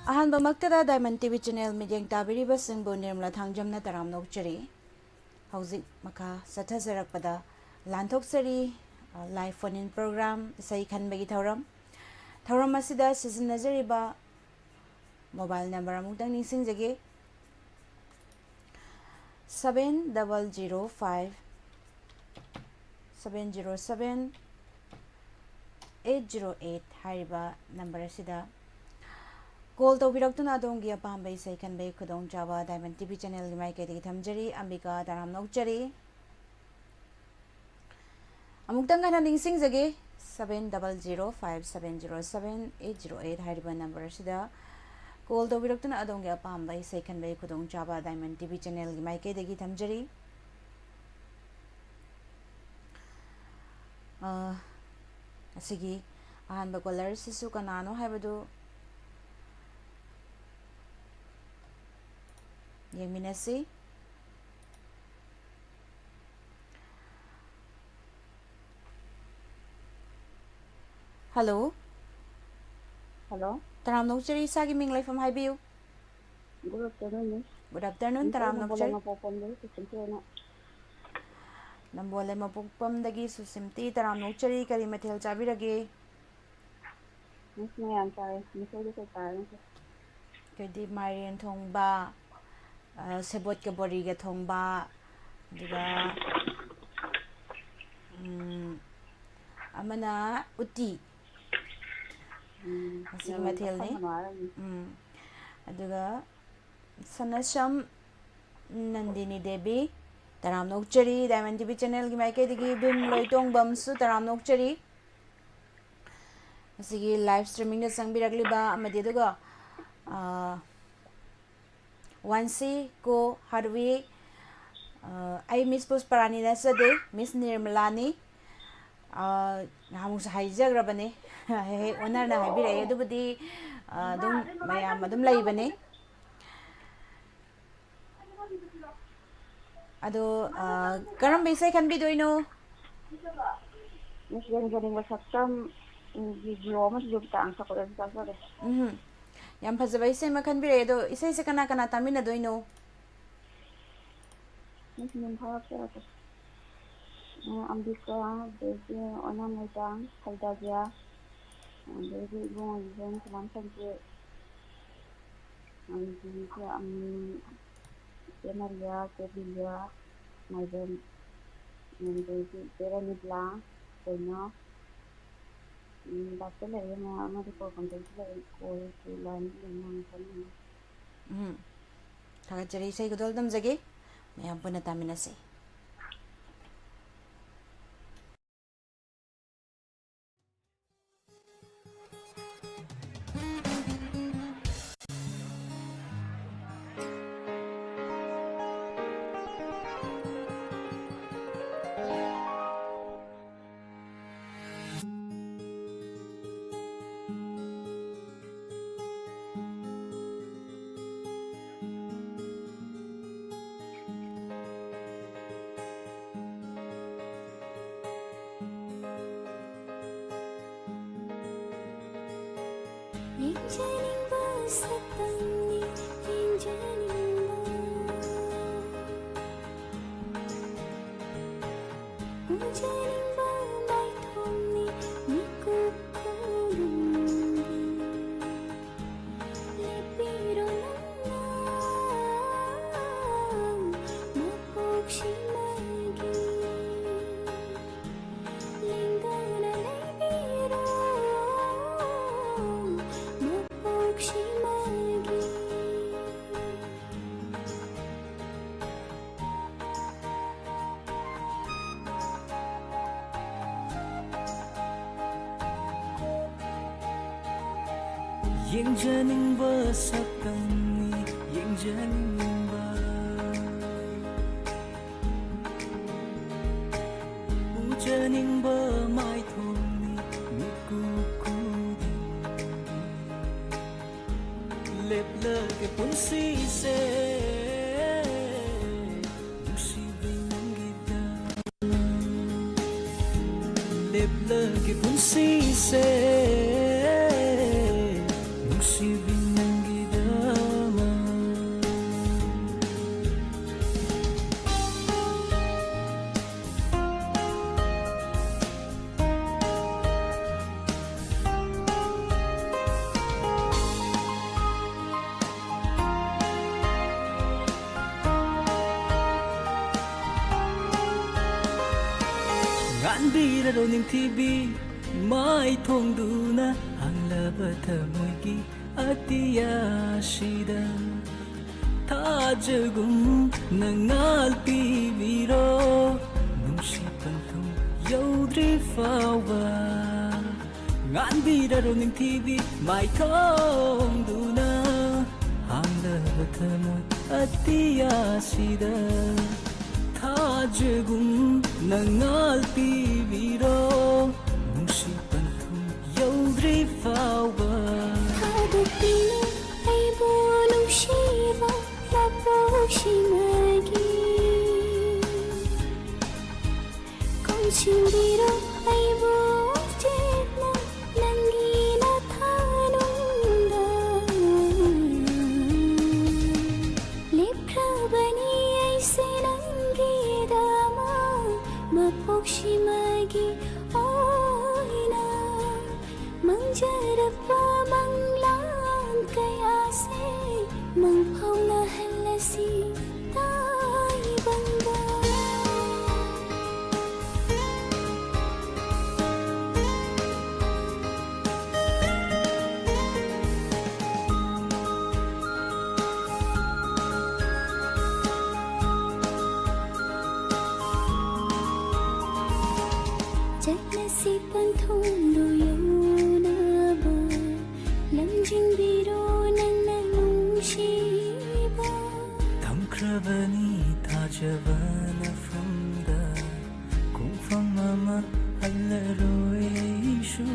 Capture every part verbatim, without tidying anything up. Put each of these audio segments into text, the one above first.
ꯑꯍꯥꯟꯕꯃꯛꯇꯗ Diamond T V channel ꯃꯤꯠꯌꯦꯡ ꯇꯥꯕꯤꯔꯤꯕꯁꯤꯡꯕꯨ ꯅꯤꯔꯃꯂꯥ ꯊꯥꯡꯖꯝꯅ ꯇꯔꯥꯝꯅ ꯑꯣꯛꯆꯔꯤ꯫ ꯍꯧꯖꯤꯛ ꯃꯈꯥ ꯆꯠꯊꯖꯔꯛꯄꯗ ꯂꯥꯟꯊꯣꯛꯆꯔꯤ, ꯑ, live phone-in program, ꯏꯁꯩ ꯈꯟꯕꯒꯤ ꯊꯧꯔꯝ꯫ ꯊꯧꯔꯝ ꯑꯁꯤꯗ ꯁꯤꯖꯤꯟꯅꯖꯔꯤꯕ mobile number ꯑꯃꯨꯛꯇꯪ ꯅꯤꯡꯁꯤꯡꯖꯒꯦ, seven double zero five seven zero seven eight zero eight ꯍꯥꯏꯔꯤꯕ number ꯑꯁꯤꯗ call ꯇꯧꯕꯤꯔꯛꯇꯨꯅ ꯑꯗꯣꯝꯒꯤ ꯑꯄꯥꯝꯕ ꯏꯁꯩ ꯈꯟꯕꯒꯤ ꯈꯨꯗꯣꯡꯆꯥꯕ Diamond T V channel-ꯒꯤ ꯃꯥꯏꯀꯩꯗꯒꯤ ꯊꯝꯖꯔꯤ꯫ ꯑꯝꯕꯤꯀꯥ ꯇꯔꯥꯝꯅ ꯑꯣꯛꯆꯔꯤ꯫ ꯑꯃꯨꯛꯇꯪ ꯍꯟꯅ ꯅꯤꯡꯁꯤꯡꯖꯒꯦ, seven double zero five seven zero seven eight zero eight ꯍꯥꯏꯔꯤꯕ number ꯑꯁꯤꯗ call ꯇꯧꯕꯤꯔꯛꯇꯨꯅ ꯑꯗꯣꯝꯒꯤ ꯑꯄꯥꯝꯕ ꯏꯁꯩ ꯈꯟꯕꯒꯤ ꯈꯨꯗꯣꯡꯆꯥꯕ Diamond T V channel-ꯒꯤ ꯃꯥꯏꯀꯩꯗꯒꯤ ꯊꯝꯖꯔꯤ꯫ ꯑ, ꯑꯁꯤꯒꯤ ꯑꯍꯥꯟꯕ caller-ꯁꯤꯁꯨ ꯀꯅꯥꯅꯣ ꯍꯥꯏꯕꯗꯨ ꯌꯦꯡꯃꯤꯟꯅꯁꯤ꯫ Hello꯫ Hello꯫ ꯇꯔꯥꯝꯅ ꯑꯣꯛꯆꯔꯤ, ꯏꯁꯥꯒꯤ ꯃꯤꯡ ꯂꯩꯐꯝ ꯍꯥꯏꯕꯤꯌꯨ꯫ Good afternoon, miss꯫ Good afternoon, miss, ꯑꯩ ꯇꯔꯥꯝꯅ ꯅꯝꯕꯣꯜ ꯑꯣꯛꯆꯔꯤ꯫ ꯂꯩꯃꯄꯣꯛꯄꯝꯗꯒꯤ ꯁꯨꯁꯤꯟꯇꯤ ꯑꯣꯏꯅ꯫ ꯅꯝꯕꯣꯜ ꯂꯩꯃꯄꯣꯛꯄꯝꯗꯒꯤ ꯁꯨꯁꯤꯟꯇꯤ, ꯇꯔꯥꯝꯅ ꯑꯣꯛꯆꯔꯤ, ꯀꯔꯤ ꯃꯊꯦꯜ ꯆꯥꯕꯤꯔꯒꯦ? Miss, ꯃꯌꯥꯝ ꯆꯥꯔꯦ꯫ Miss ꯍꯣꯏꯗꯤ ꯀꯩ ꯆꯥꯔꯒꯦ? ꯑꯩꯈꯣꯏꯗꯤ ꯃꯥꯏꯔꯦꯟ ꯊꯣꯡꯕ, ꯑ, ꯁꯦꯕꯣꯠꯀ ꯕꯣꯔꯤꯒ ꯊꯣꯡꯕ, ꯑꯗꯨꯒ, ꯎꯝ, ꯑꯃꯅ ꯎꯇꯤ꯫ ꯎꯝ, ꯃꯁꯤꯒꯤ ꯌꯥꯝ ꯃꯊꯦꯜꯅꯤ꯫ ꯆꯥꯁꯟꯒꯅꯨ ꯍꯥꯏꯔꯝꯅꯤ꯫ ꯎꯝ꯫ ꯑꯗꯨꯒ ꯁꯅꯥꯁꯝ ꯅꯟꯗꯤꯅꯤ ꯗꯦꯕꯤ, ꯇꯔꯥꯝꯅ ꯑꯣꯛꯆꯔꯤ꯫ Diamond T V channel-ꯒꯤ ꯃꯥꯏꯀꯩꯗꯒꯤ ꯚꯤꯝ ꯂꯣꯏꯇꯣꯡꯕꯝꯁꯨ ꯇꯔꯥꯝꯅ ꯑꯣꯛꯆꯔꯤ꯫ ꯃꯁꯤꯒꯤ live streaming-ꯗ ꯆꯪꯕꯤꯔꯛꯂꯤꯕ ꯑꯃꯗꯤ ꯑꯗꯨꯒ, ꯑ, ꯋꯥꯟꯁꯤ ꯀꯣ ꯍꯥꯔꯋꯤ, ꯑ, ꯑꯩ Miss ꯄꯨꯁꯄꯔꯥꯅꯤ ꯅꯠꯆꯗꯦ, Miss ꯅꯤꯔꯃꯂꯥꯅꯤ꯫ ꯑ, ꯅꯍꯥꯟꯃꯨꯛꯁꯨ ꯍꯥꯏꯖꯈ꯭ꯔꯕꯅꯦ, ꯍꯦꯛ ꯍꯦꯛ ꯑꯣꯟꯅꯔꯅ ꯍꯥꯏꯕꯤꯔꯛꯑꯦ, ꯑꯗꯨꯕꯨꯗꯤ, ꯑ, ꯑꯗꯨꯝ ꯃꯌꯥꯝ ꯑꯗꯨꯝ ꯂꯩꯕꯅꯦ꯫ ꯑꯗꯣ, ꯑ, ꯀꯔꯝꯕ ꯏꯁꯩ ꯈꯟꯕꯤꯗꯣꯏꯅꯣ? Miss, ꯌꯦꯡꯖꯅꯤꯡꯕ ꯁꯛꯇꯝ, ꯎꯝ, video ꯑꯃꯁꯨ ꯈꯤꯇꯪ ꯁꯛꯄꯗ ꯑꯗꯨꯝ ꯇꯥꯖꯒꯦ꯫ ꯎꯝ꯫ ꯌꯥꯝ ꯐꯖꯕ ꯏꯁꯩ ꯑꯃ ꯈꯟꯕꯤꯔꯛꯑꯦ꯫ ꯑꯗꯣ ꯏꯁꯩꯁꯦ ꯀꯅꯥ ꯀꯅꯥ ꯇꯥꯃꯤꯟꯅꯗꯣꯏꯅꯣ? ꯃꯤꯁꯤꯡ ꯊꯥꯔꯛꯆꯔꯛꯀꯦ꯫ ꯑ, ꯑꯝꯕꯤꯀꯥ, ꯑꯗꯒꯤ ꯑꯣꯅꯥꯝ ꯂꯩꯇꯥꯝ, ꯁꯩꯗꯥꯕꯤꯌꯥ, ꯑꯗꯒꯤ ꯏꯕꯨꯡꯉꯣ ꯏꯕꯦꯟ ꯁꯨꯃꯥꯏꯅ ꯇꯧꯖꯩ꯫ ꯑꯗꯒꯤ, ꯎꯝ, ꯏꯆꯦ ꯃꯔꯤꯌꯥ, ꯏꯆꯦ ꯕꯤꯂꯤꯌꯥ, ꯃꯥꯏꯕꯝ, ꯑꯗꯒꯤ ꯏꯆꯦ ꯔꯅꯤꯕ꯭ꯂꯥ, ꯀꯩꯅꯣ, ꯎꯝ, ꯗꯥꯛꯇꯔ ꯂꯩꯔꯦ, ꯃꯌꯥꯝ ꯑꯃꯗꯤ ꯀꯣꯜ ꯀꯟꯇꯦꯛꯇ ꯂꯩꯔꯦ, ꯀꯣꯜ ꯂꯥꯏꯟꯗ ꯂꯩ, ꯃꯌꯥꯝ ꯆꯠꯃꯤꯟꯅꯩ꯫ ꯎꯝ꯫ ꯊꯥꯒꯠꯆꯔꯤ꯫ ꯏꯁꯩ ꯈꯨꯗꯣꯜ ꯇꯝꯖꯒꯦ꯫ ꯃꯌꯥꯝ ꯄꯨꯟꯅ ꯇꯥꯃꯤꯟꯅꯁꯤ꯫ ꯌꯦꯡꯖꯅꯤꯡꯕ ꯁꯛꯇꯝꯅꯤ, ꯌꯦꯡꯖꯅꯤꯡꯕ꯫ ꯎꯖꯅꯤꯡꯕ ꯃꯥꯏꯊꯣꯡꯅꯤ, ꯃꯤꯀꯨꯞ ꯈꯨꯅꯨꯡꯒꯤ꯫ ꯂꯦꯞꯄꯤꯔꯣ ꯅꯪꯅ ꯃꯄꯣꯛꯁꯤꯃꯒꯤ꯫ ꯂꯦꯡꯗꯅ ꯂꯩꯕꯤꯔꯣ ꯃꯄꯣꯛꯁꯤꯃꯒꯤ꯫ ꯌꯦꯡꯖꯅꯤꯡꯕ ꯁꯛꯇꯝꯅꯤ, ꯌꯦꯡꯖꯅꯤꯡꯕ꯫ ꯎꯖꯅꯤꯡꯕ ꯃꯥꯏꯊꯣꯡꯅꯤ, ꯃꯤꯀꯨꯞ ꯈꯨꯗꯤꯡꯒꯤ꯫ ꯂꯦꯞꯂꯒꯦ ꯄꯨꯟꯁꯤꯁꯦ ꯅꯨꯡꯁꯤꯕꯤ ꯅꯪꯒꯤꯗ꯫ ꯂꯦꯞꯂꯒꯦ ꯄꯨꯟꯁꯤꯁꯦ ꯅꯨꯡꯁꯤꯕꯤ ꯕꯤꯔꯔꯣ ꯅꯤꯡꯊꯤꯕꯤ, ꯃꯥꯏ ꯊꯣꯡꯗꯨꯅ ꯍꯥꯡꯂꯕ ꯊꯃꯣꯏꯒꯤ ꯑꯇꯤꯌꯥꯁꯤꯗ꯫ ꯊꯥꯖꯒꯨꯝ ꯅꯉꯥꯜ ꯄꯤꯕꯤꯔꯣ, ꯅꯨꯡꯁꯤ ꯄꯟꯊꯨꯡ ꯌꯧꯗ꯭ꯔꯤ ꯐꯥꯎꯕ꯫ ꯉꯥꯟꯕꯤꯔꯔꯣ ꯅꯤꯡꯊꯤꯕꯤ, ꯃꯥꯏ ꯊꯣꯡꯗꯨꯅ ꯍꯥꯡꯂꯕ ꯊꯃꯣꯏ ꯑꯇꯤꯌꯥꯁꯤꯗ꯫ ꯊꯥꯖꯒꯨꯝ ꯅꯉꯥꯜ ꯄꯤꯕꯤꯔꯣ, ꯅꯨꯡꯁꯤ ꯄꯟꯊꯨꯡ ꯌꯧꯗ꯭ꯔꯤ ꯐꯥꯎꯕ꯫ ꯊꯥꯗꯣꯛꯄꯤꯅꯨ ꯑꯩꯕꯨ ꯅꯨꯡꯁꯤꯕ ꯃꯄꯣꯛꯁꯤꯃꯒꯤ꯫ ꯀꯣꯟꯁꯤꯟꯕꯤꯔꯣ ꯑꯩꯕꯨ ꯆꯦꯠꯅ ꯅꯪꯒꯤ ꯅꯊꯥꯅꯨꯡꯗ꯫ ꯂꯦꯞꯈ꯭ꯔꯕꯅꯤ ꯑꯩꯁꯦ ꯅꯪꯒꯤꯗꯃꯛ ꯃꯄꯣꯛꯁꯤꯃꯒꯤ ꯑꯣꯏꯅ꯫ ꯃꯪꯖꯔꯛꯄ ꯃꯪꯂꯥꯟ ꯀꯌꯥꯁꯦ ꯃꯪꯐꯥꯎꯅꯍꯜꯂꯁꯤ ꯇꯥꯏꯕꯪꯗ꯫ ꯆꯠꯂꯁꯤ ꯄꯟꯊꯨꯡꯗꯨ ꯌꯧꯅꯕ, ꯂꯝꯖꯤꯡꯕꯤꯔꯣ ꯅꯪꯅ ꯅꯨꯡꯁꯤꯕ꯫ ꯊꯝꯈ꯭ꯔꯕꯅꯤ ꯊꯥꯖꯕ ꯅꯐꯝꯗ, ꯈꯣꯡꯐꯝ ꯑꯃ ꯍꯜꯂꯔꯣꯏ ꯑꯩꯁꯨ꯫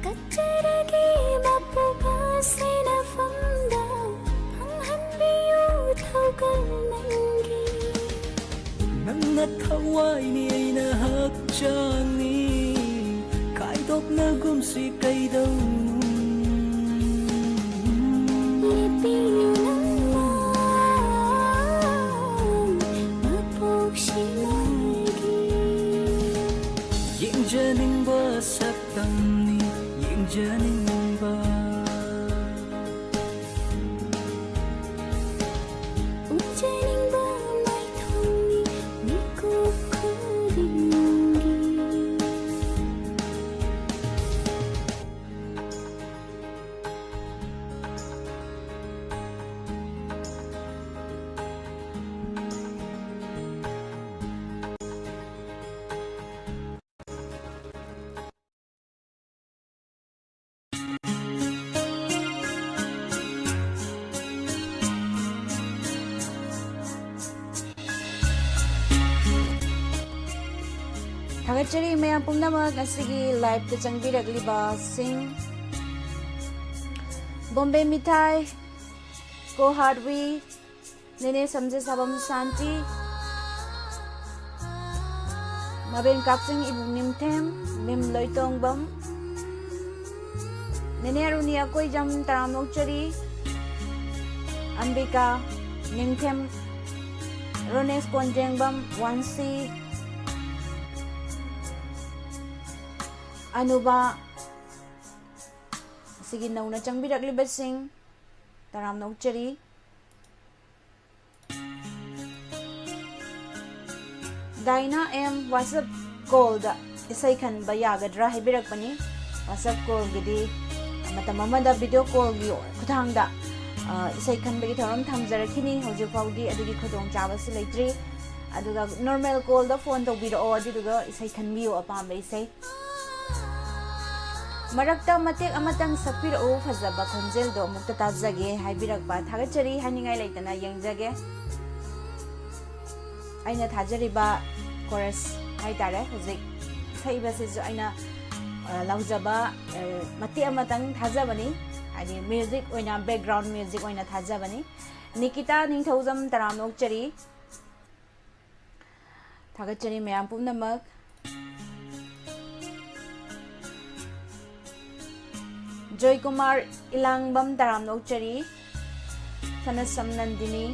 ꯀꯠꯆꯔꯒꯦ ꯃꯄꯨ ꯁꯦꯟꯅꯐꯝꯗ, ꯐꯪꯍꯟꯕꯤꯌꯨ ꯊꯧꯒꯜ ꯅꯪꯒꯤ꯫ ꯅꯪꯅ ꯊꯋꯥꯏꯅꯤ ꯑꯩꯅ ꯍꯛꯆꯥꯡꯅꯤ, ꯈꯥꯏꯗꯣꯛꯅꯒꯨꯝꯁꯤ ꯀꯩꯗꯧꯅꯨ꯫ ꯂꯦꯞꯄꯤꯌꯨ ꯅꯪꯅ ꯃꯄꯣꯛꯁꯤꯃꯒꯤ꯫ ꯌꯦꯡꯖꯅꯤꯡꯕ ꯁꯛꯇꯝꯅꯤ ꯌꯦꯡꯖꯅꯤꯡꯕ꯫ ꯎꯖꯅꯤꯡꯕ ꯃꯥꯏꯊꯣꯡꯅꯤ ꯃꯤꯀꯨꯞ ꯈꯨꯗꯤꯡꯒꯤ꯫ ꯀꯆꯦꯔꯤ ꯃꯌꯥꯝ ꯄꯨꯝꯅꯃꯛ ꯉꯁꯤꯒꯤ live-ꯇ ꯆꯪꯕꯤꯔꯛꯂꯤꯕꯁꯤꯡ, ꯕꯣꯝꯕꯦ ꯃꯤꯊꯥꯏ, ꯀꯣ ꯍꯥꯔꯠꯋꯤ, ꯅꯦꯅꯦ ꯁꯝꯖꯦ ꯁꯥꯕꯝ ꯁꯥꯟꯇꯤ, ꯃꯕꯦꯟ ꯀꯥꯛꯆꯤꯡ ꯏꯕꯨꯡ ꯅꯤꯡꯊꯦꯝ, ꯃꯤꯝ ꯂꯣꯏꯇꯣꯡꯕꯝ, ꯅꯦꯅꯦ ꯑꯔꯨꯅꯤ ꯑꯀꯣꯏꯖꯝ ꯇꯔꯥꯝꯅ ꯑꯣꯛꯆꯔꯤ, ꯑꯝꯕꯤꯀꯥ ꯅꯤꯡꯊꯦꯝ, ꯔꯣꯅꯦꯁ ꯀꯣꯟꯖꯦꯡꯕꯝ ꯋꯥꯟꯁꯤ, ꯑꯅꯨꯕ, ꯑꯁꯤꯒꯤ ꯅꯧꯅ ꯆꯪꯕꯤꯔꯛꯂꯤꯕꯁꯤꯡ ꯇꯔꯥꯝꯅ ꯑꯣꯛꯆꯔꯤ꯫ ꯗꯥꯏꯅꯥ ꯑꯦꯝ WhatsApp call-ꯗ ꯏꯁꯩ ꯈꯟꯕ ꯌꯥꯒꯗ꯭ꯔꯥ ꯍꯥꯏꯕꯤꯔꯛꯄꯅꯤ꯫ WhatsApp call-ꯒꯤꯗꯤ ꯃꯇꯝ ꯑꯃꯗ video call-ꯒꯤ ꯈꯨꯠꯊꯥꯡꯗ, ꯑ, ꯏꯁꯩ ꯈꯟꯕꯒꯤ ꯊꯧꯔꯝ ꯊꯝꯖꯔꯛꯈꯤꯅꯤ꯫ ꯍꯧꯖꯤꯛ ꯐꯥꯎꯗꯤ ꯑꯗꯨꯒꯤ ꯈꯨꯗꯣꯡꯆꯥꯕꯁꯤ ꯂꯩꯇ꯭ꯔꯤ꯫ ꯑꯗꯨꯒ normal call-ꯗ phone ꯇꯧꯕꯤꯔꯛꯑꯣ, ꯑꯗꯨꯗꯨꯒ ꯏꯁꯩ ꯈꯟꯕꯤꯌꯨ, ꯑꯄꯥꯝꯕ ꯏꯁꯩ꯫ ꯃꯔꯛꯇ ꯃꯇꯦꯛ ꯑꯃꯇꯪ ꯁꯛꯄꯤꯔꯛꯎ, ꯐꯖꯕ ꯈꯣꯟꯖꯦꯜꯗꯣ ꯑꯃꯨꯛꯇ ꯇꯥꯖꯒꯦ ꯍꯥꯏꯕꯤꯔꯛꯄ꯫ ꯊꯥꯒꯠꯆꯔꯤ ꯍꯥꯏꯅꯤꯡꯉꯥꯏ ꯂꯩꯇꯅ ꯌꯦꯡꯖꯒꯦ꯫ ꯑꯩꯅ ꯊꯥꯖꯔꯤꯕ chorus ꯍꯥꯏꯇꯥꯔꯦ, ꯍꯧꯖꯤꯛ ꯁꯛꯏꯕꯁꯤꯁꯨ ꯑꯩꯅ, ꯑ, ꯂꯧꯖꯕ, ꯑ, ꯃꯇꯦꯛ ꯑꯃꯇꯪ ꯊꯥꯖꯕꯅꯤ, ꯍꯥꯏꯗꯤ music ꯑꯣꯏꯅ, background music ꯑꯣꯏꯅ ꯊꯥꯖꯕꯅꯤ꯫ ꯅꯤꯀꯤꯇꯥ ꯅꯤꯡꯊꯧꯖꯝ ꯇꯔꯥꯝꯅ ꯑꯣꯛꯆꯔꯤ꯫ ꯊꯥꯒꯠꯆꯔꯤ ꯃꯌꯥꯝ ꯄꯨꯝꯅꯃꯛ꯫ ꯖꯣꯏꯀꯨꯃꯥꯔ ꯏꯂꯥꯡꯕꯝ ꯇꯔꯥꯝꯅ ꯑꯣꯛꯆꯔꯤ꯫ ꯁꯅꯁꯝ ꯅꯟꯗꯤꯅꯤ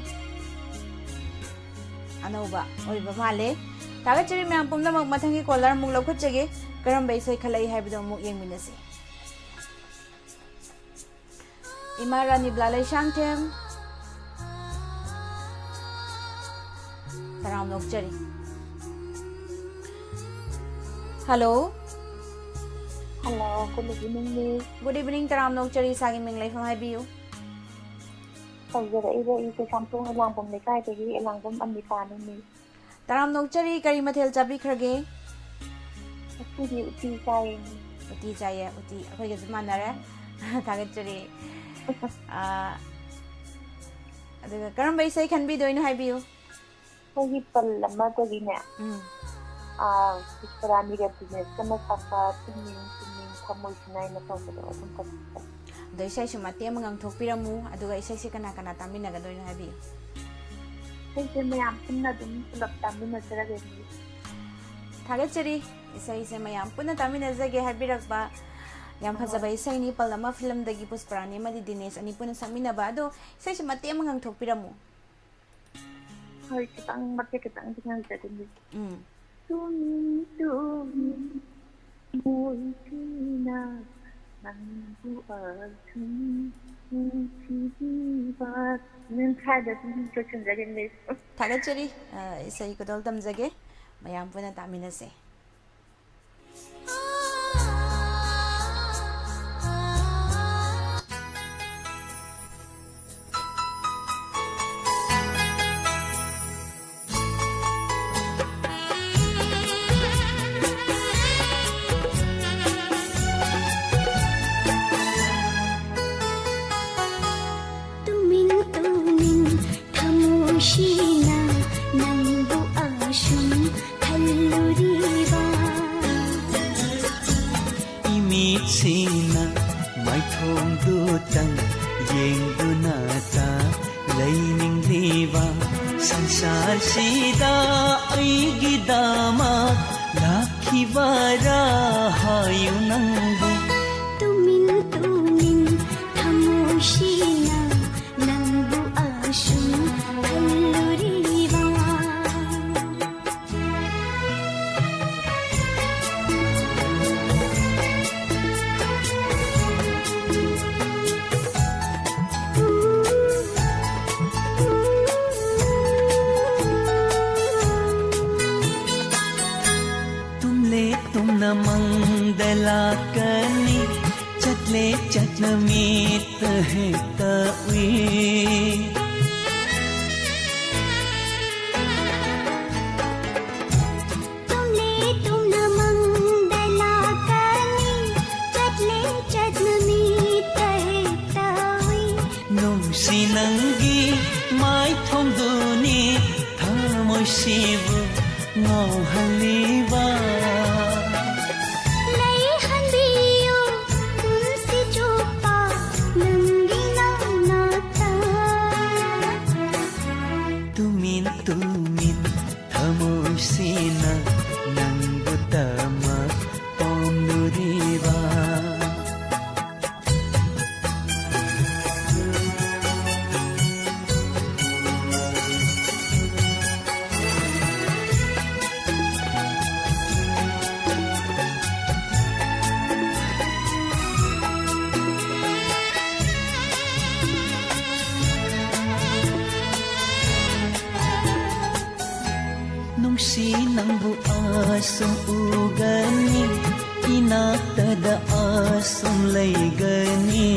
ꯑꯅꯧꯕ ꯑꯣꯏꯕ ꯃꯥꯜꯂꯦ꯫ ꯊꯥꯒꯠꯆꯔꯤ ꯃꯌꯥꯝ ꯄꯨꯝꯅꯃꯛ꯫ ꯃꯊꯪꯒꯤ caller ꯑꯃꯨꯛ ꯂꯧꯈꯠꯆꯒꯦ꯫ ꯀꯔꯝꯕ ꯏꯁꯩ ꯈꯜꯂꯛꯏ ꯍꯥꯏꯕꯗꯣ ꯑꯃꯨꯛ ꯌꯦꯡꯃꯤꯟꯅꯁꯤ꯫ ꯏꯃꯥ ꯔꯥꯅꯤ ꯕ꯭ꯂꯥꯂꯩ ꯁꯥꯡꯊꯦꯝ ꯇꯔꯥꯝꯅ ꯑꯣꯛꯆꯔꯤ꯫ Hello꯫ Hello, good evening, miss꯫ Good evening, ꯇꯔꯥꯝꯅ ꯑꯣꯛꯆꯔꯤ꯫ ꯏꯁꯥꯒꯤ ꯃꯤꯡ ꯂꯩꯐꯝ ꯍꯥꯏꯕꯤꯌꯨ꯫ ꯇꯧꯖꯔꯛꯏꯕ ꯑꯩꯁꯦ ꯁꯥꯝꯇꯣꯡ ꯏꯂꯥꯡꯕꯝ ꯂꯩꯀꯥꯏꯗꯒꯤ ꯏꯂꯥꯡꯕꯝ ꯑꯃꯤꯇꯥꯅꯤ, miss꯫ ꯇꯔꯥꯝꯅ ꯑꯣꯛꯆꯔꯤ꯫ ꯀꯔꯤ ꯃꯊꯦꯜ ꯆꯥꯕꯤꯈ꯭ꯔꯒꯦ? ꯉꯁꯤꯗꯤ ꯎꯇꯤ ꯆꯥꯏꯌꯦ, miss꯫ ꯎꯇꯤ ꯆꯥꯏꯌꯦ, ꯎꯇꯤ꯫ ꯑꯩꯈꯣꯏꯒꯁꯨ ꯃꯥꯟꯅꯔꯦ꯫ ꯊꯥꯒꯠꯆꯔꯤ꯫ ꯑꯥ, ꯑꯗꯨꯒ ꯀꯔꯝꯕ ꯏꯁꯩ ꯈꯟꯕꯤꯗꯣꯏꯅꯣ ꯍꯥꯏꯕꯤꯌꯨ꯫ ꯑꯩꯈꯣꯏꯒꯤ ꯄꯜ ꯑꯃꯗꯒꯤꯅꯦ꯫ ꯎꯝ꯫ ꯑꯥ, ꯄꯨꯁꯄꯔꯥꯅꯤꯒ ꯕꯤꯖꯤꯅꯦꯁ ꯀꯟꯅ ꯁꯥꯕ, ꯇꯨꯝꯅꯤꯡ ꯇꯨꯝꯅꯤꯡ ꯊꯃꯣꯏꯁꯤꯅ ꯑꯩꯅ ꯇꯧꯕꯗꯣ ꯑꯗꯨꯝ ꯀꯟꯅ ꯁꯥꯏ꯫ ꯑꯗꯣ ꯏꯁꯩꯁꯨ ꯃꯇꯦꯛ ꯑꯃ ꯉꯪꯊꯣꯛꯄꯤꯔꯝꯃꯨ, ꯑꯗꯨꯒ ꯏꯁꯩꯁꯦ ꯀꯅꯥ ꯀꯅꯥ ꯇꯥꯃꯤꯟꯅꯒꯗꯣꯏꯅꯣ ꯍꯥꯏꯕꯤꯌꯨ꯫ ꯏꯁꯩꯁꯦ ꯃꯌꯥꯝ ꯄꯨꯟꯅ ꯑꯗꯨꯝ ꯄꯨꯂꯞ ꯇꯥꯃꯤꯟꯅꯖꯔꯒꯦ꯫ ꯊꯥꯒꯠꯆꯔꯤ꯫ ꯏꯁꯩꯁꯦ ꯃꯌꯥꯝ ꯄꯨꯟꯅ ꯇꯥꯃꯤꯟꯅꯖꯒꯦ ꯍꯥꯏꯕꯤꯔꯛꯄ꯫ ꯌꯥꯝ ꯐꯖꯕ ꯏꯁꯩꯅꯤ, ꯄꯜ ꯑꯃ ꯐꯤꯂꯝꯗꯒꯤ ꯄꯨꯁꯄꯔꯥꯅꯤ ꯑꯃꯗꯤ ꯗꯤꯅꯦꯁ ꯑꯅꯤ ꯄꯨꯟꯅ ꯁꯛꯃꯤꯟꯅꯕ꯫ ꯑꯗꯣ ꯏꯁꯩꯁꯦ ꯃꯇꯦꯛ ꯑꯃ ꯉꯪꯊꯣꯛꯄꯤꯔꯝꯃꯨ꯫ ꯍꯣꯏ, ꯈꯤꯇꯪ ꯃꯇꯦꯛ ꯈꯤꯇꯪꯗꯤ ꯉꯪꯖꯒꯦ꯫ ꯎꯝ꯫ ꯇꯨꯝꯅꯤꯡ ꯇꯨꯝꯅꯤꯡ ꯃꯣꯏꯁꯤꯅ ꯅꯪꯕꯨ ꯑꯁꯨꯝ ꯅꯨꯡꯁꯤꯕꯤꯕ꯫ ꯅꯪ ꯈꯔꯗ ꯑꯗꯨꯝ ꯂꯣꯏꯁꯤꯟꯖꯒꯦ, ꯃꯤꯁ꯫ ꯊꯥꯒꯠꯆꯔꯤ꯫ ꯑ, ꯏꯁꯩ ꯈꯨꯗꯣꯜ ꯇꯝꯖꯒꯦ꯫ ꯃꯌꯥꯝ ꯄꯨꯟꯅ ꯇꯥꯃꯤꯟꯅꯁꯦ꯫ ꯇꯨꯃꯤꯟ ꯇꯨꯃꯤꯟ ꯊꯃꯣꯏꯁꯤꯅ ꯅꯪꯕꯨ ꯑꯁꯨꯝ ꯈꯜꯂꯨꯔꯤꯕ꯫ ꯏꯃꯤꯠꯁꯤꯅ ꯃꯥꯏꯊꯣꯡꯗꯨꯇꯪ ꯌꯦꯡꯗꯨꯅꯇ ꯂꯩꯅꯤꯡꯂꯤꯕ꯫ ꯁꯪꯁꯥꯔꯁꯤꯗ ꯑꯩꯒꯤꯗꯃꯛ ꯂꯥꯛꯈꯤꯕꯔꯥ ꯍꯥꯏꯌꯨ ꯅꯪꯕꯨ꯫ ꯇꯨꯃꯤꯟ ꯇꯨꯃꯤꯟ ꯊꯃꯣꯏꯁꯤꯅ ꯅꯪꯕꯨ ꯑꯁꯨꯝ ꯈꯜꯂꯨꯔꯤꯕ꯫ ꯇꯨꯝꯂꯦ ꯇꯨꯝꯅ ꯃꯪꯗ ꯂꯥꯛꯀꯅꯤ, ꯆꯠꯂꯦ ꯆꯠꯅ ꯃꯤꯠꯇ ꯍꯦꯛꯇ ꯎꯏ꯫ ꯇꯨꯝꯂꯦ ꯇꯨꯝꯅ ꯃꯪꯗ ꯂꯥꯛꯀꯅꯤ, ꯆꯠꯂꯦ ꯆꯠꯅ ꯃꯤꯠꯇ ꯍꯦꯛꯇ ꯎꯏ꯫ ꯅꯨꯡꯁꯤ ꯅꯪꯒꯤ ꯃꯥꯏꯊꯣꯡꯗꯨꯅꯤ ꯊꯃꯣꯏꯁꯤꯕꯨ ꯉꯥꯎꯍꯜꯂꯤꯕ꯫ ꯂꯩꯍꯟꯕꯤꯌꯨ ꯄꯨꯟꯁꯤ ꯆꯨꯞꯄ ꯅꯪꯒꯤ ꯅꯥꯛꯇ꯫ ꯇꯨꯃꯤꯟ ꯇꯨꯃꯤꯟ ꯊꯃꯣꯏꯁꯤꯅ ꯅꯪꯕꯨ ꯇꯃꯛ ꯄꯥꯝꯂꯨꯔꯤꯕ꯫ ꯅꯨꯡꯁꯤ ꯅꯪꯕꯨ ꯑꯁꯨꯝ ꯎꯒꯅꯤ, ꯏꯅꯥꯛꯇꯗ ꯑꯁꯨꯝ ꯂꯩꯒꯅꯤ꯫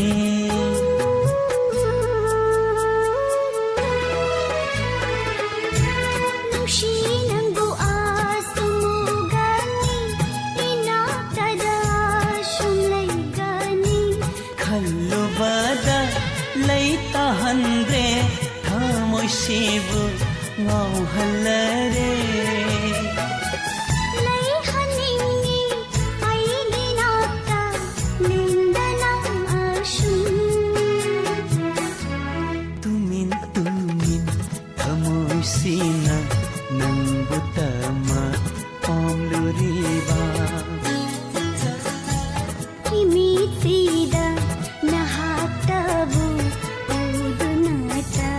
ꯅꯨꯡꯁꯤ ꯅꯪꯕꯨ ꯑꯁꯨꯝ ꯎꯒꯅꯤ, ꯏꯅꯥꯛꯇꯗ ꯑꯁꯨꯝ ꯂꯩꯒꯅꯤ꯫ ꯈꯜꯂꯨꯕꯗ ꯂꯩ ꯇꯥꯍꯟꯗ꯭ꯔꯦ, ꯊꯃꯣꯏꯁꯤꯕꯨ ꯉꯥꯎꯍꯜꯂꯔꯦ꯫ ꯂꯩꯍꯟꯅꯤꯡꯉꯤ ꯑꯩꯒꯤ ꯅꯥꯛꯇ ꯂꯦꯡꯗꯅ ꯑꯁꯨꯝ꯫ ꯇꯨꯃꯤꯟ ꯇꯨꯃꯤꯟ ꯊꯃꯣꯏꯁꯤꯅ ꯅꯪꯕꯨ ꯇꯃꯛ ꯄꯥꯝꯂꯨꯔꯤꯕ꯫ ꯏꯃꯤꯠꯁꯤꯗ ꯅꯍꯥꯛꯇꯕꯨ ꯎꯗꯨꯅꯇ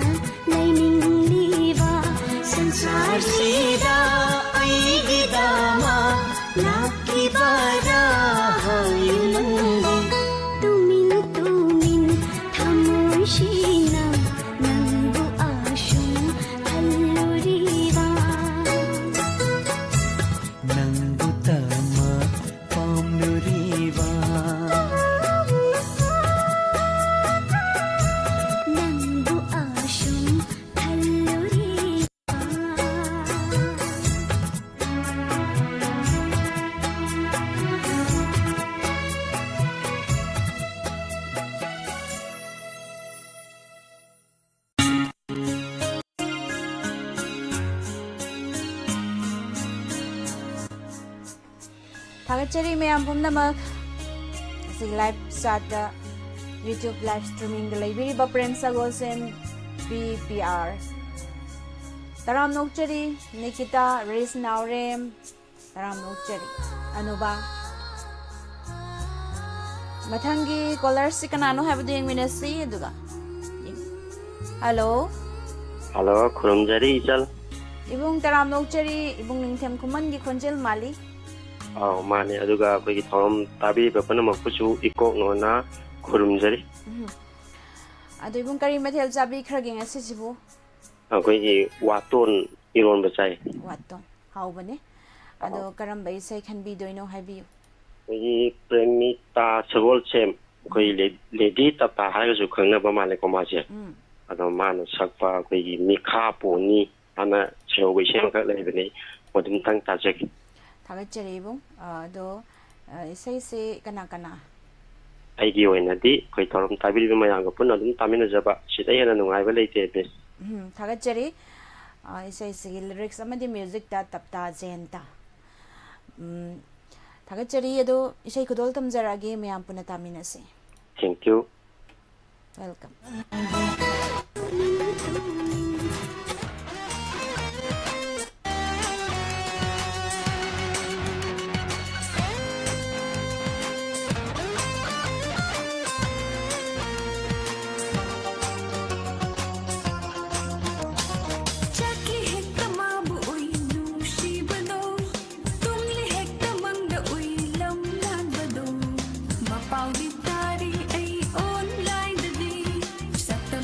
ꯂꯩꯅꯤꯡꯂꯤꯕ꯫ ꯁꯪꯁꯥꯔꯁꯤꯗ ꯑꯩꯒꯤꯗꯃꯛ ꯂꯥꯛꯈꯤꯕꯔꯥ ꯍꯥꯏꯌꯨ ꯅꯪꯕꯨ꯫ ꯇꯨꯃꯤꯟ ꯇꯨꯃꯤꯟ ꯊꯃꯣꯏꯁꯤꯅ ꯅꯪꯕꯨ ꯑꯁꯨꯝ ꯈꯜꯂꯨꯔꯤꯕ꯫ ꯅꯪꯕꯨ ꯇꯃꯛ ꯄꯥꯝꯂꯨꯔꯤꯕ꯫ ꯅꯪꯕꯨ ꯑꯁꯨꯝ ꯈꯜꯂꯨꯔꯤꯕ꯫ ꯆꯦꯔꯤ ꯃꯌꯥꯝ ꯄꯨꯝꯅꯃꯛ, ꯑꯁꯤ live chatꯇ YouTube live streamingꯗ ꯂꯩꯕꯤꯔꯤꯕ ꯄ꯭ꯔꯦꯝ ꯁꯒꯣꯜꯁꯦꯝ ꯄꯤ ꯄꯤ ꯑꯥꯔ, ꯇꯔꯥꯝꯅ ꯑꯣꯛꯆꯔꯤ꯫ ꯅꯤꯀꯤꯇꯥ, ꯔꯤꯁ ꯅꯥꯎꯔꯦꯝ, ꯇꯔꯥꯝꯅ ꯑꯣꯛꯆꯔꯤ꯫ ꯑꯅꯨꯕ, ꯃꯊꯪꯒꯤ callerꯁꯤ ꯀꯅꯥꯅꯣ ꯍꯥꯏꯕꯗꯨ ꯌꯦꯡꯃꯤꯟꯅꯁꯤ꯫ ꯑꯗꯨꯒ, hello꯫ Hello, ꯈꯨꯔꯨꯝꯖꯔꯤ ꯏꯆꯜ꯫ ꯏꯕꯨꯡ, ꯇꯔꯥꯝꯅ ꯑꯣꯛꯆꯔꯤ꯫ ꯏꯕꯨꯡ ꯅꯤꯡꯊꯦꯝ ꯈꯨꯃꯟꯒꯤ ꯈꯣꯟꯖꯦꯜ ꯃꯥꯜꯂꯤ꯫ ꯑꯧ, ꯃꯥꯅꯦ꯫ ꯑꯗꯨꯒ ꯑꯩꯈꯣꯏꯒꯤ ꯊꯧꯔꯝ ꯇꯥꯕꯤꯔꯤꯕ ꯄꯨꯝꯅꯃꯛꯄꯨꯁꯨ ꯏꯀꯣꯛꯅꯧꯅ ꯈꯨꯔꯨꯝꯖꯔꯤ꯫ ꯎꯝ꯫ ꯑꯗꯣ ꯏꯕꯨꯡ, ꯀꯔꯤ ꯃꯊꯦꯜ ꯆꯥꯕꯤꯈ꯭ꯔꯒꯦ ꯉꯁꯤꯁꯤꯕꯨ? ꯑꯩꯈꯣꯏꯒꯤ ꯋꯥꯇꯣꯟ ꯏꯔꯣꯟꯕ ꯆꯥꯏ꯫ ꯋꯥꯇꯣꯟ ꯍꯥꯎꯕꯅꯦ꯫ ꯑꯗꯣ ꯑꯧ꯫ ꯀꯔꯝꯕ ꯏꯁꯩ ꯈꯟꯕꯤꯗꯣꯏꯅꯣ ꯍꯥꯏꯕꯤꯌꯨ꯫ ꯑꯩꯈꯣꯏꯒꯤ ꯄ꯭ꯔꯦꯃꯤꯇꯥ ꯁꯒꯣꯜꯁꯦꯝ, ꯑꯩꯈꯣꯏ ꯎꯝ꯫ ꯂꯦ-, ꯂꯦꯗꯤ ꯇꯞꯇꯥ ꯍꯥꯏꯔꯒꯁꯨ ꯈꯪꯅꯕ ꯃꯥꯜꯂꯦꯀꯣ ꯃꯥꯁꯦ꯫ ꯎꯝ꯫ ꯑꯗꯣ ꯃꯥꯅ ꯁꯛꯄ ꯑꯩꯈꯣꯏꯒꯤ ꯃꯤꯈꯥ ꯄꯣꯟꯅꯤ ꯍꯥꯏꯅ ꯁꯩꯍꯧꯕ ꯏꯁꯩ ꯑꯃꯈꯛ ꯂꯩꯕꯅꯦ, ꯃꯗꯨꯝꯇꯪ ꯇꯥꯖꯒꯦ꯫ ꯊꯥꯒꯠꯆꯔꯤ ꯏꯕꯨꯡ꯫ ꯑ, ꯑꯗꯣ, ꯑ, ꯏꯁꯩꯁꯦ ꯀꯅꯥ ꯀꯅꯥ? ꯑꯩꯒꯤ ꯑꯣꯏꯅꯗꯤ ꯑꯩꯈꯣꯏ ꯊꯧꯔꯝ ꯇꯥꯕꯤꯔꯤꯕ ꯃꯌꯥꯝꯒ ꯄꯨꯟꯅ ꯑꯗꯨꯝ ꯇꯥꯃꯤꯟꯅꯖꯕ, ꯁꯤꯗꯩ ꯍꯦꯟꯅ ꯅꯨꯡꯉꯥꯏꯕ ꯂꯩꯇꯦ, ꯃꯤꯁ꯫ ꯎꯝ, ꯊꯥꯒꯠꯆꯔꯤ꯫ ꯑ, ꯏꯁꯩꯁꯤꯒꯤ lyrics ꯑꯃꯗꯤ musicꯇ ꯇꯞꯇꯥ ꯖꯌꯟꯇ꯫ ꯎꯝ, ꯊꯥꯒꯠꯆꯔꯤ꯫ ꯑꯗꯣ ꯏꯁꯩ ꯈꯨꯗꯣꯜ ꯇꯝꯖꯔꯛꯑꯒꯦ, ꯃꯌꯥꯝ ꯄꯨꯟꯅ ꯇꯥꯃꯤꯟꯅꯁꯤ꯫ Thank you꯫ Welcome꯫ ꯆꯠꯂꯤ ꯍꯦꯛꯇ ꯃꯥꯕꯨ ꯎꯏ ꯅꯨꯡꯁꯤꯕꯗꯣ, ꯇꯨꯝꯂꯤ ꯍꯦꯛꯇ ꯃꯪꯗ ꯎꯏ ꯂꯝ ꯂꯥꯟꯕꯗꯣ, ꯃꯄꯥꯎꯗꯤ ꯇꯥꯔꯤ ꯑꯩ online-ꯗꯗꯤ, ꯁꯛꯇ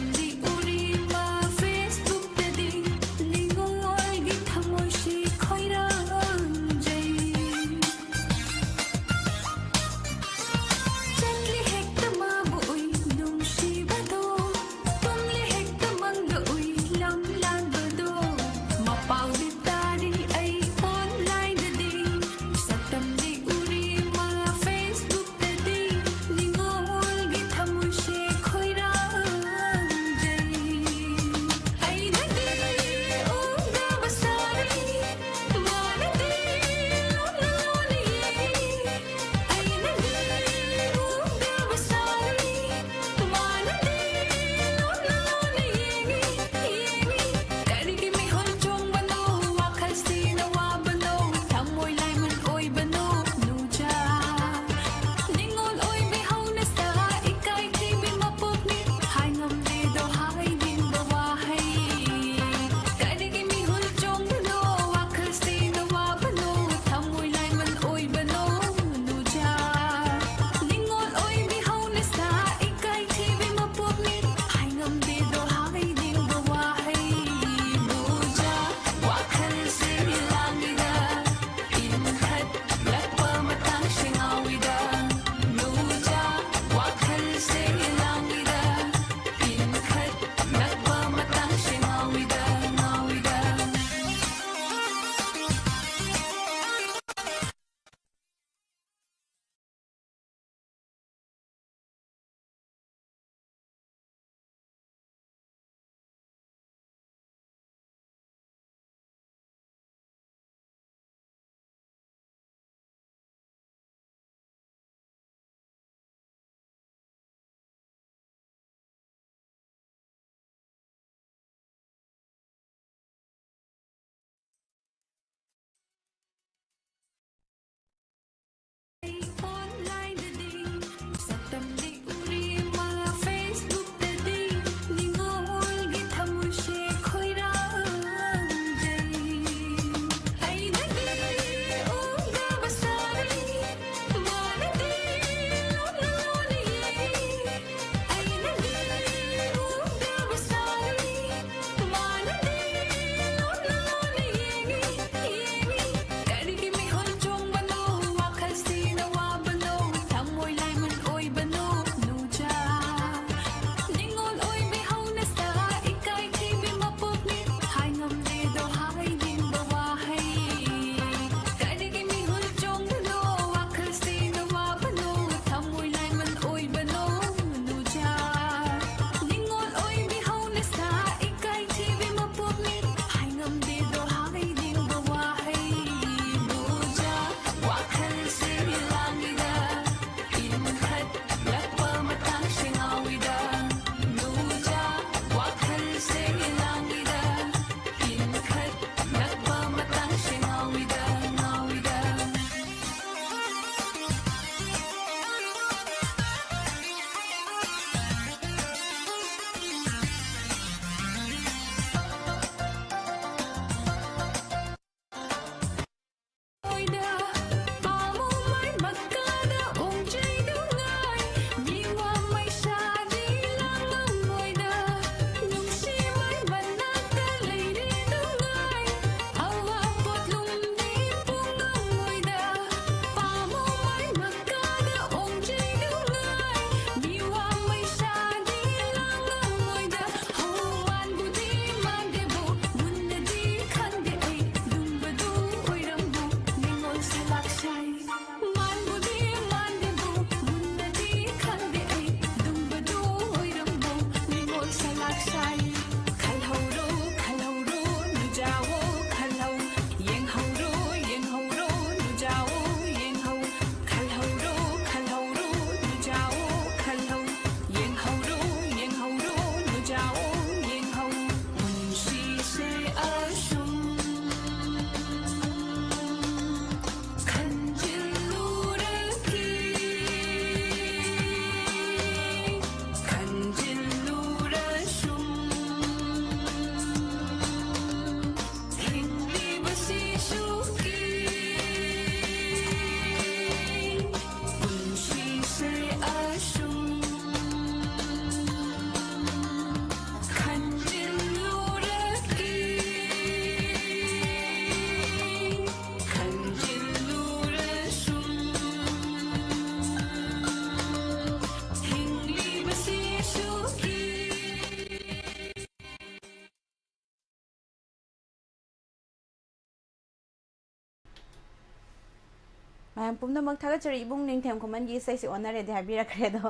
ꯃꯌꯥꯝ ꯄꯨꯝꯅꯃꯛ ꯊꯥꯒꯠꯆꯔꯤ꯫ ꯏꯕꯨꯡ ꯅꯤꯡꯊꯦꯝ ꯈꯨꯃꯟꯒꯤ ꯏꯁꯩꯁꯤ ꯑꯣꯟꯅꯔꯦꯗꯤ ꯍꯥꯏꯕꯤꯔꯛꯈ꯭ꯔꯦ, ꯑꯗꯣ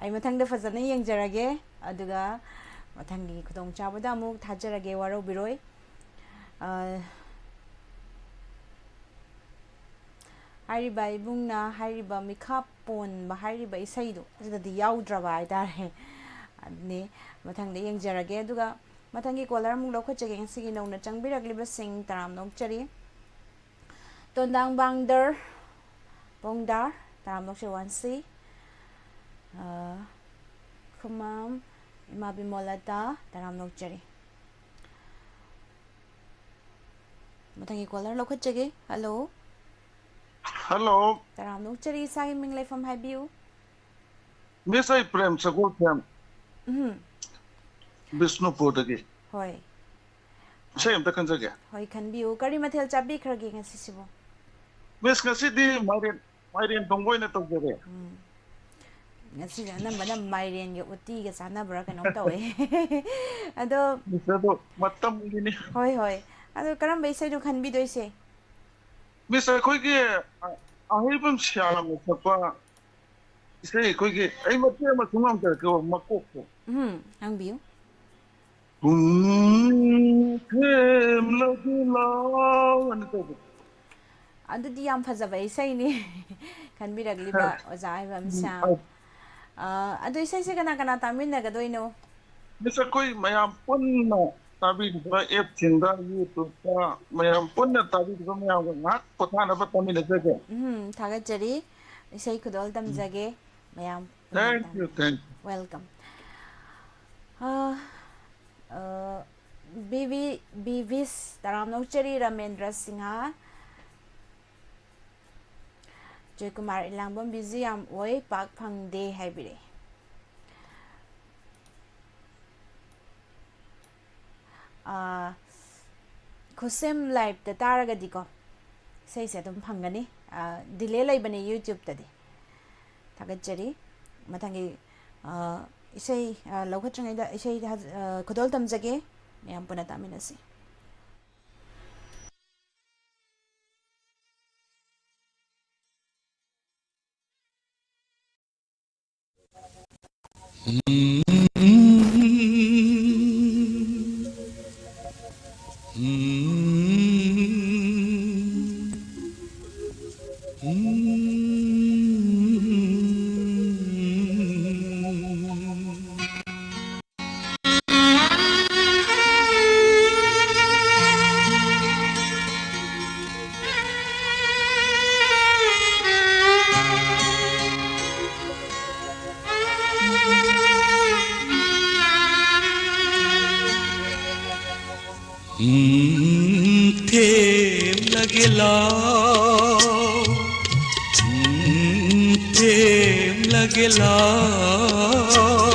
ꯑꯩ ꯃꯊꯪꯗ ꯐꯖꯅ ꯌꯦꯡꯖꯔꯒꯦ, ꯑꯗꯨꯒ ꯃꯊꯪꯒꯤ ꯈꯨꯗꯣꯡꯆꯥꯕꯗ ꯑꯃꯨꯛ ꯊꯥꯖꯔꯒꯦ, ꯋꯥꯔꯧꯕꯤꯔꯣꯏ꯫ ꯑ, ꯍꯥꯏꯔꯤꯕ ꯏꯕꯨꯡꯅ ꯍꯥꯏꯔꯤꯕ ꯃꯤꯈꯥ ꯄꯣꯟꯕ ꯍꯥꯏꯔꯤꯕ ꯏꯁꯩꯗꯣ ꯑꯗꯨꯗꯗꯤ ꯌꯥꯎꯗ꯭ꯔꯕ ꯍꯥꯏꯇꯥꯔꯦ꯫ ꯑꯗꯨꯅꯤ, ꯃꯊꯪꯗ ꯌꯦꯡꯖꯔꯒꯦ꯫ ꯑꯗꯨꯒ ꯃꯊꯪꯒꯤ ꯀꯣꯂꯔ ꯑꯃꯨꯛ ꯂꯧꯈꯠꯆꯒꯦ꯫ ꯉꯁꯤꯒꯤ ꯅꯧꯅ ꯆꯪꯕꯤꯔꯛꯂꯤꯕꯁꯤꯡ ꯇꯔꯥꯝꯅ ꯑꯣꯛꯆꯔꯤ꯫ ꯇꯣꯟꯗꯥꯡ ꯕꯥꯡꯗꯔ, ꯕꯣꯡꯗꯥꯔ, ꯇꯔꯥꯝꯅ ꯑꯣꯛꯆꯔꯤ꯫ ꯋꯥꯟꯁꯤ, ꯑ, ꯈꯨꯃꯥꯝ, ꯏꯃꯥ ꯕꯤꯃꯣꯂꯇꯥ, ꯇꯔꯥꯝꯅ ꯑꯣꯛꯆꯔꯤ꯫ ꯃꯊꯪꯒꯤ ꯀꯣꯂꯔ ꯂꯧꯈꯠꯆꯒꯦ꯫ ꯍꯜꯂꯣ꯫ ꯍꯜꯂꯣ꯫ ꯇꯔꯥꯝꯅ ꯑꯣꯛꯆꯔꯤ, ꯏꯁꯥꯒꯤ ꯃꯤꯡ ꯂꯩꯐꯝ ꯍꯥꯏꯕꯤꯌꯨ꯫ ꯃꯤꯁ, ꯑꯩ ꯄ꯭ꯔꯦꯝ ꯁꯒꯣꯜꯁꯦꯝ, ꯎꯝ꯫ ꯕꯤꯁꯅꯨꯄꯨꯔꯗꯒꯤ꯫ ꯍꯣꯏ꯫ ꯏꯁꯩ ꯑꯝꯇ ꯈꯟꯖꯒꯦ꯫ ꯍꯣꯏ, ꯈꯟꯕꯤꯌꯨ꯫ ꯀꯔꯤ ꯃꯊꯦꯜ ꯆꯥꯕꯤꯈ꯭ꯔꯒꯦ ꯉꯁꯤꯁꯤꯕꯨ? ꯃꯤꯁ, ꯉꯁꯤꯗꯤ ꯃꯥꯏꯔꯦꯟ, ꯃꯥꯏꯔꯦꯟ ꯊꯣꯡꯕ ꯑꯣꯏꯅ ꯇꯧꯖꯔꯦ꯫ ꯎꯝ꯫ ꯉꯁꯤꯁꯦ ꯑꯅꯝꯕꯅ ꯃꯥꯏꯔꯦꯟꯒ ꯎꯇꯤꯒ ꯆꯥꯅꯕ꯭ꯔꯥ ꯀꯩꯅꯣꯝ ꯇꯧꯋꯦ꯫ ꯑꯗꯣ ꯃꯤꯁ, ꯑꯗꯣ ꯃꯇꯝꯒꯤꯅꯤ꯫ ꯍꯣꯏ, ꯍꯣꯏ꯫ ꯑꯗꯣ ꯀꯔꯝꯕ ꯏꯁꯩꯅꯣ ꯈꯟꯕꯤꯗꯣꯏꯁꯦ? ꯃꯤꯁ, ꯑꯩꯈꯣꯏꯒꯤ, ꯑ, ꯑꯍꯩꯕꯝ ꯁꯤꯌꯥꯔꯥꯝꯅ ꯁꯛꯄ ꯏꯁꯩ ꯑꯩꯈꯣꯏꯒꯤ, ꯑꯩ ꯃꯇꯦꯛ ꯑꯃ ꯁꯨꯝ ꯉꯥꯡꯖꯔꯛꯀꯦꯕ, ꯃꯀꯣꯛꯇꯣ꯫ ꯎꯝ, ꯉꯥꯡꯕꯤꯌꯨ꯫ ꯄꯨꯡ ꯊꯦꯝꯂꯗꯨ ꯂꯥꯎ ꯑꯅ ꯇꯧꯕꯗꯣ꯫ ꯑꯗꯨꯗꯤ ꯌꯥꯝ ꯐꯖꯕ ꯏꯁꯩꯅꯤ꯫ ꯈꯟꯕꯤꯔꯛꯂꯤꯕ ꯑꯣꯖꯥ ꯑꯍꯩꯕꯝ ꯎꯝ, ꯁ꯭ꯌꯥꯝ꯫ ꯑꯧ꯫ ꯑ, ꯑꯗꯣ ꯏꯁꯩꯁꯦ ꯀꯅꯥ ꯀꯅꯥ ꯇꯥꯃꯤꯟꯅꯒꯗꯣꯏꯅꯣ? ꯃꯤꯁ, ꯑꯩꯈꯣꯏ ꯃꯌꯥꯝ ꯄꯨꯟꯅ ꯇꯥꯕꯤꯔꯤꯕ ꯑꯦꯞꯁꯤꯡꯗ, YouTube-ꯇ ꯃꯌꯥꯝ ꯄꯨꯟꯅ ꯇꯥꯕꯤꯔꯤꯕ ꯃꯌꯥꯝꯒ ꯉꯥꯏꯍꯥꯛ ꯄꯣꯊꯥꯅꯕ ꯇꯥꯃꯤꯟꯅꯖꯒꯦ꯫ ꯎꯝ, ꯊꯥꯒꯠꯆꯔꯤ꯫ ꯏꯁꯩ ꯈꯨꯗꯣꯜ ꯇꯝꯖꯒꯦ꯫ ꯃꯌꯥꯝ ꯄꯨꯟꯅ Thank you, ꯇꯥꯃꯤꯟꯅ-, thank you꯫ Welcome꯫ ꯑ, ꯑ, ꯕꯤ ꯚꯤ, ꯕꯤ ꯚꯤꯁ, ꯇꯔꯥꯝꯅ ꯑꯣꯛꯆꯔꯤ꯫ ꯔꯥꯃꯦꯟꯗ꯭ꯔ ꯁꯤꯡꯍ, ꯖꯣꯏꯀꯨꯃꯥꯔ ꯏꯂꯥꯡꯕꯝ ꯕꯤꯖꯤ ꯌꯥꯝ ꯑꯣꯏ, ꯄꯥꯛ ꯐꯪꯗꯦ ꯍꯥꯏꯕꯤꯔꯛꯑꯦ꯫ ꯑꯥ, ꯈꯨꯠꯁꯦꯝ ꯂꯥꯏꯞꯇ ꯇꯥꯔꯒꯗꯤꯀꯣ, ꯏꯁꯩꯁꯦ ꯑꯗꯨꯝ ꯐꯪꯒꯅꯤ꯫ ꯑꯥ, ꯗꯤꯂꯦ ꯂꯩꯕꯅꯦ YouTube-ꯇꯗꯤ꯫ ꯊꯥꯒꯠꯆꯔꯤ꯫ ꯃꯊꯪꯒꯤ, ꯑꯥ, ꯏꯁꯩ, ꯑꯥ, ꯂꯧꯈꯠꯇ꯭ꯔꯤꯉꯩꯗ ꯏꯁꯩ ꯊꯥ-, ꯑꯥ, ꯈꯨꯗꯣꯜ ꯇꯝꯖꯒꯦ꯫ ꯃꯌꯥꯝ ꯄꯨꯟꯅ ꯇꯥꯃꯤꯟꯅꯁꯤ꯫ ꯎꯝ, ꯊꯦꯝꯂꯒꯦ ꯂꯥꯎ, ꯎꯝ, ꯊꯦꯝꯂꯒꯦ ꯂꯥꯎ,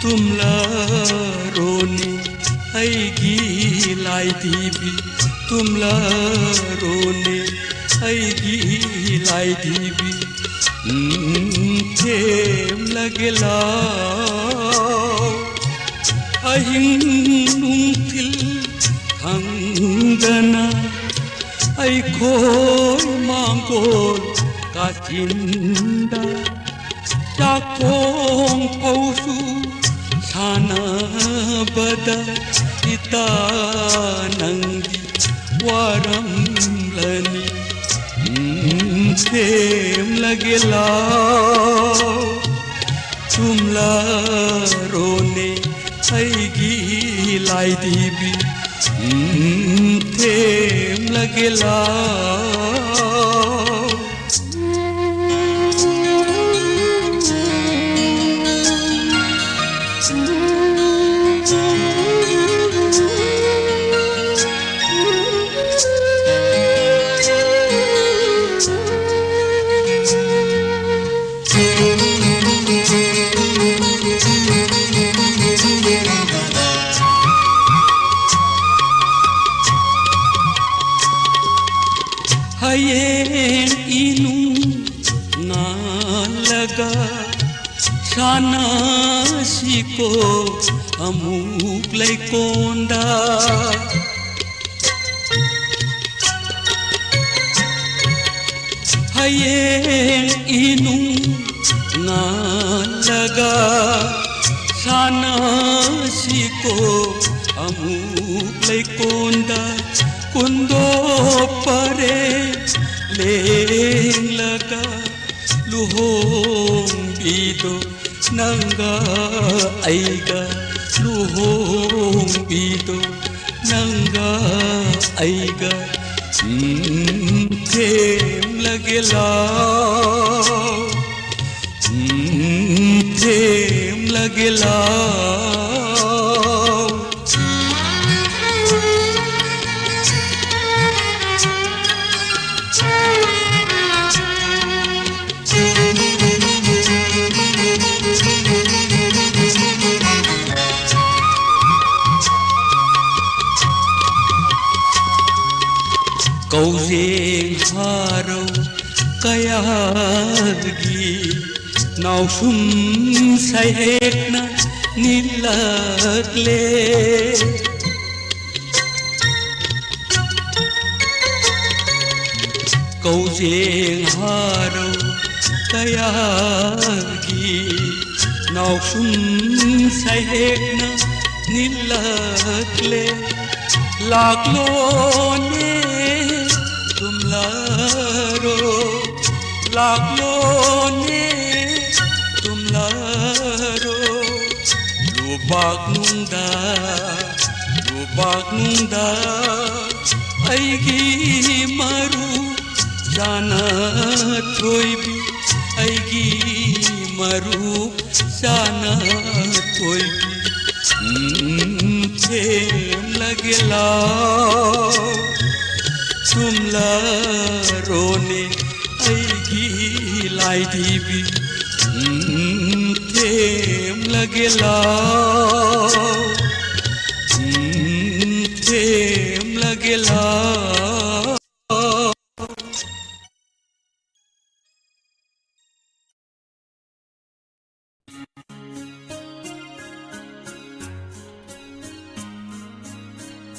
ꯇꯨꯝꯂꯔꯣꯅꯦ ꯑꯩꯒꯤ ꯂꯥꯏꯗꯤꯕꯤ, ꯇꯨꯝꯂꯔꯣꯅꯦ ꯑꯩꯒꯤ ꯂꯥꯏꯗꯤꯕꯤ, ꯎꯝ, ꯊꯦꯝꯂꯒꯦ ꯂꯥꯎ꯫ ꯑꯍꯤꯡ ꯅꯨꯡꯊꯤꯜ ꯈꯪꯗꯅ ꯑꯩꯈꯣꯏ ꯃꯥꯡꯒꯣꯜ ꯀꯥꯆꯤꯟꯗ ꯆꯥꯛꯊꯣꯡ ꯐꯧꯁꯨ ꯁꯥꯟꯅꯕꯗ ꯏꯇꯥ ꯅꯪꯗꯤ ꯋꯥꯔꯝꯂꯅꯤ꯫ ꯎꯝ, ꯊꯦꯝꯂꯒꯦ ꯂꯥꯎ, ꯇꯨꯝꯂꯔꯣꯅꯦ ꯑꯩꯒꯤ ꯂꯥꯏꯗꯤꯕꯤ, ꯎꯝ, ꯊꯦꯝꯂꯒꯦ ꯂꯥꯎ꯫ ꯍꯌꯦꯡ ꯏꯅꯨꯡ ꯉꯥꯜꯂꯒ ꯁꯥꯟꯅꯁꯤꯀꯣ ꯑꯃꯨꯛ ꯂꯩꯀꯣꯟꯗ꯫ ꯍꯌꯦꯡ ꯏꯅꯨꯡ ꯉꯥꯜ ꯂꯒ ꯁꯥꯟꯅꯁꯤꯀꯣ ꯑꯃꯨꯛ ꯂꯩꯀꯣꯟꯗ ꯀꯨꯟꯗꯣꯛ ꯄꯔꯦꯡ ꯂꯦꯡꯂꯒ ꯂꯨꯍꯣꯡꯕꯤꯗꯣ ꯅꯪꯒ ꯑꯩꯒ ꯂꯨꯍꯣꯡꯕꯤꯗꯣ ꯅꯪꯒ ꯑꯩꯒ ꯎꯝ, ꯊꯦꯝꯂꯒꯦ ꯂꯥꯎ ꯎꯝ, ꯊꯦꯝꯂꯒꯦ ꯂꯥꯎ ꯀꯧꯖꯦꯡ ꯍꯥꯔꯧ ꯀꯌꯥꯒꯤ ꯅꯥꯎꯁꯨꯝ ꯁꯩꯍꯦꯛꯅ ꯅꯤꯜꯂꯛꯂꯦ꯫ ꯀꯧꯖꯦꯡ ꯍꯥꯔꯧ ꯀꯌꯥꯒꯤ ꯅꯥꯎꯁꯨꯝ ꯁꯩꯍꯦꯛꯅ ꯅꯤꯜꯂꯛꯂꯦ꯫ ꯂꯥꯛꯂꯣꯅꯦ ꯇꯨꯝꯂꯔꯣ ꯂꯥꯛꯂꯣꯅꯦ ꯇꯨꯝꯂꯔꯣ ꯂꯨꯕꯥꯛꯅꯨꯡꯗ ꯂꯨꯕꯥꯛꯅꯨꯡꯗ ꯑꯩꯒꯤ ꯃꯔꯨ ꯆꯥꯅ ꯊꯣꯏꯕꯤ ꯑꯩꯒꯤ ꯃꯔꯨ ꯆꯥꯅ ꯊꯣꯏꯕꯤ ꯎꯝ, ꯊꯦꯝꯂꯒꯦ ꯂꯥꯎ ꯇꯨꯝꯂꯔꯣꯅꯦ ꯑꯩꯒꯤ ꯂꯥꯏꯗꯤꯕꯤ ꯎꯝ, ꯊꯦꯝꯂꯒꯦ ꯂꯥꯎ ꯎꯝ, ꯊꯦꯝꯂꯒꯦ ꯂꯥꯎ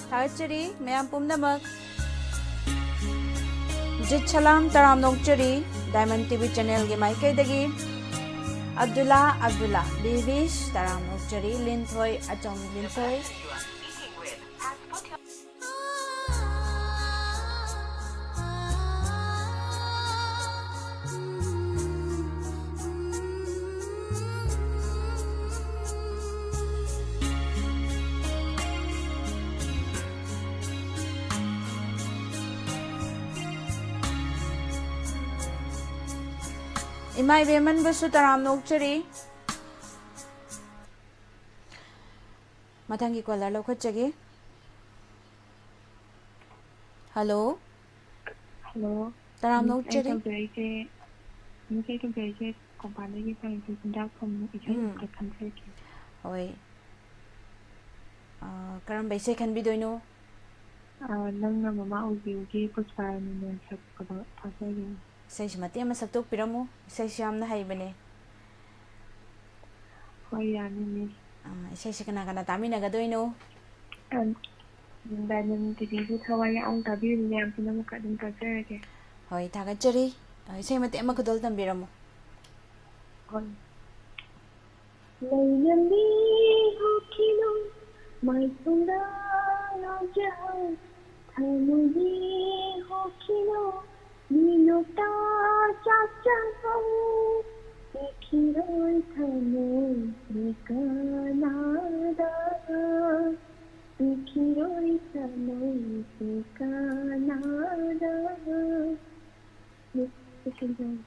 ꯊꯥꯒꯠꯆꯔꯤ ꯃꯌꯥꯝ ꯄꯨꯝꯅꯃꯛ꯫ ꯖꯤꯠ ꯁꯂꯥꯝ ꯇꯔꯥꯝꯅ ꯑꯣꯛꯆꯔꯤ ꯗꯥꯏꯃꯟ ꯇꯤ ꯚꯤ ꯆꯦꯅꯦꯜꯒꯤ ꯃꯥꯏꯀꯩꯗꯒꯤ꯫ ꯑꯕꯗꯨꯜꯂꯥ ꯑꯕꯗꯨꯜꯂꯥ, ꯕꯤꯕꯤꯁ, ꯇꯔꯥꯝꯅ ꯑꯣꯛꯆꯔꯤ꯫ ꯂꯤꯟꯊꯣꯏ ꯑꯆꯧ, ꯂꯤꯟꯊꯣꯏ꯫ ꯏꯃꯥ ꯏꯕꯦꯝꯃꯟꯕꯨꯁꯨ ꯇꯔꯥꯝꯅ ꯑꯣꯛꯆꯔꯤ꯫ ꯃꯊꯪꯒꯤ ꯀꯣꯂꯔ ꯂꯧꯈꯠꯆꯒꯦ꯫ ꯍꯜꯂꯣ꯫ ꯍꯜꯂꯣ꯫ ꯇꯔꯥꯝꯅ ꯃꯤꯁ, ꯑꯩ ꯑꯣꯛꯆꯔꯤ꯫ ꯇꯧꯖꯔꯛꯏꯁꯦ, ꯃꯤꯁ, ꯑꯩ ꯇꯧꯖꯔꯛꯏꯁꯦ ꯀꯣꯡꯄꯥꯟꯗꯒꯤ ꯄꯥꯏꯔꯛꯄ ꯆꯤꯟꯖꯥꯛꯐꯝ ꯏꯁꯩ ꯎꯝ꯫ ꯑꯝꯇ ꯈꯟꯖꯒꯦ꯫ ꯍꯣꯏ꯫ ꯑꯥ, ꯀꯔꯝꯕ ꯏꯁꯩ ꯈꯟꯕꯤꯗꯣꯏꯅꯣ? ꯑꯥ, ꯅꯪꯅ ꯃꯃꯥ ꯑꯣꯏꯕꯤꯌꯨꯒꯤ ꯄꯨꯁꯄꯥꯔꯥꯅꯤꯅ ꯁꯛꯄꯗꯣ ꯊꯥꯖꯒꯦ꯫ ꯏꯁꯩꯁꯨ ꯃꯇꯦꯛ ꯑꯃ ꯁꯛꯇꯣꯛꯄꯤꯔꯝꯃꯨ꯫ ꯏꯁꯩꯁꯨ ꯌꯥꯝꯅ ꯍꯩꯕꯅꯦ꯫ ꯍꯣꯏ, ꯌꯥꯅꯤ, ꯃꯤꯁ꯫ ꯑꯥ, ꯏꯁꯩꯁꯦ ꯀꯅꯥ ꯀꯅꯥ ꯇꯥꯃꯤꯟꯅꯒꯗꯣꯏꯅꯣ? ꯑꯝ, ꯗꯥꯏꯃꯟ ꯇꯤꯚꯤꯒꯤ ꯊꯋꯥꯏ ꯌꯥꯎꯅ ꯇꯥꯕꯤꯔꯤꯕ ꯃꯌꯥꯝ ꯄꯨꯝꯅꯃꯛꯀ ꯑꯗꯨꯝ ꯇꯥꯖꯔꯒꯦ꯫ ꯍꯣꯏ, ꯊꯥꯒꯠꯆꯔꯤ꯫ ꯑꯥ, ꯏꯁꯩ ꯃꯇꯦꯛ ꯑꯃ ꯈꯨꯗꯣꯜ ꯇꯝꯕꯤꯔꯝꯃꯨ꯫ ꯍꯣꯏ꯫ ꯂꯩꯔꯝꯃꯤ ꯍꯧꯈꯤꯅꯨ ꯃꯥꯏꯊꯣꯡꯗ ꯉꯥꯎꯖꯍꯧ, ꯊꯃꯣꯏꯒꯤ ꯍꯧꯈꯤꯅꯨ ꯃꯤꯅꯣꯛꯇ ꯆꯥꯛꯆꯍꯧ, ꯄꯤꯈꯤꯔꯣꯏ ꯊꯃꯣꯏꯁꯦ ꯀꯅꯥꯗ, ꯄꯤꯈꯤꯔꯣꯏ ꯊꯃꯣꯏꯁꯦ ꯀꯅꯥꯗ꯫ ꯂꯣꯏꯁꯤꯟꯖꯔꯦ꯫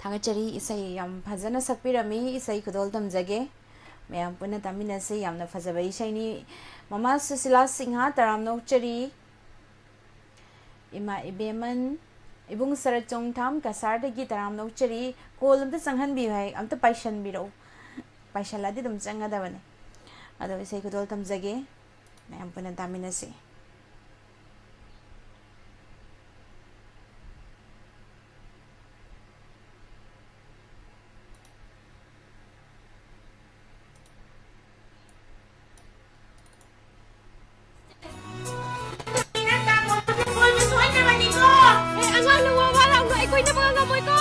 ꯊꯥꯒꯠꯆꯔꯤ, ꯏꯁꯩ ꯌꯥꯝ ꯐꯖꯅ ꯁꯛꯄꯤꯔꯝꯃꯤ꯫ ꯏꯁꯩ ꯈꯨꯗꯣꯜ ꯇꯝꯖꯒꯦ꯫ ꯃꯌꯥꯝ ꯄꯨꯟꯅ ꯇꯥꯃꯤꯟꯅꯁꯤ꯫ ꯌꯥꯝꯅ ꯐꯖꯕ ꯏꯁꯩꯅꯤ꯫ ꯃꯃꯥ ꯁꯨꯁꯤꯂꯥ ꯁꯤꯡꯍ, ꯇꯔꯥꯝꯅ ꯑꯣꯛꯆꯔꯤ꯫ ꯏꯃꯥ ꯏꯕꯦꯝꯃꯟ, ꯏꯕꯨꯡ ꯁꯔꯠ ꯆꯣꯡꯊꯥꯝ, ꯀꯁꯥꯔꯗꯒꯤ ꯇꯔꯥꯝꯅ ꯑꯣꯛꯆꯔꯤ꯫ ꯀꯣꯜ ꯑꯝꯇ ꯆꯪꯍꯟꯕꯤꯌꯨ ꯍꯥꯏ, ꯑꯝꯇ ꯄꯥꯏꯁꯟꯕꯤꯔꯛꯎ꯫ ꯄꯥꯏꯁꯜꯂꯗꯤ ꯑꯗꯨꯝ ꯆꯪꯒꯗꯕꯅꯦ꯫ ꯑꯗꯣ ꯏꯁꯩ ꯈꯨꯗꯣꯜ ꯇꯝꯖꯒꯦ꯫ ꯃꯌꯥꯝ ꯄꯨꯟꯅ ꯇꯥꯃꯤꯟꯅꯁꯤ꯫ ꯑꯦ, ꯑꯉꯥꯡꯅ ꯋꯥ ꯋꯥ ꯂꯥꯎꯅꯨ, ꯑꯩꯈꯣꯏꯅ ꯄꯪꯉꯥꯡ ꯉꯝꯃꯣꯏꯀꯣ꯫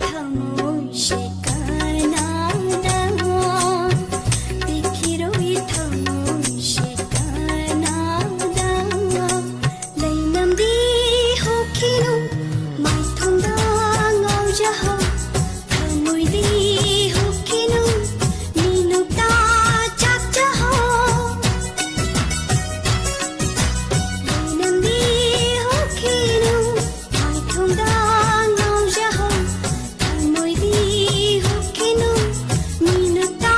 ꯊꯃꯣꯏꯁꯦ ꯀꯅꯥꯗ ꯄꯤꯈꯤꯔꯣꯏ? ꯊꯃꯣꯏꯁꯦ ꯀꯅꯥꯗ ꯂꯩꯅꯝꯗꯤ ꯍꯨꯈꯤꯅꯨ, ꯃꯥꯏꯊꯣꯡꯗ ꯉꯥꯎꯖꯍꯧ꯫ ꯊꯃꯣꯏꯗꯤ ꯍꯨꯈꯤꯅꯨ, ꯃꯤꯅꯨꯡꯗ ꯆꯥꯛꯆꯍꯧ꯫ ꯂꯩꯅꯝꯗꯤ ꯍꯨꯈꯤꯅꯨ, ꯃꯥꯏꯊꯣꯡꯗ ꯉꯥꯎꯖꯍꯧ꯫ ꯊꯃꯣꯏꯗꯤ ꯍꯨꯈꯤꯅꯨ, ꯃꯤꯅꯨꯡꯗ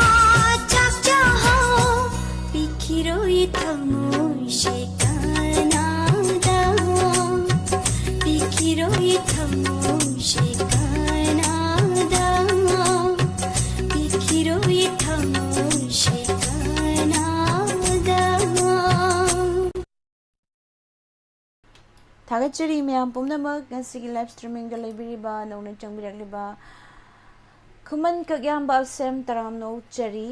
ꯆꯥꯛꯆꯍꯧ꯫ ꯄꯤꯈꯤꯔꯣꯏ ꯊꯃꯣꯏꯁꯦ ꯀꯅꯥꯗ, ꯄꯤꯈꯤꯔꯣꯏ ꯊꯃꯣꯏꯁꯦ ꯀꯅꯥꯗ, ꯄꯤꯈꯤꯔꯣꯏ ꯊꯃꯣꯏꯁꯦ ꯀꯅꯥꯗ꯫ ꯊꯥꯒꯠꯆꯔꯤ ꯃꯌꯥꯝ ꯄꯨꯝꯅꯃꯛ, ꯉꯁꯤꯒꯤ live streamingꯗ ꯂꯩꯕꯤꯔꯤꯕ, ꯅꯧꯅ ꯆꯪꯕꯤꯔꯛꯂꯤꯕ ꯈꯨꯃꯟ ꯀꯛꯌꯥꯝꯕ ꯑꯁꯦꯝ ꯇꯔꯥꯝꯅ ꯑꯣꯛꯆꯔꯤ꯫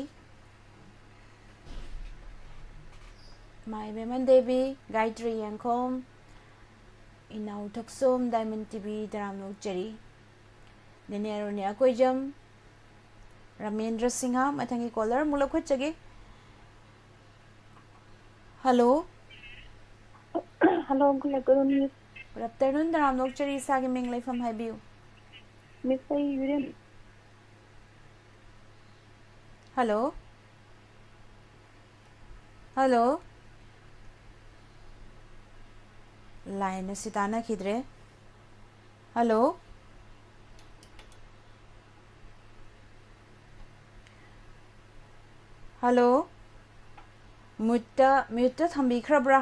ꯃꯥꯏꯕꯦꯝꯃ ꯗꯦꯕꯤ, ꯒꯥꯌꯇ꯭ꯔꯤ ꯌꯦꯡꯈꯣꯝ, ꯏꯅꯥꯎ ꯊꯛꯁꯣꯝ, Diamond ꯇꯤ ꯚꯤ ꯇꯔꯥꯝꯅ ꯑꯣꯛꯆꯔꯤ꯫ ꯅꯦꯅꯦ ꯑꯔꯨꯅꯤ ꯑꯀꯣꯏꯖꯝ, ꯔꯥꯃꯦꯟꯗ꯭ꯔ ꯁꯤꯡꯍ, ꯃꯊꯪꯒꯤ caller ꯑꯃꯨꯛ ꯂꯧꯈꯠꯆꯒꯦ꯫ Hello꯫ Hello, good afternoon, Miss꯫ Good afternoon, ꯇꯔꯥꯝꯅ ꯑꯣꯛꯆꯔꯤ, ꯏꯁꯥꯒꯤ ꯃꯤꯡ ꯂꯩꯐꯝ ꯍꯥꯏꯕꯤꯌꯨ꯫ Miss, ꯑꯩ ꯌꯨꯔꯦꯟ꯫ Hello꯫ Hello꯫ Line ꯑꯁꯤ ꯇꯥꯟꯅꯈꯤꯗ꯭ꯔꯦ꯫ Hello꯫ Hello꯫ Muteꯇ, muteꯇ ꯊꯝꯕꯤꯈ꯭ꯔꯕ꯭ꯔꯥ?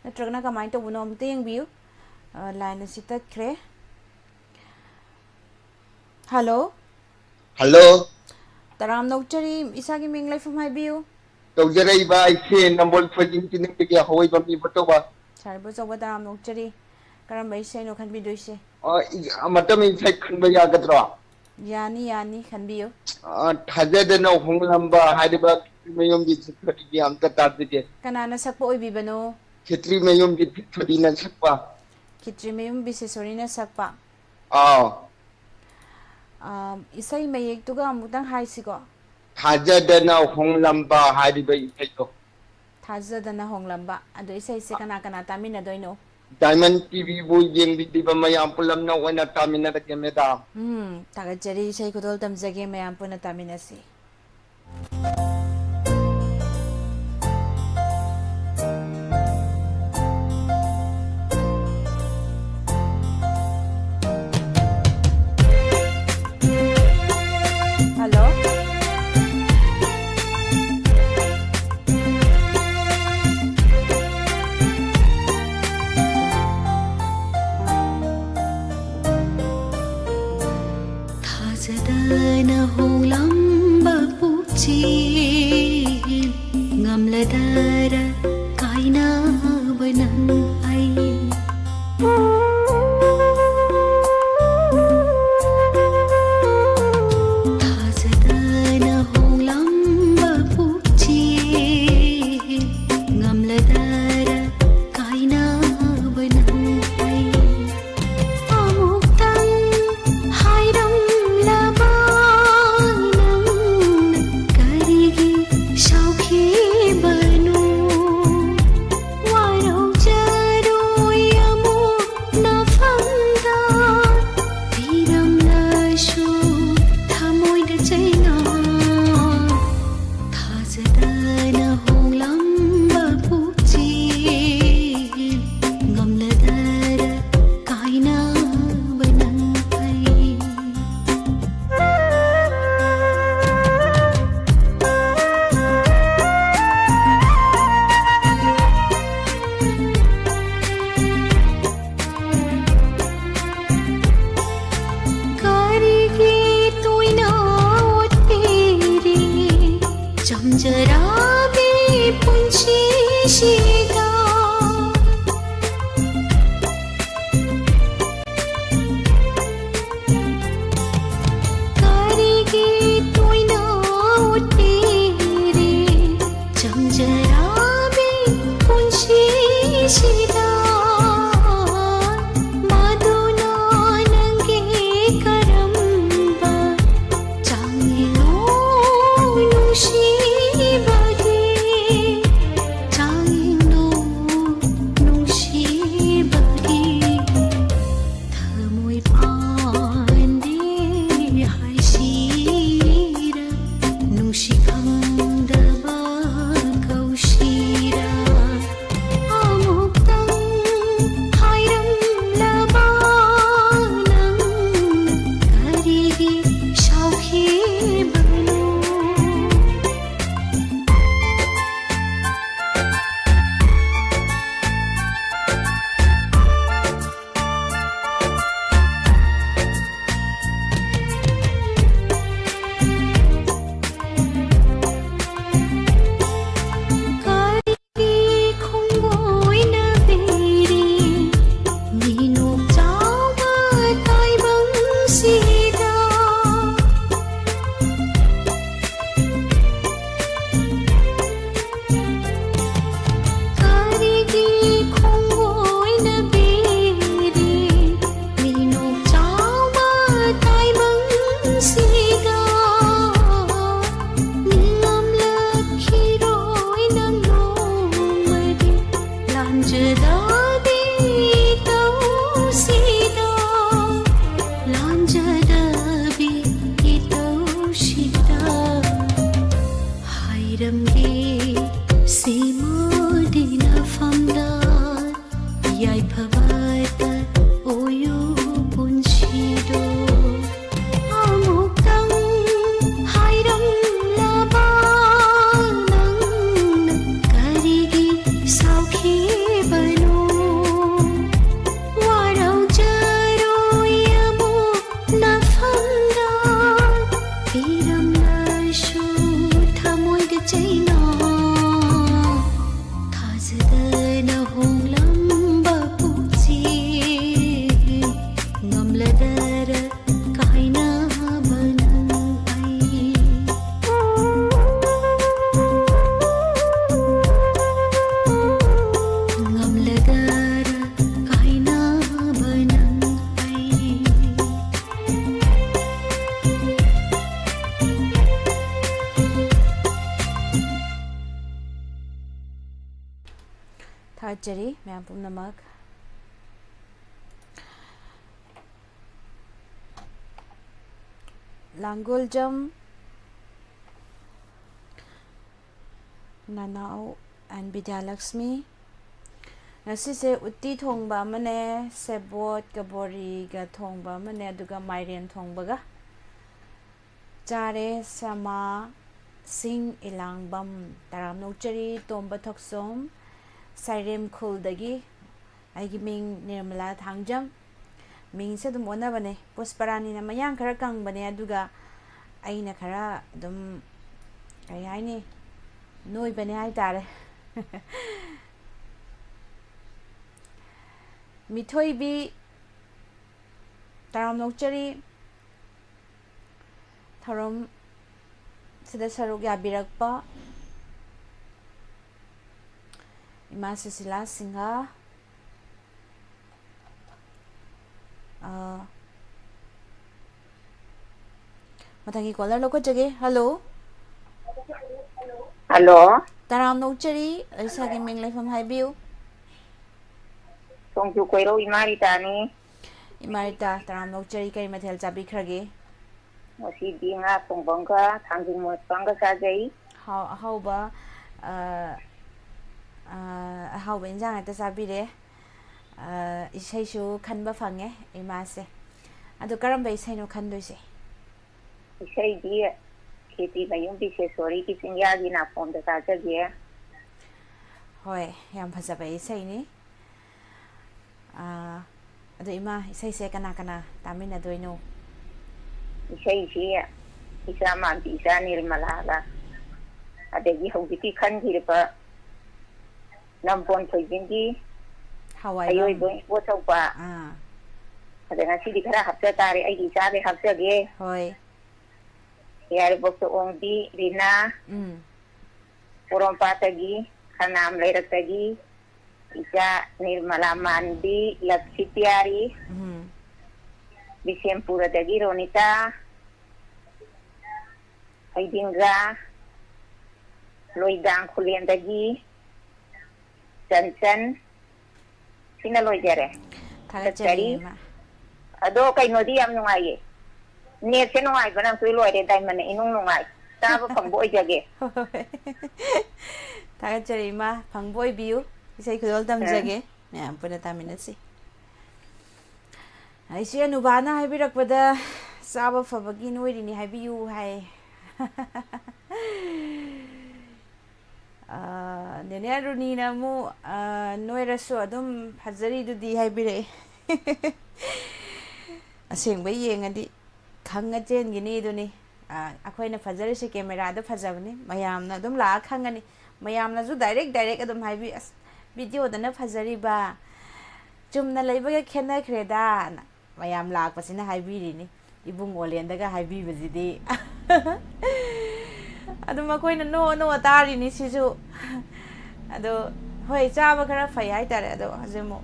ꯅꯠꯇ꯭ꯔꯒꯅ ꯀꯃꯥꯏꯅ ꯇꯧꯕꯅꯣ? ꯑꯃꯨꯛꯇ ꯌꯦꯡꯕꯤꯌꯨ꯫ ꯑ, line ꯑꯁꯤ ꯇꯠꯈ꯭ꯔꯦ꯫ Hello꯫ Hello꯫ ꯇꯔꯥꯝꯅ ꯑꯣꯛꯆꯔꯤ, ꯏꯁꯥꯒꯤ ꯃꯤꯡ ꯂꯩꯐꯝ ꯍꯥꯏꯕꯤꯌꯨ꯫ ꯇꯧꯖꯔꯛꯏꯕ ꯑꯩꯁꯦ ꯅꯝꯕꯣꯜ ꯊꯣꯏꯗꯤꯡ ꯆꯤꯡꯗꯒꯤ ꯍꯧꯋꯩꯕꯝ ꯏꯕꯣꯆꯧꯕ꯫ ꯁꯥꯔꯕꯣꯆꯧꯕ ꯇꯔꯥꯝꯅ ꯑꯣꯛꯆꯔꯤ꯫ ꯀꯔꯝꯕ ꯏꯁꯩꯅꯣ ꯈꯟꯕꯤꯗꯣꯏꯁꯦ? ꯑ, ꯏ-, ꯃꯇꯝ ꯏꯁꯩ ꯈꯟꯕ ꯌꯥꯒꯗ꯭ꯔꯣ? ꯌꯥꯅꯤ, ꯌꯥꯅꯤ, ꯈꯟꯕꯤꯌꯨ꯫ ꯑ, ꯊꯥꯖꯗꯅ ꯍꯣꯡꯂꯝꯕ ꯍꯥꯏꯔꯤꯕ ꯈꯦꯇ꯭ꯔꯤꯃꯌꯨꯝ ꯕꯤꯁꯦꯁꯣꯔꯤꯒꯤ ꯑꯝꯇ ꯇꯥꯖꯒꯦ꯫ ꯀꯅꯥꯅ ꯁꯛꯄ ꯑꯣꯏꯕꯤꯕꯅꯣ? ꯈꯦꯇ꯭ꯔꯤꯃꯌꯨꯝ ꯕꯤꯁꯦꯁꯣꯔꯤꯅ ꯁꯛꯄ꯫ ꯈꯦꯇ꯭ꯔꯤꯃꯌꯨꯝ ꯕꯤꯁꯦꯁꯣꯔꯤꯅ ꯁꯛꯄ꯫ ꯑꯥꯎ꯫ ꯑꯥ, ꯏꯁꯩ ꯃꯌꯦꯛꯇꯨꯒ ꯑꯃꯨꯛꯇꯪ ꯍꯥꯏꯁꯤꯀꯣ꯫ ꯊꯥꯖꯗꯅ ꯍꯣꯡꯂꯝꯕ ꯍꯥꯏꯔꯤꯕ ꯏꯁꯩꯗꯣ꯫ ꯊꯥꯖꯗꯅ ꯍꯣꯡꯂꯝꯕ꯫ ꯑꯗꯣ ꯏꯁꯩꯁꯦ ꯀꯅꯥ ꯀꯅꯥ ꯇꯥꯃꯤꯟꯅꯗꯣꯏꯅꯣ? ꯗꯥꯏꯃꯟ ꯇꯤꯚꯤꯕꯨ ꯌꯦꯡꯕꯤꯔꯤꯕ ꯃꯌꯥꯝ ꯄꯨꯝꯅꯃꯛꯅ ꯑꯣꯏꯅ ꯇꯥꯃꯤꯟꯅꯔꯒꯦ ꯃꯦꯗꯥꯝ꯫ ꯎꯝ, ꯊꯥꯒꯠꯆꯔꯤ꯫ ꯏꯁꯩ ꯈꯨꯗꯣꯜ ꯇꯝꯖꯒꯦ, ꯃꯌꯥꯝ ꯄꯨꯟꯅ ꯇꯥꯃꯤꯟꯅꯁꯤ꯫ ꯍꯜꯂꯣ꯫ ꯊꯥꯖꯗꯅ ꯍꯣꯡꯂꯝꯕ ꯄꯨꯛꯆꯦꯜ, ꯉꯝꯂꯗꯔ ꯀꯥꯏꯅꯕ ꯅꯪ ꯑꯩ꯫ ꯊꯥꯖꯗꯅ ꯍꯣꯡꯂꯝꯕ ꯄꯨꯛꯆꯦꯜ, ꯉꯝꯂꯗꯔ ꯀꯥꯏꯅꯕ ꯅꯪ ꯑꯩ꯫ ꯑꯃꯨꯛꯇꯪ ꯍꯥꯏꯔꯝꯂꯕ ꯅꯪꯅ ꯀꯔꯤꯒꯤ ꯁꯥꯎꯈꯤꯕꯅꯣ? ꯋꯥꯔꯧꯖꯔꯣꯏ ꯑꯃꯨꯛ ꯅꯐꯝꯗ ꯄꯤꯔꯝꯂꯁꯨ ꯊꯃꯣꯏꯗ ꯆꯩꯅꯥ꯫ ꯊꯥꯖꯗꯅ ꯍꯣꯡꯂꯝꯕ ꯄꯨꯛꯆꯦꯜ, ꯉꯝꯂꯗꯔ ꯀꯥꯏꯅꯕ ꯅꯪ ꯑꯩ꯫ ꯀꯔꯤꯒꯤ ꯇꯣꯏꯅ ꯑꯣꯠꯄꯤꯔꯤ ꯆꯝꯖꯔꯕꯤ ꯄꯨꯟꯁꯤꯁꯤꯗ? ꯀꯔꯤꯒꯤ ꯇꯣꯏꯅ ꯑꯣꯠꯄꯤꯔꯤ ꯆꯝꯖꯔꯕꯤ ꯄꯨꯟꯁꯤꯁꯤꯗ? ꯃꯗꯨꯅ ꯅꯪꯒꯤ ꯀꯔꯝꯕ ꯆꯔꯤ ꯃꯌꯥꯝ ꯄꯨꯝꯅꯃꯛ꯫ ꯂꯥꯡꯒꯣꯜꯖꯝ ꯅꯅꯥꯎ and ꯕꯤꯗ꯭ꯌꯥꯂꯛꯁꯃꯤ꯫ ꯉꯁꯤꯁꯦ ꯎꯇꯤ ꯊꯣꯡꯕ ꯑꯃꯅꯦ, ꯁꯦꯕꯣꯠꯀ ꯕꯣꯔꯤꯒ ꯊꯣꯡꯕ ꯑꯃꯅꯦ, ꯑꯗꯨꯒ ꯃꯥꯏꯔꯦꯟ ꯊꯣꯡꯕꯒ ꯆꯥꯔꯦ꯫ ꯁꯃꯥ ꯁꯤꯡ ꯏꯂꯥꯡꯕꯝ, ꯇꯔꯥꯝꯅ ꯑꯣꯛꯆꯔꯤ꯫ ꯇꯣꯝꯕ ꯊꯣꯛꯆꯣꯝ, ꯁꯥꯏꯔꯦꯝ ꯈꯨꯜꯗꯒꯤ꯫ ꯑꯩꯒꯤ ꯃꯤꯡ ꯅꯤꯔꯃꯂꯥ ꯊꯥꯡꯖꯝ꯫ ꯃꯤꯡꯁꯦ ꯑꯗꯨꯝ ꯑꯣꯟꯅꯕꯅꯦ꯫ ꯄꯨꯁꯄꯔꯥꯅꯤꯅ ꯃꯌꯥꯡ ꯈꯔ ꯀꯪꯕꯅꯦ, ꯑꯗꯨꯒ ꯑꯩꯅ ꯈꯔ ꯑꯗꯨꯝ, ꯀꯩ ꯍꯥꯏꯅꯤ, ꯅꯣꯏꯕꯅꯦ ꯍꯥꯏꯇꯥꯔꯦ꯫ ꯃꯤꯊꯣꯏꯕꯤ, ꯇꯔꯥꯝꯅ ꯑꯣꯛꯆꯔꯤ꯫ ꯊꯧꯔꯝ ꯁꯤꯗ ꯁꯔꯨꯛ ꯌꯥꯕꯤꯔꯛꯄ ꯏꯃꯥ ꯁꯨꯁꯤꯂꯥ ꯁꯤꯡꯍ꯫ ꯑ, ꯃꯊꯪꯒꯤ caller ꯂꯧꯈꯠꯆꯒꯦ꯫ Hello꯫ Hello꯫ ꯇꯔꯥꯝꯅ ꯑꯣꯛꯆꯔꯤ, ꯏꯁꯥꯒꯤ ꯃꯤꯡ ꯂꯩꯐꯝ ꯍꯥꯏꯕꯤꯌꯨ꯫ ꯊꯣꯡꯖꯨ ꯀꯣꯏꯔꯧ ꯏꯃꯥ ꯔꯤꯇꯥꯅꯤ꯫ ꯏꯃꯥ ꯔꯤꯇꯥ, ꯇꯔꯥꯝꯅ ꯑꯣꯛꯆꯔꯤ, ꯀꯔꯤ ꯃꯊꯦꯜ ꯆꯥꯕꯤꯈ꯭ꯔꯒꯦ? ꯉꯁꯤꯗꯤ ꯉꯥ ꯊꯣꯡꯕ ꯑꯃꯒ ꯊꯥꯡꯖꯤꯡ ꯃꯦꯠꯄ ꯑꯃꯒ ꯆꯥꯖꯩ꯫ ꯍꯥꯎ-, ꯑꯍꯥꯎꯕ, ꯑ, ꯑ, ꯑꯍꯥꯎꯕ ꯏꯟꯖꯥꯡ ꯉꯥꯛꯇ ꯆꯥꯕꯤꯔꯦ꯫ ꯑ, ꯏꯁꯩꯁꯨ ꯈꯟꯕ ꯐꯪꯉꯦ ꯏꯃꯥꯁꯦ꯫ ꯑꯗꯣ ꯀꯔꯝꯕ ꯏꯁꯩꯅꯣ ꯈꯟꯗꯣꯏꯁꯦ? ꯏꯁꯩꯗꯤ ꯈꯦꯇꯤ ꯃꯌꯨꯝ ꯕꯤꯁꯦꯁꯣꯔꯤꯒꯤ ꯆꯤꯡꯌꯥꯒꯤ ꯅꯥꯄꯣꯝꯗ ꯆꯥꯖꯒꯦ꯫ ꯍꯣꯏ, ꯌꯥꯝ ꯐꯖꯕ ꯏꯁꯩꯅꯤ꯫ ꯑꯥ, ꯑꯗꯣ ꯏꯃꯥ, ꯏꯁꯩꯁꯦ ꯀꯅꯥ ꯀꯅꯥ ꯇꯥꯃꯤꯟꯅꯗꯣꯏꯅꯣ? ꯏꯁꯩꯁꯤ ꯏꯆꯥ ꯃꯥꯟꯕꯤ ꯏꯆꯥ ꯅꯤꯔꯃꯂꯥꯒ, ꯑꯗꯒꯤ ꯍꯧꯖꯤꯛꯀꯤ ꯈꯟꯈꯤꯔꯤꯕ ꯅꯝꯕꯣꯜ ꯊꯣꯏꯕꯤꯒꯤ ꯍꯋꯥꯏꯕꯝ꯫ ꯑꯌꯣꯏꯕ ꯏꯕꯣꯆꯧꯕ꯫ ꯑꯥ꯫ ꯑꯗ ꯉꯁꯤꯗꯤ ꯈꯔ ꯍꯥꯞꯆ ꯇꯥꯔꯦ, ꯑꯩꯒꯤ ꯏꯆꯥꯈꯩ ꯍꯥꯞꯆꯒꯦ꯫ ꯍꯣꯏ꯫ ꯌꯥꯏꯔꯤꯄꯣꯛꯇ ꯑꯣꯡꯕꯤ ꯔꯤꯅꯥ, ꯎꯝ꯫ ꯄꯣꯔꯣꯝꯄꯥꯠꯇꯒꯤ ꯈꯅꯥꯝ ꯂꯩꯔꯛꯇꯒꯤ ꯏꯆꯥ ꯅꯤꯔꯃꯂꯥ ꯃꯥꯟꯕꯤ, ꯂꯛꯁꯤ ꯄꯤꯌꯥꯔꯤ, ꯎꯝ꯫ ꯕꯤꯁꯦꯝꯄꯨꯔꯗꯒꯤ ꯔꯣꯅꯤꯇꯥ, ꯍꯩꯗꯤꯡꯒ, ꯂꯣꯏꯗꯥꯡ ꯈꯨꯂꯦꯟꯗꯒꯤ ꯆꯟꯆꯟ, ꯁꯤꯅ ꯂꯣꯏꯖꯔꯦ꯫ ꯊꯥꯒꯠꯆꯔꯤ, ꯀꯔꯤ? ꯏꯃꯥ꯫ ꯑꯗꯣ ꯀꯩꯅꯣꯗꯤ ꯌꯥꯝ ꯅꯨꯡꯉꯥꯏꯌꯦ, ꯅꯦꯠꯁꯦ ꯅꯨꯡꯉꯥꯏꯕꯅ ꯑꯩꯈꯣꯏ ꯂꯣꯏꯔꯦ, ꯗꯥꯏꯃꯟꯅ ꯏꯅꯨꯡ ꯅꯨꯡꯉꯥꯏ꯫ ꯆꯥꯕ ꯐꯪꯕ ꯑꯣꯏꯖꯒꯦ꯫ ꯍꯣꯏ꯫ ꯊꯥꯒꯠꯆꯔꯤ, ꯏꯃꯥ, ꯐꯪꯕ ꯑꯣꯏꯕꯤꯌꯨ꯫ ꯏꯁꯩ ꯈꯨꯗꯣꯜ ꯎꯝ꯫ ꯇꯝꯖꯒꯦ, ꯃꯌꯥꯝ ꯄꯨꯟꯅ ꯇꯥꯃꯤꯟꯅꯁꯤ꯫ ꯏꯆꯦ ꯑꯅꯨꯕꯥꯅ ꯍꯥꯏꯕꯤꯔꯛꯄꯗ, "ꯆꯥꯕ ꯐꯕꯒꯤ ꯅꯣꯏꯔꯤꯅꯤ ꯍꯥꯏꯕꯤꯌꯨ" ꯍꯥꯏ꯫ ꯑꯥ, ꯅꯦꯅꯦ ꯔꯨꯅꯤꯅ ꯑꯃꯨꯛ, ꯑꯥ, "ꯅꯣꯏꯔꯁꯨ ꯑꯗꯨꯝ ꯐꯖꯔꯤꯗꯨꯗꯤ" ꯍꯥꯏꯕꯤꯔꯛꯑꯦ꯫ ꯑꯁꯦꯡꯕ ꯌꯦꯡꯉꯗꯤ ꯈꯪꯉ ꯆꯦꯟꯈꯤꯅꯤ ꯑꯗꯨꯅꯤ꯫ ꯑꯥ, ꯑꯩꯈꯣꯏꯅ ꯐꯖꯔꯤꯁꯦ ꯀꯦꯃꯦꯔꯥꯗ ꯐꯖꯕꯅꯤ, ꯃꯌꯥꯝꯅ ꯑꯗꯨꯝ ꯂꯥꯛꯑ ꯈꯪꯉꯅꯤ꯫ ꯃꯌꯥꯝꯅꯁꯨ ꯗꯥꯏꯔꯦꯛ ꯗꯥꯏꯔꯦꯛ ꯑꯗꯨꯝ ꯍꯥꯏꯕꯤ, "ꯑꯁ, ꯚꯤꯗꯤꯑꯣꯗꯅ ꯐꯖꯔꯤꯕ, ꯆꯨꯝꯅ ꯂꯩꯕꯒ ꯈꯦꯠꯅꯈ꯭ꯔꯦꯗꯥꯅ" ꯃꯌꯥꯝ ꯂꯥꯛꯄꯁꯤꯅ ꯍꯥꯏꯕꯤꯔꯤꯅꯤ꯫ ꯏꯕꯨꯡ ꯑꯣꯂꯦꯟꯗꯒ ꯍꯥꯏꯕꯤꯕꯁꯤꯗꯤ꯫ ꯑꯗꯨꯝ ꯑꯩꯈꯣꯏꯅ ꯅꯣꯛꯑ ꯅꯣꯛꯑ ꯇꯥꯔꯤꯅꯤ ꯁꯤꯁꯨ꯫ ꯑꯗꯣ ꯍꯣꯏ, ꯆꯥꯕ ꯈꯔ ꯐꯩ ꯍꯥꯏꯇꯥꯔꯦ꯫ ꯑꯗꯣ ꯍꯧꯖꯤꯛ ꯑꯃꯨꯛ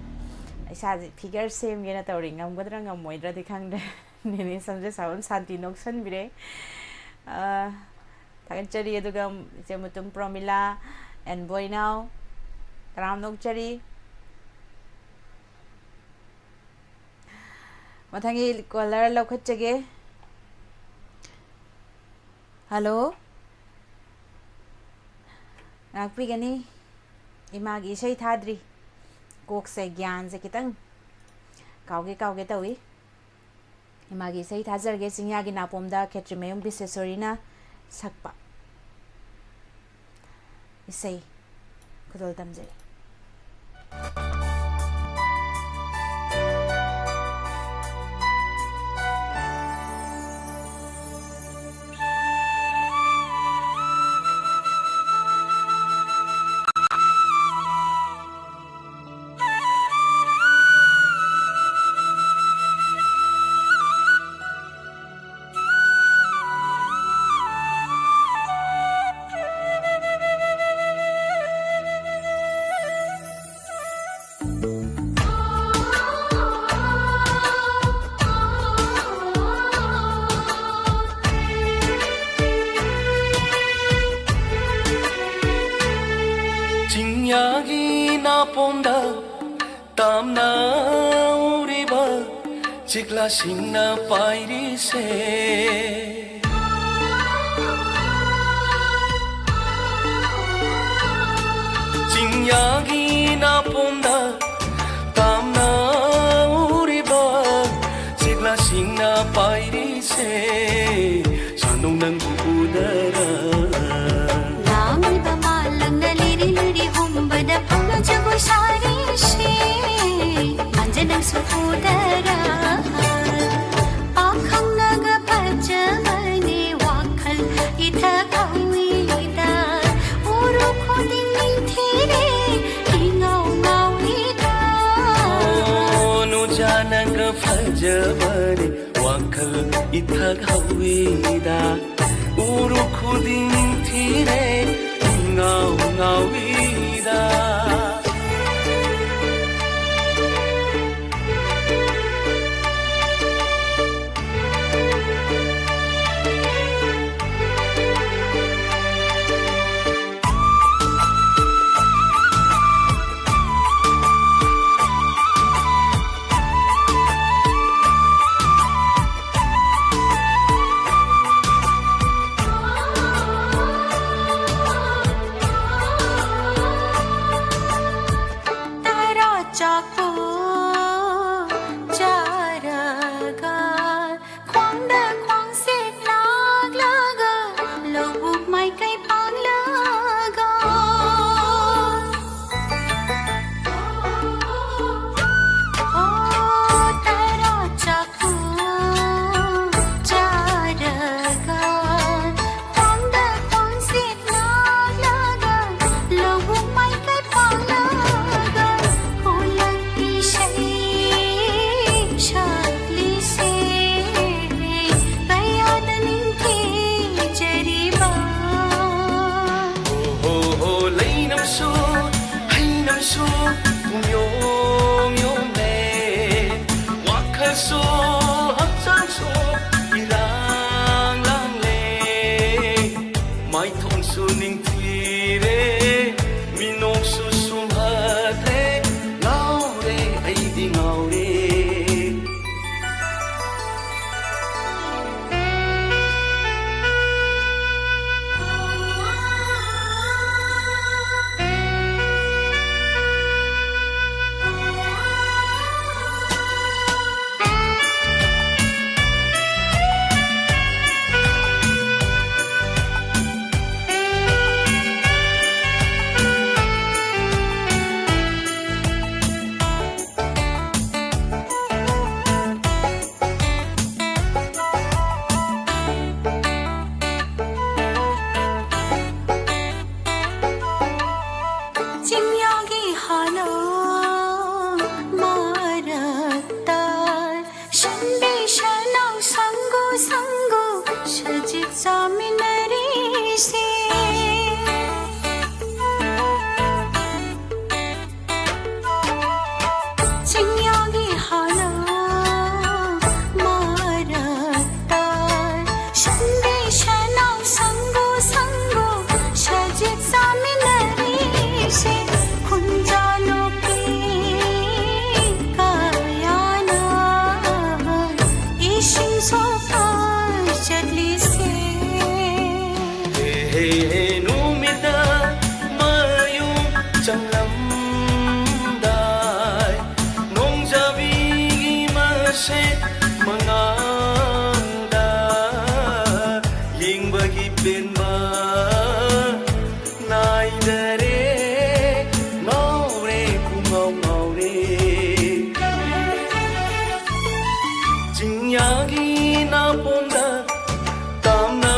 ꯏꯁꯥꯁꯦ ꯐꯤꯒꯔ ꯁꯦꯝꯒꯦꯅ ꯇꯧꯔꯤ, ꯉꯝꯒꯗ꯭ꯔꯥ ꯉꯝꯃꯣꯏꯗ꯭ꯔꯗꯤ ꯈꯪꯗ꯭ꯔꯦ꯫ ꯅꯦꯅꯦ ꯁꯝꯖꯦꯠ ꯁꯥꯕꯝ ꯁꯥꯟꯇꯤ ꯅꯣꯛꯁꯟꯕꯤꯔꯦ꯫ ꯑꯥ, ꯊꯥꯒꯠꯆꯔꯤ꯫ ꯑꯗꯨꯒ ꯏꯆꯦ ꯃꯨꯇꯨꯝ ꯄ꯭ꯔꯣꯃꯤꯂꯥ and ꯕꯣꯏꯅꯥꯎ, ꯇꯔꯥꯝ ꯅꯣꯛꯆꯔꯤ꯫ ꯃꯊꯪꯒꯤ ꯀꯣꯂꯔ ꯂꯧꯈꯠꯆꯒꯦ꯫ ꯍꯜꯂꯣ꯫ ꯉꯥꯛꯄꯤꯒꯅꯤ꯫ ꯏꯃꯥꯒꯤ ꯏꯁꯩ ꯊꯥꯗ꯭ꯔꯤ꯫ ꯀꯣꯛꯁꯦ, ꯒ꯭ꯌꯥꯟꯁꯦ ꯈꯤꯇꯪ ꯀꯥꯎꯒꯦ ꯀꯥꯎꯒꯦ ꯇꯧꯏ꯫ ꯏꯃꯥꯒꯤ ꯏꯁꯩ ꯊꯥꯖꯔꯒꯦ, ꯆꯤꯡꯌꯥꯒꯤ ꯅꯥꯄꯣꯝꯗ ꯈꯦꯇ꯭ꯔꯤꯃꯌꯨꯝ ꯕꯤꯁꯦꯁꯣꯔꯤꯅ ꯁꯛꯄ ꯏꯁꯩ ꯈꯨꯗꯣꯜ ꯇꯝꯖꯔꯤ꯫ ꯆꯤꯛꯂꯥꯁꯤꯡꯅ ꯄꯥꯏꯔꯤꯁꯦ꯫ ꯆꯤꯡꯌꯥꯒꯤ ꯅꯥꯄꯣꯝꯗ ꯇꯥꯝꯅ ꯎꯔꯤꯕ ꯆꯤꯛꯂꯥꯁꯤꯡꯅ ꯄꯥꯏꯔꯤꯁꯦ꯫ ꯁꯥꯟꯗꯣꯡ ꯅꯪꯕꯨ ꯎꯗꯔ꯫ ꯂꯥꯡꯂꯤꯕ ꯃꯥꯂꯪꯅ ꯂꯤꯔꯤ ꯂꯤꯔꯤ ꯍꯨꯝꯕꯗ ꯐꯝꯅ ꯖꯒꯣꯏ ꯁꯥꯔꯤꯁꯦ꯫ ꯃꯥꯟꯖ ꯅꯪꯁꯨ ꯎꯗꯔ꯫ ꯄꯥꯈꯪꯅꯒ ꯐꯖꯕꯅꯦ ꯋꯥꯈꯜ ꯏꯊꯛ ꯍꯧꯏꯗ꯫ ꯎꯔꯨ ꯈꯨꯗꯤꯡ ꯅꯤꯡꯊꯤꯔꯦ ꯏꯉꯥꯎ ꯉꯥꯎꯏꯗ꯫ ꯑꯣ, ꯅꯨꯖꯥꯅꯒ ꯐꯖꯕꯅꯦ ꯋꯥꯈꯜ ꯏꯊꯛ ꯍꯧꯏꯗ꯫ ꯎꯔꯨ ꯈꯨꯗꯤꯡ ꯊꯤꯔꯦ ꯏꯉꯥꯎ ꯉꯥꯎꯏꯗ꯫ ꯇꯔꯥ ꯆꯥꯛꯄꯨ ꯆꯥꯔꯒ ꯈ꯭ꯋꯥꯡꯗ ꯈ꯭ꯋꯥꯡꯁꯦ ꯂꯥꯛꯂꯒ ꯂꯧꯕꯨꯛ ꯃꯥꯏꯀꯩ ꯄꯥꯡꯂꯒ꯫ ꯑꯣ, ꯇꯔꯥ ꯆꯥꯛꯄꯨ ꯆꯥꯔꯒ ꯈ꯭ꯋꯥꯡꯗ ꯈ꯭ꯋꯥꯡꯁꯦ ꯂꯥꯛꯂꯒ ꯂꯧꯕꯨꯛ ꯃꯥꯏꯀꯩ ꯄꯥꯡꯂꯒ ꯈꯨꯂꯪ ꯏꯁꯩ ꯁꯛꯂꯤꯁꯦ ꯀꯌꯥꯗ ꯅꯤꯡꯊꯤꯖꯔꯤꯕ꯫ ꯍꯣ ꯍꯣ ꯍꯣ ꯂꯩꯅꯝꯁꯨ ꯍꯩꯅꯝꯁꯨ ꯄꯨꯡꯌꯣꯝ ꯌꯣꯝꯂꯦ꯫ ꯋꯥꯈꯜꯁꯨ ꯍꯛꯆꯥꯡꯁꯨ ꯏꯔꯥꯡ ꯂꯥꯡꯂꯦ꯫ ꯃꯥꯏꯊꯣꯡꯁꯨ ꯅꯤꯡꯊꯤꯔꯦ꯫ ꯃꯤꯅꯣꯛꯁꯨ ꯁꯨꯝꯍꯠꯂꯦ꯫ ꯉꯥꯎꯔꯦ ꯑꯩꯗꯤ ꯉꯥꯎꯔꯦ꯫ ꯁꯦ ꯃꯉꯥꯜꯗ ꯌꯦꯡꯕꯒꯤ ꯄꯦꯟꯕ ꯅꯥꯏꯗꯔꯦ꯫ ꯉꯥꯎꯔꯦ, ꯄꯨꯡꯉꯥꯎ ꯉꯥꯎꯔꯦ꯫ ꯆꯤꯡꯌꯥꯒꯤ ꯅꯥꯄꯣꯝꯗ ꯇꯥꯝꯅ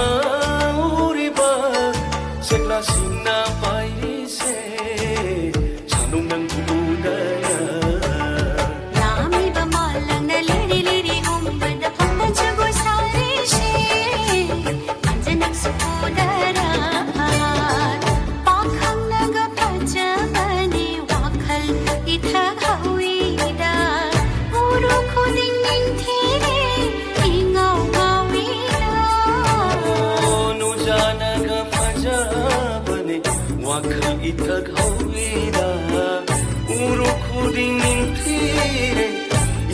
ꯎꯔꯤꯕ ꯁꯦꯛꯂꯥꯁꯤꯡꯅ ꯄꯥꯏꯔꯤꯁꯦ ꯁꯥꯅꯨꯡ ꯅꯪ ꯎꯗꯅ꯫ ꯂꯥꯝꯃꯤꯕ ꯃꯥꯂꯪꯅ ꯂꯤꯔꯤ ꯂꯤꯔꯤ ꯍꯨꯝꯕꯗ ꯐꯝꯕ ꯖꯒꯣꯏ ꯁꯥꯔꯤꯁꯦ ꯃꯥꯟꯖꯅꯛꯁꯨ ꯎꯗꯔ꯫ ꯄꯥꯈꯪꯅꯒ ꯐꯖꯕꯅꯤ ꯋꯥꯈꯜ ꯏꯊꯛ ꯍꯧꯏꯗ꯫ ꯎꯔꯨ ꯈꯨꯗꯤꯡ ꯅꯤꯡꯊꯤꯔꯦ ꯏꯉꯥꯎ ꯉꯥꯎꯏꯗ꯫ ꯅꯨꯖꯥꯅꯒ ꯐꯖꯕꯅꯤ ꯋꯥꯈꯜ ꯏꯊꯛ ꯍꯧꯏꯗ꯫ ꯎꯔꯨ ꯈꯨꯗꯤꯡ ꯅꯤꯡꯊꯤꯔꯦ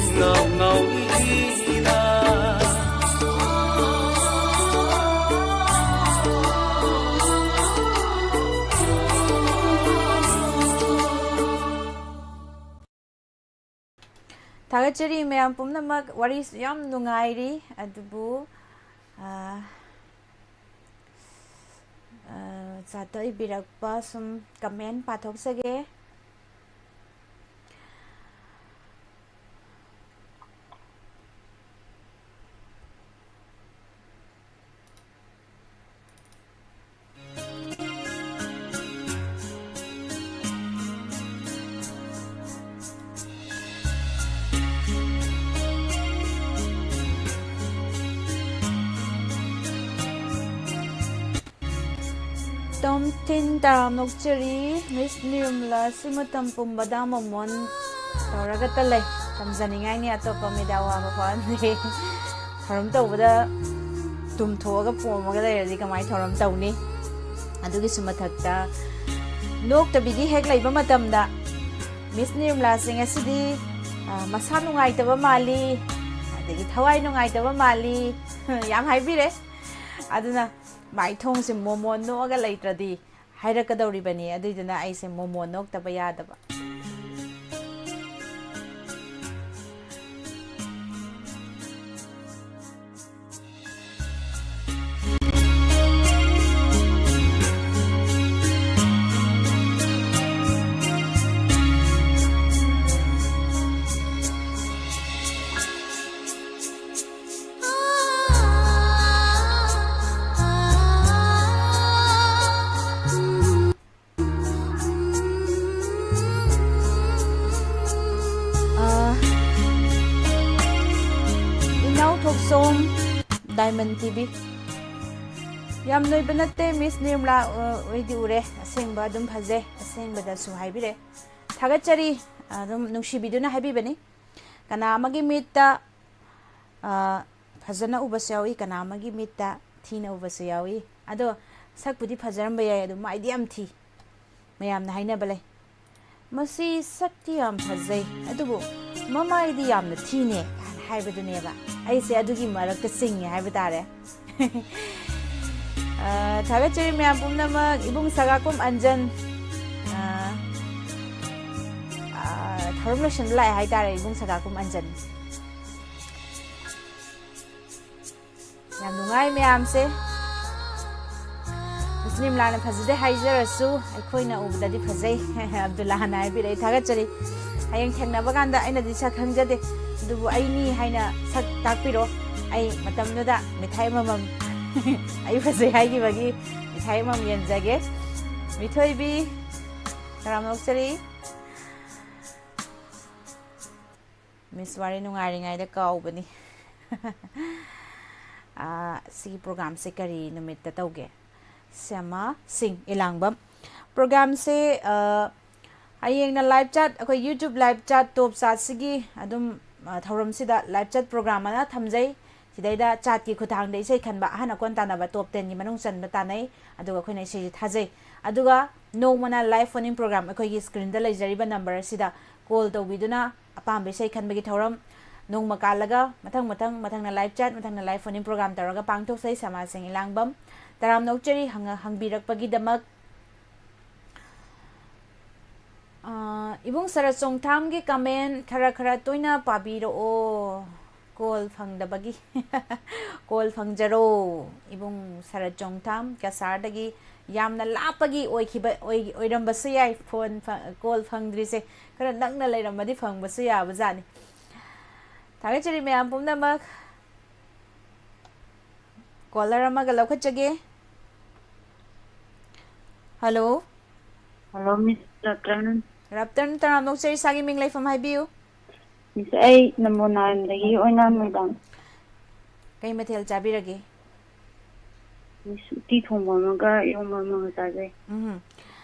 ꯏꯉꯥꯎ ꯉꯥꯎꯏꯗ꯫ ꯊꯥꯒꯠꯆꯔꯤ ꯃꯌꯥꯝ ꯄꯨꯝꯅꯃꯛ꯫ ꯋꯥꯔꯤꯁꯨ ꯌꯥꯝ ꯅꯨꯡꯉꯥꯏꯔꯤ, ꯑꯗꯨꯕꯨ, ꯑ, ꯑ, ꯆꯥꯇ ꯏꯕꯤꯔꯛꯄ ꯁꯨꯝ comment ꯄꯥꯊꯣꯛꯆꯒꯦ꯫ ꯇꯣꯝꯊꯤꯟ ꯇꯔꯥꯝ ꯅꯣꯛꯆꯔꯤ꯫ ꯃꯤꯁ ꯅꯤꯔꯃꯂꯥ, ꯁꯤ ꯃꯇꯝ ꯄꯨꯝꯕꯗ ꯃꯣꯃꯣꯟ ꯇꯧꯔꯒꯇ ꯂꯩ꯫ ꯇꯝꯖꯅꯤꯡꯉꯥꯏꯅꯤ ꯑꯇꯣꯞꯄ ꯃꯤꯗ ꯑꯋꯥꯕ ꯄꯣꯛꯍꯟꯗꯦ꯫ ꯊꯧꯔꯝ ꯇꯧꯕꯗ ꯇꯨꯝꯊꯣꯛꯑꯒ ꯄꯣꯝꯃꯒ ꯂꯩꯔꯗꯤ ꯀꯃꯥꯏꯅ ꯊꯧꯔꯝ ꯇꯧꯅꯤ? ꯑꯗꯨꯒꯤꯁꯨ ꯃꯊꯛꯇ ꯅꯣꯛꯇꯕꯤꯒꯤ ꯍꯦꯛ ꯂꯩꯕ ꯃꯇꯝꯗ ꯃꯤꯁ ꯅꯤꯔꯃꯂꯥꯁꯦ ꯉꯁꯤꯗꯤ, ꯑ, ꯃꯁꯥ ꯅꯨꯡꯉꯥꯏꯇꯕ ꯃꯥꯜꯂꯤ, ꯑꯗꯒꯤ ꯊꯋꯥꯏ ꯅꯨꯡꯉꯥꯏꯇꯕ ꯃꯥꯜꯂꯤ, ꯌꯥꯝ ꯍꯥꯏꯕꯤꯔꯦ꯫ ꯑꯗꯨꯅ ꯃꯥꯏꯊꯣꯡꯁꯦ ꯃꯣꯃꯣꯟ ꯅꯣꯛꯑꯒ ꯂꯩꯇ꯭ꯔꯗꯤ ꯍꯥꯏꯔꯛꯀꯗꯧꯔꯤꯕꯅꯤ꯫ ꯑꯗꯨꯏꯗꯨꯅ ꯑꯩꯁꯦ ꯃꯣꯃꯣꯟ ꯅꯣꯛꯇꯕ ꯌꯥꯗꯕ꯫ ꯁꯣꯝ ꯗꯥꯏꯃꯟ ꯇꯤ ꯚꯤ꯫ ꯌꯥꯝ ꯅꯣꯏꯕ ꯅꯠꯇꯦ, ꯃꯤꯁ ꯅꯤꯔꯃꯂꯥ, ꯑ, ꯑꯣꯏꯗꯤ ꯎꯔꯦ꯫ ꯑꯁꯦꯡꯕ ꯑꯗꯨꯝ ꯐꯖꯩ, ꯑꯁꯦꯡꯕꯗꯁꯨ ꯍꯥꯏꯕꯤꯔꯦ꯫ ꯊꯥꯒꯠꯆꯔꯤ, ꯑꯗꯨꯝ ꯅꯨꯡꯁꯤꯕꯤꯗꯨꯅ ꯍꯥꯏꯕꯤꯕꯅꯤ꯫ ꯀꯅꯥ ꯑꯃꯒꯤ ꯃꯤꯠꯇ, ꯑ, ꯐꯖꯅ ꯎꯕꯁꯨ ꯌꯥꯎꯏ, ꯀꯅꯥ ꯑꯃꯒꯤ ꯃꯤꯠꯇ ꯊꯤꯅ ꯎꯕꯁꯨ ꯌꯥꯎꯏ꯫ ꯑꯗꯣ ꯁꯛꯄꯨꯗꯤ ꯐꯖꯔꯝꯕ ꯌꯥꯏ, ꯑꯗꯨ ꯃꯥꯏꯗꯤ ꯌꯥꯝ ꯊꯤ꯫ ꯃꯌꯥꯝꯅ ꯍꯥꯏꯅꯕ ꯂꯩ, "ꯃꯁꯤ ꯁꯛꯇꯤ ꯌꯥꯝ ꯐꯖꯩ, ꯑꯗꯨꯕꯨ ꯃꯃꯥꯏꯗꯤ ꯌꯥꯝꯅ ꯊꯤꯅꯦ" ꯀꯥꯏꯅ ꯍꯥꯏꯕꯗꯨꯅꯦꯕ꯫ ꯑꯩꯁꯦ ꯑꯗꯨꯒꯤ ꯃꯔꯛꯇ ꯆꯤꯡꯉꯦ ꯍꯥꯏꯕ ꯇꯥꯔꯦ꯫ ꯑ, ꯊꯥꯒꯠꯆꯔꯤ ꯃꯌꯥꯝ ꯄꯨꯝꯅꯃꯛ꯫ ꯏꯕꯨꯡ ꯁꯒꯥꯀꯨꯝ ꯑꯟꯖꯟ, ꯑ, ꯑ, ꯊꯧꯔꯝ ꯂꯣꯏꯁꯤꯟꯕ ꯂꯥꯛꯑꯦ ꯍꯥꯏꯇꯥꯔꯦ, ꯏꯕꯨꯡ ꯁꯒꯥꯀꯨꯝ ꯑꯟꯖꯟ꯫ ꯌꯥꯝ ꯅꯨꯡꯉꯥꯏ ꯃꯌꯥꯝꯁꯦ꯫ ꯃꯤꯁ ꯅꯤꯔꯃꯂꯥꯅ ꯐꯖꯗꯦ ꯍꯥꯏꯖꯔꯁꯨ, ꯑꯩꯈꯣꯏꯅ ꯎꯕꯗꯗꯤ ꯐꯖꯩ꯫ ꯑꯕꯗꯨꯜꯂꯥꯅ ꯍꯥꯏꯕꯤꯔꯛꯏ, ꯊꯥꯒꯠꯆꯔꯤ꯫ ꯍꯌꯦꯡ ꯊꯦꯡꯅꯕ ꯀꯥꯟꯗ ꯑꯩꯅꯗꯤ ꯁꯛ ꯈꯪꯖꯗꯦ, ꯑꯗꯨꯕꯨ ꯑꯩꯅꯤ ꯍꯥꯏꯅ ꯁꯛ ꯇꯥꯛꯄꯤꯔꯣ꯫ ꯑꯩ ꯃꯇꯝꯗꯨꯗ ꯃꯤꯊꯥꯏ ꯑꯃꯃꯝ, ꯑꯩ ꯐꯖꯩ ꯍꯥꯏꯈꯤꯕꯒꯤ ꯃꯤꯊꯥꯏ ꯑꯃꯃꯝ ꯌꯦꯟꯖꯒꯦ꯫ ꯃꯤꯊꯣꯏꯕꯤ, ꯇꯔꯥꯝꯅ ꯑꯣꯛꯆꯔꯤ꯫ ꯃꯤꯁ, ꯋꯥꯔꯤ ꯅꯨꯡꯉꯥꯏꯔꯤꯉꯩꯗ ꯀꯥꯎꯕꯅꯤ꯫ ꯑꯥ, ꯁꯤꯒꯤ ꯄ꯭ꯔꯣꯒ꯭ꯔꯥꯝꯁꯦ ꯀꯔꯤ ꯅꯨꯃꯤꯠꯇ ꯇꯧꯒꯦ? ꯁ꯭ꯌꯥꯃꯥ ꯁꯤꯡ, ꯏꯂꯥꯡꯕꯝ꯫ ꯄ꯭ꯔꯣꯒ꯭ꯔꯥꯝꯁꯦ, ꯑꯥ, ꯍꯌꯦꯡꯅ ꯂꯥꯏꯚ ꯆꯥꯠ, ꯑꯩꯈꯣꯏ ꯌꯨꯇ꯭ꯌꯨꯕ ꯂꯥꯏꯚ ꯆꯥꯠ, ꯇꯣꯞ ꯆꯥꯠꯁꯤꯒꯤ ꯑꯗꯨꯝ, ꯑꯥ, ꯊꯧꯔꯝꯁꯤꯗ ꯂꯥꯏꯚ ꯆꯥꯠ ꯄ꯭ꯔꯣꯒ꯭ꯔꯥꯝ ꯑꯃ ꯊꯝꯖꯩ꯫ ꯁꯤꯗꯩꯗ ꯆꯥꯠꯀꯤ ꯈꯨꯠꯊꯥꯡꯗ ꯏꯁꯩ ꯈꯟꯕ, ꯑꯍꯟ ꯑꯀꯣꯟ ꯇꯥꯟꯅꯕ, ꯇꯣꯞ ꯇꯦꯟꯒꯤ ꯃꯅꯨꯡ ꯆꯟꯕ ꯇꯥꯟꯅꯩ, ꯑꯗꯨꯒ ꯑꯩꯈꯣꯏꯅ ꯏꯁꯩꯁꯦ ꯊꯥꯖꯩ꯫ ꯑꯗꯨꯒ ꯅꯣꯡꯃꯅ ꯂꯥꯏꯚ ꯐꯣꯟ ꯏꯟ ꯄ꯭ꯔꯣꯒ꯭ꯔꯥꯝ, ꯑꯩꯈꯣꯏꯒꯤ ꯁ꯭ꯀ꯭ꯔꯤꯟꯗ ꯂꯩꯖꯔꯤꯕ ꯅꯝꯕꯔ ꯑꯁꯤꯗ ꯀꯣꯜ ꯇꯧꯕꯤꯗꯨꯅ ꯑꯄꯥꯝꯕ ꯏꯁꯩ ꯈꯟꯕꯒꯤ ꯊꯧꯔꯝ ꯅꯣꯡꯃ ꯀꯥꯜꯂꯒ ꯃꯊꯪ ꯃꯊꯪ, ꯃꯊꯪꯅ live chat, ꯃꯊꯪꯅ live phone in programme ꯇꯧꯔꯒ ꯄꯥꯡꯊꯣꯛꯆꯩ꯫ ꯁꯃꯥꯖ ꯁꯤꯡ ꯏꯂꯥꯡꯕꯝ꯫ ꯇꯔꯥꯝꯅ ꯑꯣꯛꯆꯔꯤ ꯍꯪꯉ-, ꯍꯪꯕꯤꯔꯛꯄꯒꯤꯗꯃꯛ꯫ ꯑꯥ, ꯏꯕꯨꯡ ꯁꯔꯠ ꯆꯣꯡꯊꯥꯝꯒꯤ ꯀꯃꯦꯟ ꯈꯔ ꯈꯔ ꯇꯣꯏꯅ ꯄꯥꯕꯤꯔꯛꯑꯣ꯫ ꯀꯣꯜ ꯐꯪꯗꯕꯒꯤ꯫ ꯀꯣꯜ ꯐꯪꯖꯔꯣ꯫ ꯏꯕꯨꯡ ꯁꯔꯠ ꯆꯣꯡꯊꯥꯝ ꯀꯁꯥꯔꯗꯒꯤ ꯌꯥꯝꯅ ꯂꯥꯞꯄꯒꯤ ꯑꯣꯏꯈꯤꯕ, ꯑꯣꯏ-, ꯑꯣꯏꯔꯝꯕꯁꯨ ꯌꯥꯏ꯫ ꯐꯣꯟ ꯐ-, ꯀꯣꯜ ꯐꯪꯗ꯭ꯔꯤꯁꯦ꯫ ꯈꯔ ꯅꯛꯅ ꯂꯩꯔꯝꯃꯗꯤ ꯐꯪꯕꯁꯨ ꯌꯥꯕꯖꯥꯠꯅꯤ꯫ ꯊꯥꯒꯠꯆꯔꯤ ꯃꯌꯥꯝ ꯄꯨꯝꯅꯃꯛ꯫ ꯀꯣꯂꯔ ꯑꯃꯒ ꯂꯧꯈꯠꯆꯒꯦ꯫ ꯍꯜꯂꯣ꯫ ꯍꯜꯂꯣ, ꯃꯤꯁ ꯔꯇꯟ꯫ ꯔꯇꯟ, ꯇꯔꯥꯝꯅ ꯑꯣꯛꯆꯔꯤ, ꯏꯁꯥꯒꯤ ꯃꯤꯡ ꯂꯩꯐꯝ ꯍꯥꯏꯕꯤꯌꯨ꯫ ꯃꯤꯁ, ꯑꯩ ꯅꯝꯕꯣꯜ ꯅꯥꯏꯟꯗꯒꯤ ꯑꯣꯏꯅꯥꯝ ꯃꯣꯏꯗꯥꯡ꯫ ꯀꯩ ꯃꯊꯦꯜ ꯆꯥꯕꯤꯔꯒꯦ? ꯎꯇꯤ ꯊꯣꯡꯕ ꯑꯃꯒ ꯏꯔꯣꯝꯕ ꯑꯃꯒ ꯆꯥꯖꯩ꯫ ꯎꯝ꯫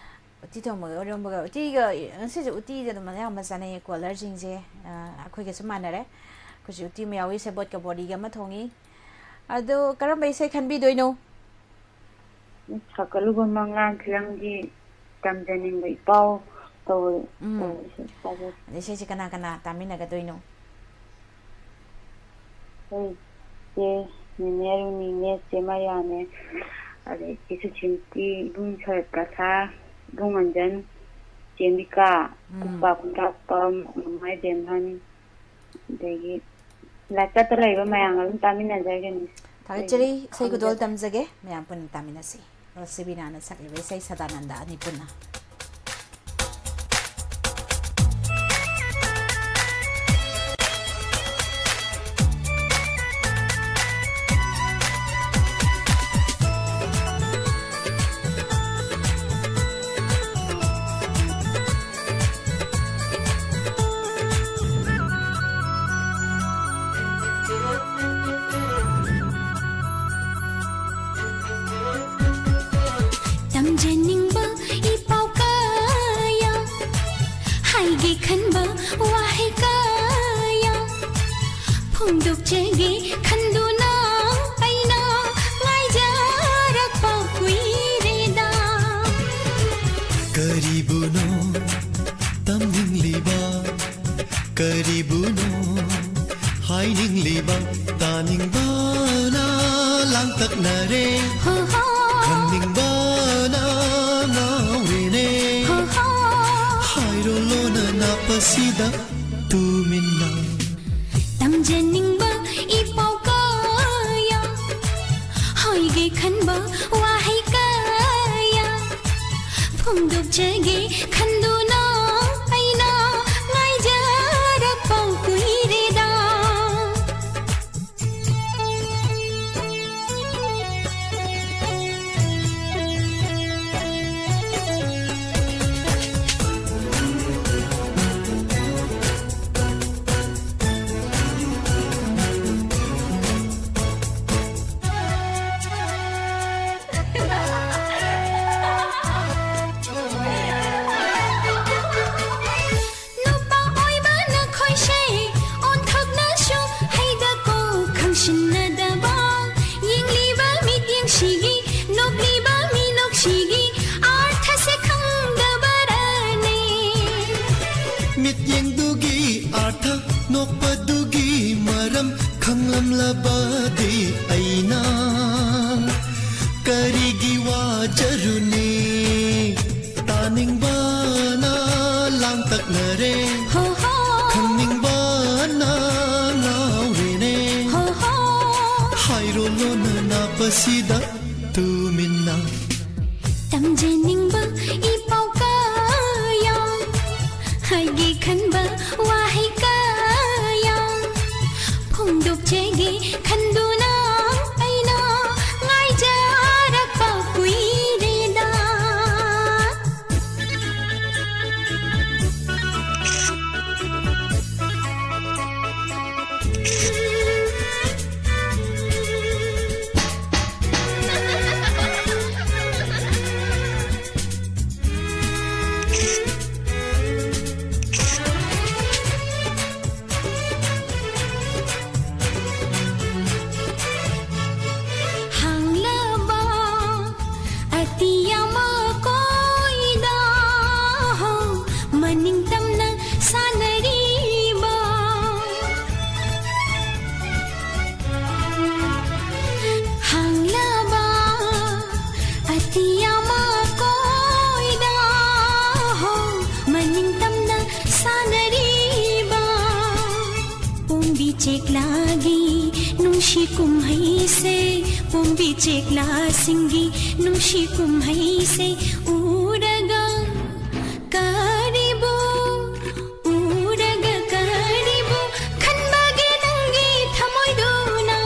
ꯎꯇꯤ ꯊꯣꯡꯕꯒ ꯏꯔꯣꯝꯕꯒ, ꯎꯇꯤꯒ, ꯉꯁꯤꯁꯦ ꯎꯇꯤꯁꯦ ꯑꯗꯨꯝ ꯑꯌꯥꯝꯕ ꯆꯥꯅꯩꯌꯦ ꯀꯣꯂꯔꯁꯤꯡꯁꯦ꯫ ꯑ, ꯑꯩꯈꯣꯏꯒꯁꯨ ꯃꯥꯟꯅꯔꯦ꯫ ꯑꯩꯈꯣꯏꯁꯨ ꯎꯇꯤ ꯑꯃ ꯌꯥꯎꯏ, ꯁꯦꯕꯣꯠꯀ ꯕꯣꯔꯤꯒ ꯑꯃ ꯊꯣꯡꯉꯤ꯫ ꯑꯗꯣ ꯀꯔꯝꯕ ꯏꯁꯩ ꯈꯟꯕꯤꯗꯣꯏꯅꯣ? ꯁꯥꯀꯜꯂꯨꯕ ꯃꯪꯂꯥꯟ ꯐꯤꯂꯝꯒꯤ ꯇꯝꯖꯅꯤꯡꯕ ꯏꯄꯥꯎ ꯇꯧ-, ꯎꯝ꯫ ꯇꯧꯕꯁꯦ ꯇꯥꯖꯩ꯫ ꯑꯗ ꯏꯁꯩꯁꯦ ꯀꯅꯥ ꯀꯅꯥ ꯇꯥꯃꯤꯟꯅꯒꯗꯣꯏꯅꯣ? ꯑꯩꯈꯣꯏ ꯆꯦ ꯅꯦꯅꯦ ꯔꯨꯅꯤꯅꯦ, ꯆꯦ ꯃꯔꯤꯌꯥꯅꯦ, ꯑꯗꯩ ꯆꯦ ꯁꯨꯁꯤꯟꯇꯤ, ꯏꯕꯨꯡ ꯁꯔꯠ ꯀꯁꯥ, ꯏꯕꯨꯡ ꯃꯟꯖꯟ, ꯆꯦ ꯑꯝꯕꯤꯀꯥ, ꯎꯝ꯫ ꯄꯨꯁꯄꯥ ꯈꯨꯟꯗ꯭ꯔꯥꯛꯄꯝ, ꯃꯃꯥꯏ ꯕꯦꯝꯍꯟ, ꯑꯗꯒꯤ ꯂꯥꯏꯞ ꯆꯠꯇ ꯂꯩꯕ ꯃꯌꯥꯝꯒ ꯑꯗꯨꯝ ꯇꯥꯃꯤꯟꯅꯖꯒꯦ, ꯃꯤꯁ꯫ ꯊꯥꯒꯠꯆꯔꯤ꯫ ꯏꯁꯩ ꯈꯨꯗꯣꯜ ꯇꯝꯖꯒꯦ꯫ ꯃꯌꯥꯝ ꯄꯨꯟꯅ ꯇꯥꯃꯤꯟꯅꯁꯤ꯫ ꯔꯣꯁꯤꯕꯤꯅꯥꯅ ꯁꯛꯂꯤꯕ ꯏꯁꯩ ꯁꯗꯥꯅꯟꯗ ꯑꯅꯤ ꯄꯨꯟꯅ꯫ ꯇꯝꯖꯅꯤꯡꯕ ꯏ ꯄꯥꯎ ꯀꯌꯥ, ꯍꯥꯏꯒꯦ ꯈꯟꯕ ꯋꯥꯍꯩ ꯀꯌꯥ ꯐꯣꯡꯗꯣꯛꯆꯒꯦ ꯈꯟꯗꯨꯅ ꯑꯩꯅ ꯉꯥꯏꯖꯔꯛꯄ ꯀꯨꯏꯔꯦꯗ꯫ ꯀꯔꯤꯕꯨꯅꯣ ꯇꯝꯅꯤꯡꯂꯤꯕ, ꯀꯔꯤꯕꯨꯅꯣ ꯍꯥꯏꯅꯤꯡꯂꯤꯕ, ꯇꯥꯅꯤꯡꯕꯅ ꯂꯥꯡꯇꯛꯅꯔꯦ, ꯍꯣ ꯍꯣ꯫ ꯈꯪꯅꯤꯡꯕꯅ ꯉꯥꯎꯔꯦꯅꯦ꯫ ꯍꯣ ꯍꯣ꯫ ꯍꯥꯏꯔꯣ ꯂꯣꯟꯅ ꯅꯥꯞꯄꯁꯤꯗ ꯇꯨꯃꯤꯟꯅ꯫ ꯇꯝꯖꯅꯤꯡꯕ ꯏ ꯄꯥꯎ ꯀꯌꯥ, ꯍꯥꯏꯒꯦ ꯈꯟꯕ ꯋꯥꯍꯩ ꯀꯌꯥ ꯐꯣꯡꯗꯣꯛꯆꯒꯦ ꯈꯟꯗꯨꯅ ꯑꯩꯅ ꯉꯥꯏꯖꯔꯛꯄ ꯀꯨꯏꯔꯦꯗ꯫ ꯂꯕꯗꯤ ꯑꯩꯅ ꯀꯔꯤꯒꯤ ꯋꯥꯖꯔꯨꯅꯤ? ꯇꯥꯅꯤꯡꯕꯅ ꯂꯥꯡꯇꯛꯅꯔꯦ, ꯍꯣ ꯍꯣ꯫ ꯈꯪꯅꯤꯡꯕꯅ ꯉꯥꯎꯔꯦꯅꯦ꯫ ꯍꯣ ꯍꯣ꯫ ꯍꯥꯏꯔꯣ ꯂꯣꯟꯅ ꯅꯥꯞꯄꯁꯤꯗ ꯇꯨꯃꯤꯟꯅ꯫ ꯇꯝꯖꯅꯤꯡꯕ ꯏ ꯄꯥꯎ ꯀꯌꯥ, ꯍꯥꯏꯒꯦ ꯈꯟꯕ ꯋꯥꯍꯩ ꯀꯌꯥ ꯐꯣꯡꯗꯣꯛꯆꯒꯦ ꯈꯟꯗꯨꯅ ꯑꯩꯅ ꯉꯥꯏꯖꯔꯛꯄ ꯀꯨꯏꯔꯦꯗ꯫ ꯍꯥꯡꯂꯕ ꯑꯇꯤꯌꯥ ꯃꯀꯣꯏꯗ ꯍꯣ, ꯃꯅꯤꯡ ꯇꯝꯅ ꯁꯥꯟꯅꯔꯤꯕ꯫ ꯍꯥꯡꯂꯕ ꯑꯇꯤꯌꯥ ꯃꯀꯣꯏꯗ ꯍꯣ, ꯃꯅꯤꯡ ꯇꯝꯅ ꯁꯥꯟꯅꯔꯤꯕ꯫ ꯄꯣꯝꯕꯤ ꯆꯦꯛꯂꯥꯒꯤ ꯅꯨꯡꯁꯤ ꯀꯨꯝꯍꯩꯁꯦ, ꯄꯣꯝꯕꯤ ꯆꯦꯛꯂꯥꯁꯤꯡꯒꯤ ꯅꯨꯡꯁꯤ ꯀꯨꯝꯍꯩꯁꯦ ꯎꯔꯒ ꯀꯔꯤꯕꯨ, ꯎꯔꯒ ꯀꯔꯤꯕꯨ ꯈꯟꯕꯒꯦ ꯅꯪꯒꯤ ꯊꯃꯣꯏꯗꯨꯅ?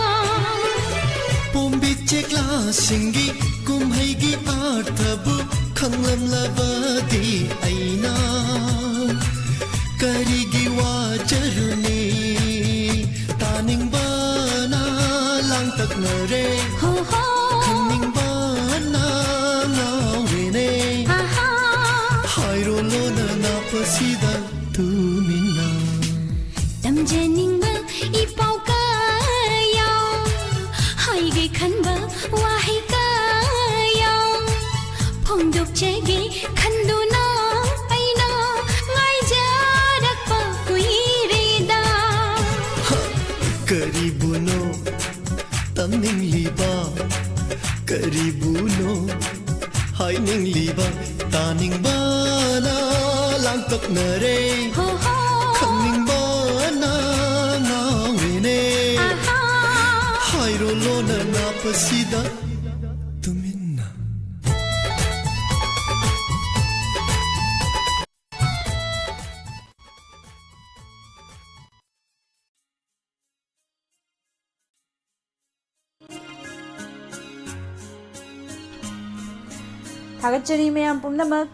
ꯄꯣꯝꯕꯤ ꯆꯦꯛꯂꯥꯁꯤꯡꯒꯤ ꯀꯨꯝꯍꯩꯒꯤ ꯑꯥꯔꯊꯕꯨ ꯈꯪꯂꯝꯂꯕꯗꯤ ꯑꯩꯅ ꯀꯔꯤꯒꯤ ꯋꯥꯖꯔꯨꯅꯤ? ꯇꯥꯅꯤꯡꯕꯅ ꯂꯥꯡꯇꯛꯅꯔꯦ, ꯍꯣ ꯍꯣ꯫ ꯈꯪꯅꯤꯡꯕꯅ ꯉꯥꯎꯔꯦꯅꯦ꯫ ꯑꯍꯥ꯫ ꯍꯥꯏꯔꯣ ꯂꯣꯟꯅ ꯅꯥꯞꯄꯁꯤꯗ ꯇꯨꯃꯤꯟꯅ꯫ ꯇꯝꯖꯅꯤꯡꯕ ꯏ ꯄꯥꯎ ꯀꯌꯥ, ꯍꯥꯏꯒꯦ ꯈꯟꯕ ꯋꯥꯍꯩ ꯀꯌꯥ ꯐꯣꯡꯗꯣꯛꯆꯒꯦ ꯈꯟꯗꯨꯅ ꯑꯩꯅ ꯉꯥꯏꯖꯔꯛꯄ ꯀꯨꯏꯔꯦꯗ꯫ ꯀꯔꯤꯕꯨꯅꯣ ꯇꯝꯅꯤꯡꯂꯤꯕ? ꯀꯔꯤꯕꯨꯅꯣ ꯍꯥꯏꯅꯤꯡꯂꯤꯕ? ꯇꯥꯅꯤꯡꯕꯅ ꯂꯥꯡꯇꯛꯅꯔꯦ, ꯈꯪꯅꯤꯡꯕꯅ ꯉꯥꯎꯔꯦꯅꯦ꯫ ꯍꯥꯏꯔꯣ ꯂꯣꯟꯅ ꯅꯥꯞꯄꯁꯤꯗ ꯇꯨꯃꯤꯟꯅ꯫ ꯊꯥꯒꯠꯆꯔꯤ ꯃꯌꯥꯝ ꯄꯨꯝꯅꯃꯛ꯫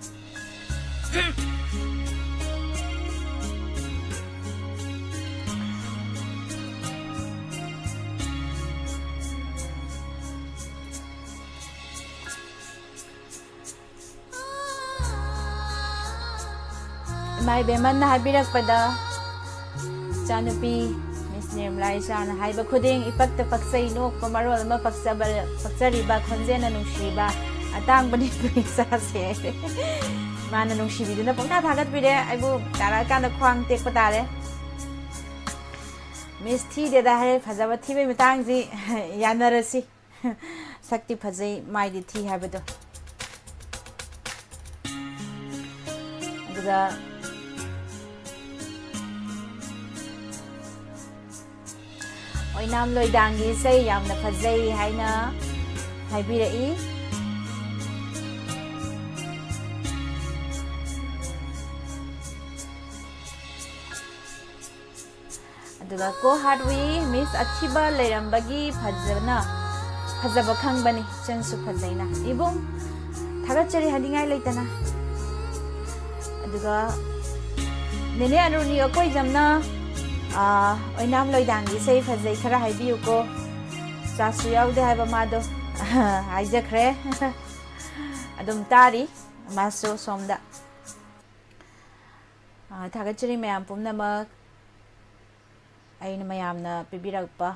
ꯏꯃꯥ ꯏꯕꯦꯝꯃꯅ ꯍꯥꯏꯕꯤꯔꯛꯄꯗ, "ꯏꯆꯥꯅꯨꯄꯤ ꯃꯤꯁ ꯅꯤꯔꯃꯂꯥ ꯏꯆꯥꯅ ꯍꯥꯏꯕ ꯈꯨꯗꯤꯡ ꯏꯄꯛꯇ ꯄꯛꯆꯩ, ꯅꯣꯛꯄ ꯃꯔꯣꯜ ꯑꯃ ꯄꯛꯆꯕ, ꯄꯛꯆꯔꯤꯕ ꯈꯣꯟꯖꯦꯜꯅ ꯅꯨꯡꯁꯤꯕ ꯑꯇꯥꯡꯕꯅꯤ ꯏꯆꯥꯁꯦ"꯫ ꯃꯥꯅ ꯅꯨꯡꯁꯤꯕꯤꯗꯨꯅ ꯄꯪꯊꯥ ꯊꯥꯒꯠꯄꯤꯔꯦ꯫ ꯑꯩꯕꯨ ꯇꯥꯔꯛꯑꯀꯥꯟꯗ ꯈ꯭ꯋꯥꯡ ꯇꯦꯛꯄ ꯇꯥꯔꯦ꯫ ꯃꯤꯁ ꯊꯤꯗꯦꯗ ꯍꯥꯏꯔꯦ, ꯐꯖꯕ ꯊꯤꯕꯩ ꯃꯇꯥꯡꯁꯤ ꯌꯥꯅꯔꯁꯤ꯫ ꯁꯛꯇꯤ ꯐꯖꯩ, ꯃꯥꯏꯗꯤ ꯊꯤ ꯍꯥꯏꯕꯗꯣ꯫ ꯑꯗꯨꯒ ꯑꯣꯏꯅꯥꯝ ꯂꯣꯏꯗꯥꯡꯒꯤ ꯏꯁꯩ ꯌꯥꯝꯅ ꯐꯖꯩ ꯍꯥꯏꯅ ꯍꯥꯏꯕꯤꯔꯛꯏ꯫ ꯑꯗꯨꯒ ꯀꯣ ꯍꯥꯔꯠꯋꯤ ꯃꯤꯁ ꯑꯊꯤꯕ ꯂꯩꯔꯝꯕꯒꯤ ꯐꯖꯅ, ꯐꯖꯕ ꯈꯪꯕꯅꯤ, ꯏꯆꯟꯁꯨ ꯐꯖꯩꯅ꯫ ꯏꯕꯨꯡ, ꯊꯥꯒꯠꯆꯔꯤ ꯍꯥꯏꯅꯤꯡꯉꯥꯏ ꯂꯩꯇꯅ꯫ ꯑꯗꯨꯒ ꯅꯦꯅꯦ ꯑꯔꯨꯅꯤ ꯑꯀꯣꯏꯖꯝꯅ, ꯑꯥ, "ꯑꯣꯏꯅꯥꯝ ꯂꯣꯏꯗꯥꯡꯒꯤ ꯏꯁꯩ ꯐꯖꯩ, ꯈꯔ ꯍꯥꯏꯕꯤꯌꯨꯀꯣ"꯫ ꯆꯥꯁꯨ ꯌꯥꯎꯗꯦ ꯍꯥꯏꯕ ꯃꯥꯗꯣ ꯍꯥꯏꯖꯈ꯭ꯔꯦ꯫ ꯑꯗꯨꯝ ꯇꯥꯔꯤ ꯃꯥꯁꯨ ꯁꯣꯝꯗ꯫ ꯑꯥ, ꯊꯥꯒꯠꯆꯔꯤ ꯃꯌꯥꯝ ꯄꯨꯝꯅꯃꯛ꯫ ꯑꯩꯅ ꯃꯌꯥꯝꯅ ꯄꯤꯕꯤꯔꯛꯄ,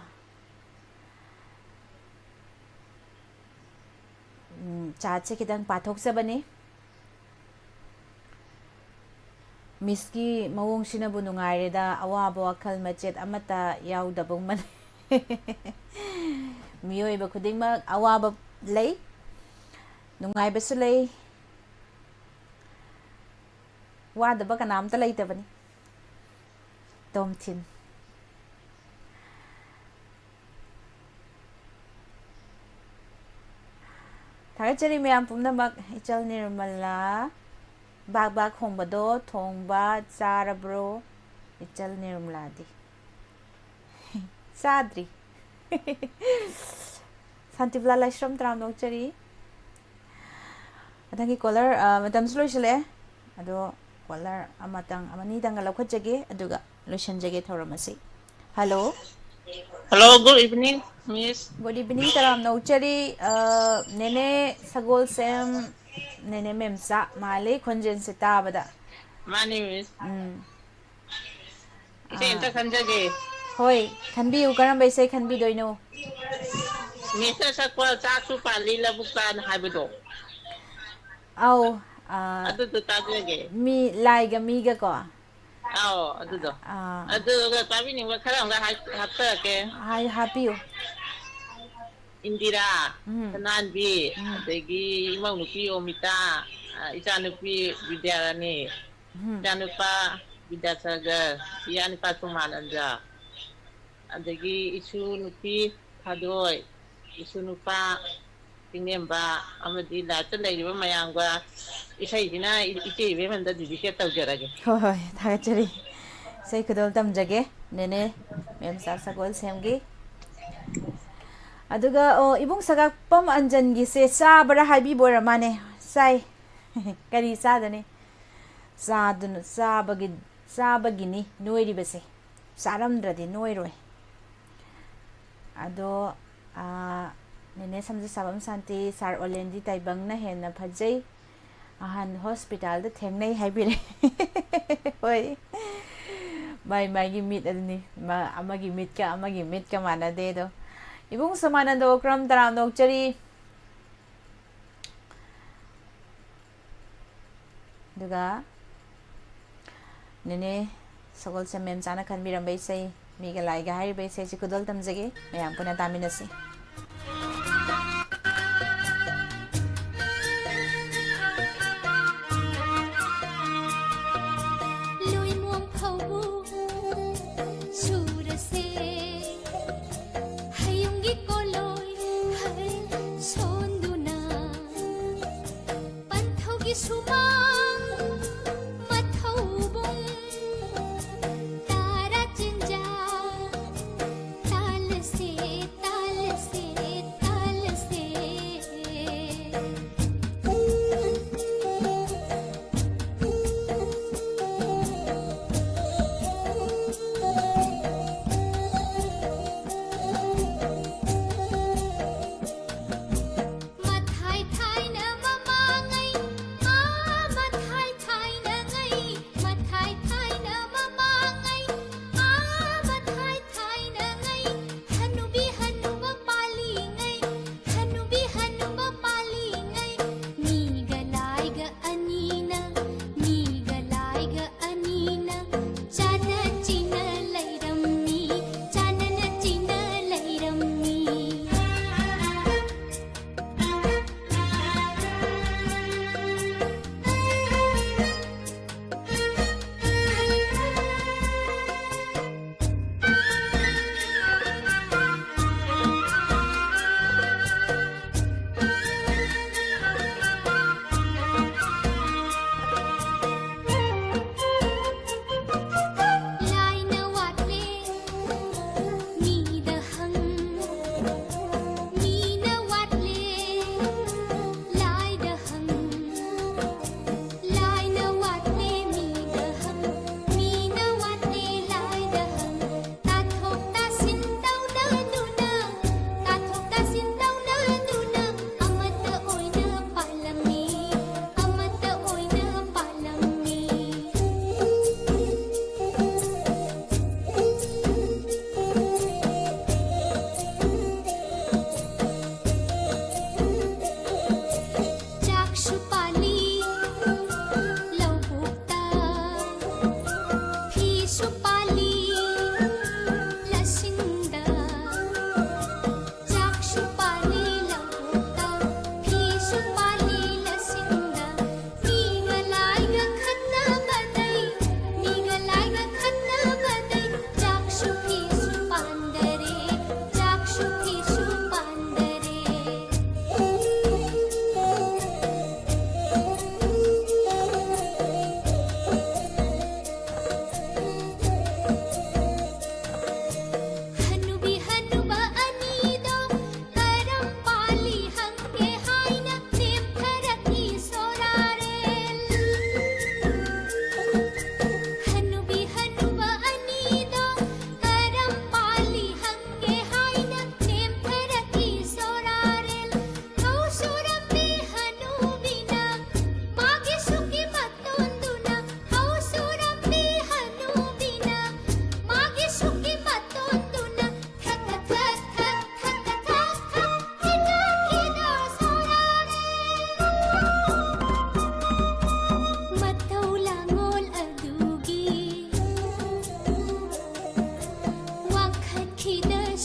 ꯎꯝ, ꯆꯥꯠꯁꯦ ꯈꯤꯇꯪ ꯄꯥꯊꯣꯛꯆꯕꯅꯤ꯫ ꯃꯤꯁꯀꯤ ꯃꯑꯣꯡꯁꯤꯅꯕꯨ ꯅꯨꯡꯉꯥꯏꯔꯦꯗ, ꯑꯋꯥꯕ ꯋꯥꯈꯜ ꯃꯆꯦꯠ ꯑꯃꯠꯇ ꯌꯥꯎꯗꯕꯒꯨꯝꯕꯅꯤ꯫ ꯃꯤꯑꯣꯏꯕ ꯈꯨꯗꯤꯡꯃꯛ ꯑꯋꯥꯕ ꯂꯩ, ꯅꯨꯡꯉꯥꯏꯕꯁꯨ ꯂꯩ, ꯋꯥꯗꯕ ꯀꯅꯥꯝꯇ ꯂꯩꯇꯕꯅꯤ꯫ ꯇꯣꯝꯊꯤꯟ꯫ ꯊꯥꯒꯠꯆꯔꯤ ꯃꯌꯥꯝ ꯄꯨꯝꯅꯃꯛ꯫ ꯏꯆꯜ ꯅꯤꯔꯃꯂꯥ, ꯕꯥꯛ ꯕꯥꯛ ꯈꯣꯡꯕꯗꯣ ꯊꯣꯡꯕ ꯆꯥꯔꯕ꯭ꯔꯣ? ꯏꯆꯜ ꯅꯤꯔꯃꯂꯥꯗꯤ ꯆꯥꯗ꯭ꯔꯤ꯫ ꯁꯥꯟꯇꯤꯕꯂꯥ ꯂꯥꯏꯁ꯭ꯔꯝ ꯇꯔꯥꯝꯅ ꯑꯣꯛꯆꯔꯤ꯫ ꯃꯊꯪꯒꯤ ꯀꯣꯂꯔ, ꯑ, ꯃꯇꯝꯁꯨ ꯂꯣꯏꯁꯤꯜꯂꯛꯑꯦ꯫ ꯑꯗꯣ ꯀꯣꯂꯔ ꯑꯃꯇꯪ, ꯑꯃꯅꯤꯗꯪꯒ ꯂꯧꯈꯠꯆꯒꯦ, ꯑꯗꯨꯒ ꯂꯣꯏꯁꯤꯟꯖꯒꯦ ꯊꯧꯔꯝ ꯑꯁꯤ꯫ Hello. Hello, good evening, miss꯫ Good evening, ꯇꯔꯥꯝꯅ ꯑꯣꯛꯆꯔꯤ꯫ ꯑ, ꯅꯦꯅꯦ ꯁꯒꯣꯜꯁꯦꯝ, ꯅꯦꯅꯦ ꯃꯦꯝꯆꯥ ꯃꯥꯜꯂꯤ ꯈꯣꯟꯖꯦꯜꯁꯦ ꯇꯥꯕꯗ꯫ ꯃꯥꯅꯤ, miss꯫ ꯎꯝ꯫ ꯏꯁꯩ ꯑꯝꯇ ꯑꯥ꯫ ꯈꯟꯖꯒꯦ꯫ ꯍꯣꯏ, ꯈꯟꯕꯤꯌꯨ, ꯀꯔꯝꯕ ꯏꯁꯩ ꯈꯟꯕꯤꯗꯣꯏꯅꯣ? Miss ꯅ ꯁꯛꯄ ꯆꯥꯛꯁꯨ ꯄꯥꯜꯂꯤ ꯂꯧꯕꯨꯛꯇꯅ ꯍꯥꯏꯕꯗꯣ꯫ ꯑꯧ, ꯑꯥ, ꯑꯗꯨꯗꯣ ꯇꯥꯖꯒꯦ꯫ ꯃꯤ, ꯂꯥꯏꯒ ꯃꯤꯒ ꯀꯣ? ꯑꯧ, ꯑꯗꯨꯗꯣ꯫ ꯑꯥ꯫ ꯑꯗꯨꯒ ꯇꯥꯕꯤꯅꯤꯡꯕ ꯈꯔ ꯑꯃꯒ ꯍꯥꯏ-, ꯍꯥꯞꯆꯔꯛꯀꯦ꯫ ꯍꯥꯏ-, ꯍꯥꯞꯄꯤꯌꯨ꯫ ꯏꯟꯗꯤꯔꯥ, ꯎꯝ꯫ ꯁꯅꯥꯍꯟꯕꯤ, ꯎꯝ꯫ ꯑꯗꯒꯤ ꯏꯃꯧ ꯅꯨꯄꯤ ꯑꯣꯃꯤꯇꯥ, ꯑ, ꯏꯆꯥꯅꯨꯄꯤ ꯕꯤꯗ꯭ꯌꯥꯔꯥꯅꯤ, ꯎꯝ꯫ ꯏꯆꯥꯅꯨꯄꯥ ꯕꯤꯗ꯭ꯌꯥꯁꯥꯒꯔ, ꯏꯌꯥꯅꯨꯄꯥ ꯁꯣꯃꯥꯅꯟꯗ, ꯑꯗꯒꯤ ꯏꯁꯨ ꯅꯨꯄꯤ ꯊꯥꯗꯣꯏ, ꯏꯁꯨ ꯅꯨꯄꯥ ꯆꯤꯡꯂꯦꯝꯕ, ꯑꯃꯗꯤ live ꯇ ꯂꯩꯔꯤꯕ ꯃꯌꯥꯝꯒ ꯏꯁꯩꯁꯤꯅ ꯏ-, ꯏꯆꯦ ꯏꯕꯦꯝꯍꯟꯗ dedicate ꯇꯧꯖꯔꯒꯦ꯫ ꯍꯣꯏ, ꯍꯣꯏ, ꯊꯥꯒꯠꯆꯔꯤ꯫ ꯏꯁꯩ ꯈꯨꯗꯣꯜ ꯇꯝꯖꯒꯦ, ꯅꯦꯅꯦ ꯃꯦꯝꯆꯥ ꯁꯒꯣꯜꯁꯦꯝꯒꯤ꯫ ꯑꯗꯨꯒ, ꯑꯣ, ꯏꯕꯨꯡ ꯁꯒꯥꯛꯄꯝ ꯑꯟꯖꯟꯒꯤꯁꯦ ꯆꯥꯕ꯭ꯔꯥ ꯍꯥꯏꯕꯤꯕ ꯑꯣꯏꯔ ꯃꯥꯅꯦ꯫ ꯆꯥꯏ꯫ ꯀꯔꯤ ꯆꯥꯗꯅꯤ? ꯆꯥꯗꯨꯅ, ꯆꯥꯕꯒꯤ, ꯆꯥꯕꯒꯤꯅꯤ ꯅꯣꯏꯔꯤꯕꯁꯦ꯫ ꯆꯥꯔꯝꯗ꯭ꯔꯗꯤ ꯅꯣꯏꯔꯣꯏ꯫ ꯑꯗꯣ, ꯑꯥ, ꯅꯦꯅꯦ ꯁꯝꯖꯁꯥꯕꯝ ꯁꯥꯟꯇꯤ, ꯁꯥꯔ ꯑꯣꯂꯦꯟꯗꯤ ꯇꯥꯏꯕꯪꯅ ꯍꯦꯟꯅ ꯐꯖꯩ꯫ ꯑꯍꯟ ꯍꯣꯁꯄꯤꯇꯥꯜꯗ ꯊꯦꯡꯅꯩ ꯍꯥꯏꯕꯤꯔꯦ꯫ ꯍꯣꯏ꯫ ꯃꯥꯏ ꯃꯥꯏꯒꯤ ꯃꯤꯠ ꯑꯗꯨꯅꯤ꯫ ꯃꯥ-, ꯑꯃꯒꯤ ꯃꯤꯠꯀ ꯑꯃꯒꯤ ꯃꯤꯠꯀ ꯃꯥꯟꯅꯗꯦ ꯑꯗꯣ꯫ ꯏꯕꯨꯡ ꯁꯣꯃꯥꯅꯟꯗ ꯑꯣꯀ꯭ꯔꯝ ꯇꯔꯥꯝꯅ ꯑꯣꯛꯆꯔꯤ꯫ ꯑꯗꯨꯒ ꯅꯦꯅꯦ ꯁꯒꯣꯜꯁꯦꯝ ꯃꯦꯝꯆꯥꯅ ꯈꯟꯕꯤꯔꯝꯕ ꯏꯁꯩ ꯃꯤꯒ ꯂꯥꯏꯒ ꯍꯥꯏꯔꯤꯕ ꯏꯁꯩꯁꯤ ꯈꯨꯗꯣꯜ ꯇꯝꯖꯒꯦ꯫ ꯃꯌꯥꯝ ꯄꯨꯟꯅ ꯇꯥꯃꯤꯟꯅꯁꯤ꯫ ꯂꯣꯏꯃꯣꯡ ꯐꯧꯕꯨ ꯁꯨꯔꯁꯦ, ꯍꯌꯨꯝꯒꯤ ꯀꯣꯂꯣꯏ ꯍꯩ ꯁꯣꯟꯗꯨꯅ, ꯄꯟꯊꯧꯒꯤ ꯁꯨꯃꯥꯡ ꯃꯊꯧꯕꯨꯡ ꯇꯔꯥ ꯆꯤꯟꯖꯥ ꯇꯥꯜꯂꯁꯦ, ꯇꯥꯜꯂꯁꯦ꯫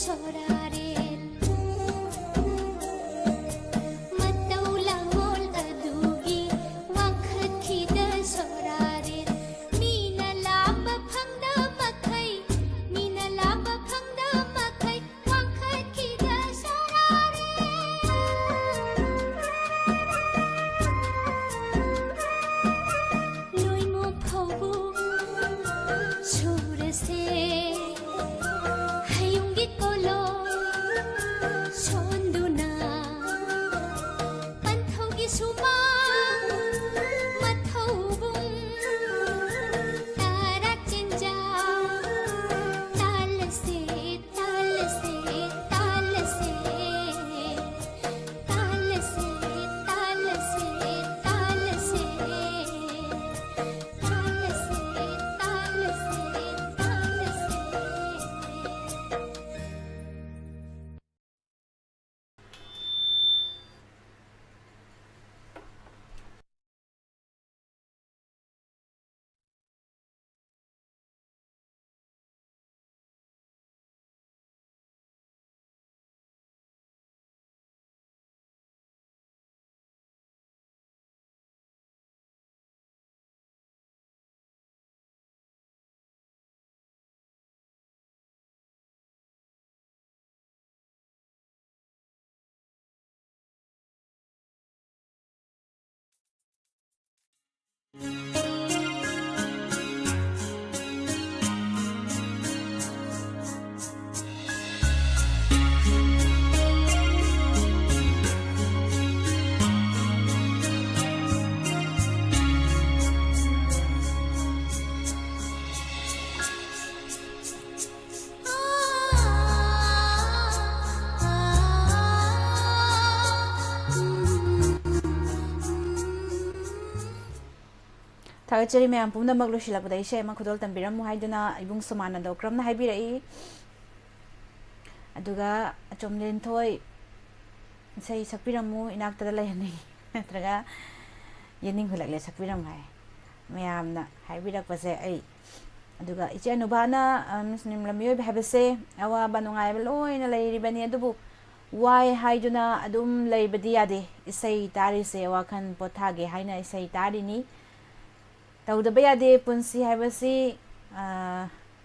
ꯁꯣꯔꯥꯔꯦꯜ꯫ ꯃꯇꯧ ꯂꯥꯡꯑꯣꯜ ꯑꯗꯨꯒꯤ ꯋꯥꯡꯈꯠꯈꯤꯗ ꯁꯣꯔꯥꯔꯦꯜ꯫ ꯃꯤꯅ ꯂꯥꯝꯕ ꯐꯪꯗ ꯃꯈꯩ, ꯃꯤꯅ ꯂꯥꯝꯕ ꯐꯪꯗ ꯃꯈꯩ ꯋꯥꯡꯈꯠꯈꯤꯗ ꯁꯣꯔꯥꯔꯦꯜ꯫ ꯂꯣꯏꯃꯣ ꯐꯧꯕꯨ ꯁꯨꯔꯁꯦ꯫ ꯍꯌꯨꯝꯒꯤ ꯀꯣꯂꯣꯝ ꯁꯣꯟꯗꯨꯅ ꯄꯟꯊꯧꯒꯤ ꯁꯨꯃꯥꯡ ꯃꯊꯧꯕꯨꯡ ꯇꯔꯥ ꯆꯦꯟꯖꯥꯎ ꯇꯥꯜꯂꯁꯦ, ꯇꯥꯜꯂꯁꯦ, ꯇꯥꯜꯂꯁꯦ꯫ ꯇꯥꯜꯂꯁꯦ, ꯇꯥꯜꯂꯁꯦ, ꯇꯥꯜꯂꯁꯦ꯫ ꯇꯥꯜꯂꯁꯦ, ꯇꯥꯜꯂꯁꯦ, ꯇꯥꯜꯂꯁꯦ꯫ ꯊꯥꯒꯠꯆꯔꯤ ꯃꯌꯥꯝ ꯄꯨꯝꯅꯃꯛ꯫ ꯂꯣꯏꯁꯤꯜꯂꯛꯄꯗ ꯏꯁꯩ ꯑꯃ ꯈꯨꯗꯣꯜ ꯇꯝꯕꯤꯔꯝꯃꯨ ꯍꯥꯏꯗꯨꯅ ꯏꯕꯨꯡ ꯁꯣꯃꯥꯅꯟꯗ ꯎꯀ꯭ꯔꯝꯅ ꯍꯥꯏꯕꯤꯔꯛꯏ꯫ ꯑꯗꯨꯒ ꯑꯆꯣꯝꯂꯦꯟꯊꯣꯏ ꯏꯁꯩ ꯁꯛꯄꯤꯔꯝꯃꯨ, ꯏꯅꯥꯛꯇꯗ ꯂꯩꯍꯟꯅꯤꯡꯉꯤ ꯅꯠꯇ꯭ꯔꯒ ꯌꯦꯅꯤꯡ ꯍꯨꯜꯂꯛꯂꯦ ꯁꯛꯄꯤꯔꯝꯃꯨ ꯍꯥꯏ꯫ ꯃꯌꯥꯝꯅ ꯍꯥꯏꯕꯤꯔꯛꯄꯁꯦ ꯑꯩ ꯑꯗꯨꯒ ꯏꯆꯦ ꯑꯅꯨꯕꯥꯅ, ꯑ, ꯃꯤꯁ ꯅꯤꯝꯂ, ꯃꯤꯑꯣꯏꯕ ꯍꯥꯏꯕꯁꯦ ꯑꯋꯥꯕ ꯅꯨꯡꯉꯥꯏꯕ ꯂꯣꯏꯅ ꯂꯩꯔꯤꯕꯅꯤ, ꯑꯗꯨꯕꯨ ꯋꯥꯏ ꯍꯥꯏꯗꯨꯅ ꯑꯗꯨꯝ ꯂꯩꯕꯗꯤ ꯌꯥꯗꯦ꯫ ꯏꯁꯩ ꯇꯥꯔꯤꯁꯦ ꯋꯥꯈꯜ ꯄꯣꯊꯥꯒꯦ ꯍꯥꯏꯅ ꯏꯁꯩ ꯇꯥꯔꯤꯅꯤ꯫ ꯇꯧꯗꯕ ꯌꯥꯗꯦ꯫ ꯄꯨꯟꯁꯤ ꯍꯥꯏꯕꯁꯤ, ꯑ,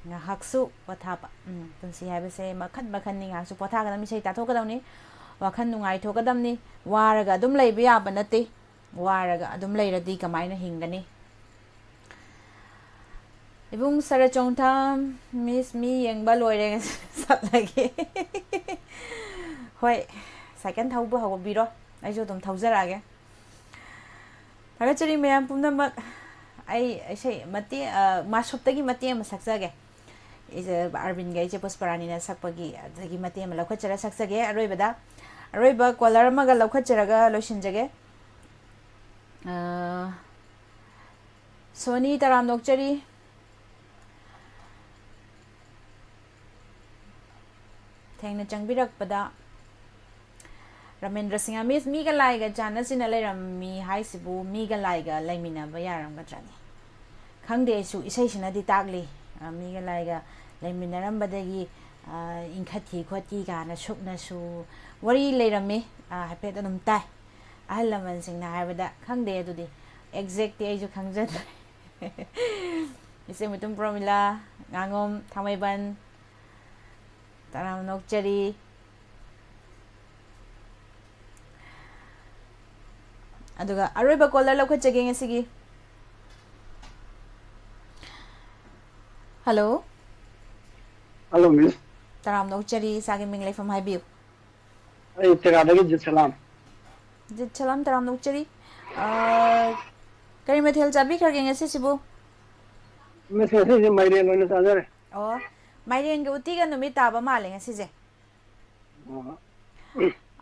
ꯉꯥꯏꯍꯥꯛꯁꯨ ꯄꯣꯊꯥꯕ꯫ ꯎꯝ, ꯄꯨꯟꯁꯤ ꯍꯥꯏꯕꯁꯦ ꯃꯈꯟ ꯃꯈꯟꯅꯤ꯫ ꯉꯥꯏꯍꯥꯛꯁꯨ ꯄꯣꯊꯥꯒꯗꯕꯅꯤ, ꯏꯁꯩ ꯇꯥꯊꯣꯛꯀꯗꯕꯅꯤ, ꯋꯥꯈꯜ ꯅꯨꯡꯉꯥꯏꯊꯣꯛꯀꯗꯕꯅꯤ꯫ ꯋꯥꯔꯒ ꯑꯗꯨꯝ ꯂꯩꯕ ꯌꯥꯕ ꯅꯠꯇꯦ꯫ ꯋꯥꯔꯒ ꯑꯗꯨꯝ ꯂꯩꯔꯗꯤ ꯀꯃꯥꯏꯅ ꯍꯤꯡꯒꯅꯤ? ꯏꯕꯨꯡ ꯁꯔꯆꯣꯡꯊꯥꯝ, ꯃꯤꯁ, ꯃꯤ ꯌꯦꯡꯕ ꯂꯣꯏꯔꯦ, ꯆꯠꯂꯒꯦ꯫ ꯍꯣꯏ, ꯁꯥꯏꯀꯜ ꯊꯧꯕ ꯍꯧꯕꯤꯔꯣ, ꯑꯩꯁꯨ ꯑꯗꯨꯝ ꯊꯧꯖꯔꯛꯑꯒꯦ꯫ ꯊꯥꯒꯠꯆꯔꯤ ꯃꯌꯥꯝ ꯄꯨꯝꯅꯃꯛ꯫ ꯑꯩ ꯏꯁꯩ ꯃꯇꯦꯛ, ꯑ, ꯃꯥꯁꯨꯞꯇꯒꯤ ꯃꯇꯦꯛ ꯑꯃ ꯁꯛꯆꯒꯦ꯫ ꯏꯆꯦ ꯑꯔꯕꯤꯟꯒ ꯏꯆꯦ ꯄꯨꯁꯄꯔꯥꯅꯤꯅ ꯁꯛꯄꯒꯤ ꯑꯗꯨꯗꯒꯤ ꯃꯇꯦꯛ ꯑꯃ ꯂꯧꯈꯠꯆꯔ ꯁꯛꯆꯒꯦ꯫ ꯑꯔꯣꯏꯕꯗ, ꯑꯔꯣꯏꯕ ꯀꯣꯂꯔ ꯑꯃꯒ ꯂꯧꯈꯠꯆꯔꯒ ꯂꯣꯏꯁꯤꯟꯖꯒꯦ꯫ ꯑ, ꯁꯣꯅꯤ, ꯇꯔꯥꯝꯅ ꯑꯣꯛꯆꯔꯤ꯫ ꯊꯦꯡꯅ ꯆꯪꯕꯤꯔꯛꯄꯗ꯫ ꯔꯥꯃꯦꯟꯗ꯭ꯔ ꯁꯤꯡꯍ, ꯃꯤꯁ, ꯃꯤꯒ ꯂꯥꯏꯒ ꯆꯥꯟꯅ ꯆꯤꯟꯅ ꯂꯩꯔꯝꯃꯤ ꯍꯥꯏꯁꯤꯕꯨ ꯃꯤꯒ ꯂꯥꯏꯒ ꯂꯩꯃꯤꯟꯅꯕ ꯌꯥꯔꯝꯒꯗ꯭ꯔꯅꯤ? ꯈꯪꯗꯦ, ꯑꯩꯁꯨ ꯏꯁꯩꯁꯤꯅꯗꯤ ꯇꯥꯛꯂꯤ꯫ ꯑ, ꯃꯤꯒ ꯂꯥꯏꯒ ꯂꯩꯃꯤꯟꯅꯔꯝꯕꯗꯒꯤ, ꯑ, ꯏꯪꯈꯠꯈꯤ ꯈꯣꯠꯈꯤ ꯀꯥꯏꯅ ꯁꯨꯛꯅꯁꯨ ꯋꯥꯔꯤ ꯂꯩꯔꯝꯃꯤ꯫ ꯑ, ꯍꯥꯏꯐꯦꯠ ꯑꯗꯨꯝ ꯇꯥꯏ꯫ ꯑꯍꯜ ꯂꯃꯟꯁꯤꯡꯅ ꯍꯥꯏꯕꯗ ꯈꯪꯗꯦ, ꯑꯗꯨꯗꯤ ꯑꯦꯛꯖꯦꯛꯇꯤ ꯑꯩꯁꯨ ꯈꯪꯖꯗ꯭ꯔꯦ꯫ ꯏꯆꯦ ꯃꯨꯇꯨꯝ ꯄ꯭ꯔꯣꯃꯤꯂꯥ, ꯉꯥꯉꯣꯝ ꯊꯥꯡꯃꯩꯕꯟ, ꯇꯔꯥꯝꯅ ꯑꯣꯛꯆꯔꯤ꯫ ꯑꯗꯨꯒ ꯑꯔꯣꯏꯕ ꯀꯣꯂꯔ ꯂꯧꯈꯠꯆꯒꯦ ꯉꯁꯤꯒꯤ꯫ ꯍꯜꯂꯣ꯫ ꯍꯜꯂꯣ, ꯃꯤꯁ꯫ ꯇꯔꯥꯝꯅ ꯑꯣꯛꯆꯔꯤ, ꯏꯁꯥꯒꯤ ꯃꯤꯡ ꯂꯩꯐꯝ ꯍꯥꯏꯕꯤꯌꯨ꯫ ꯑꯩ ꯇꯦꯔꯥꯗꯒꯤ ꯖꯤꯠ ꯁꯂꯥꯝ꯫ ꯖꯤꯠ ꯁꯂꯥꯝ, ꯇꯔꯥꯝꯅ ꯑꯣꯛꯆꯔꯤ꯫ ꯑ, ꯀꯔꯤ ꯃꯊꯦꯜ ꯆꯥꯕꯤꯈ꯭ꯔꯒꯦ ꯉꯁꯤꯁꯤꯕꯨ? ꯃꯤꯁ, ꯉꯁꯤꯁꯦ ꯃꯥꯏꯔꯦꯟ ꯑꯣꯏꯅ ꯆꯥꯖꯔꯦ꯫ ꯑꯣ, ꯃꯥꯏꯔꯦꯟꯒ ꯎꯇꯤꯒ ꯅꯨꯃꯤꯠ ꯇꯥꯕ ꯃꯥꯜꯂꯦ ꯉꯁꯤꯁꯦ꯫ ꯑꯣ꯫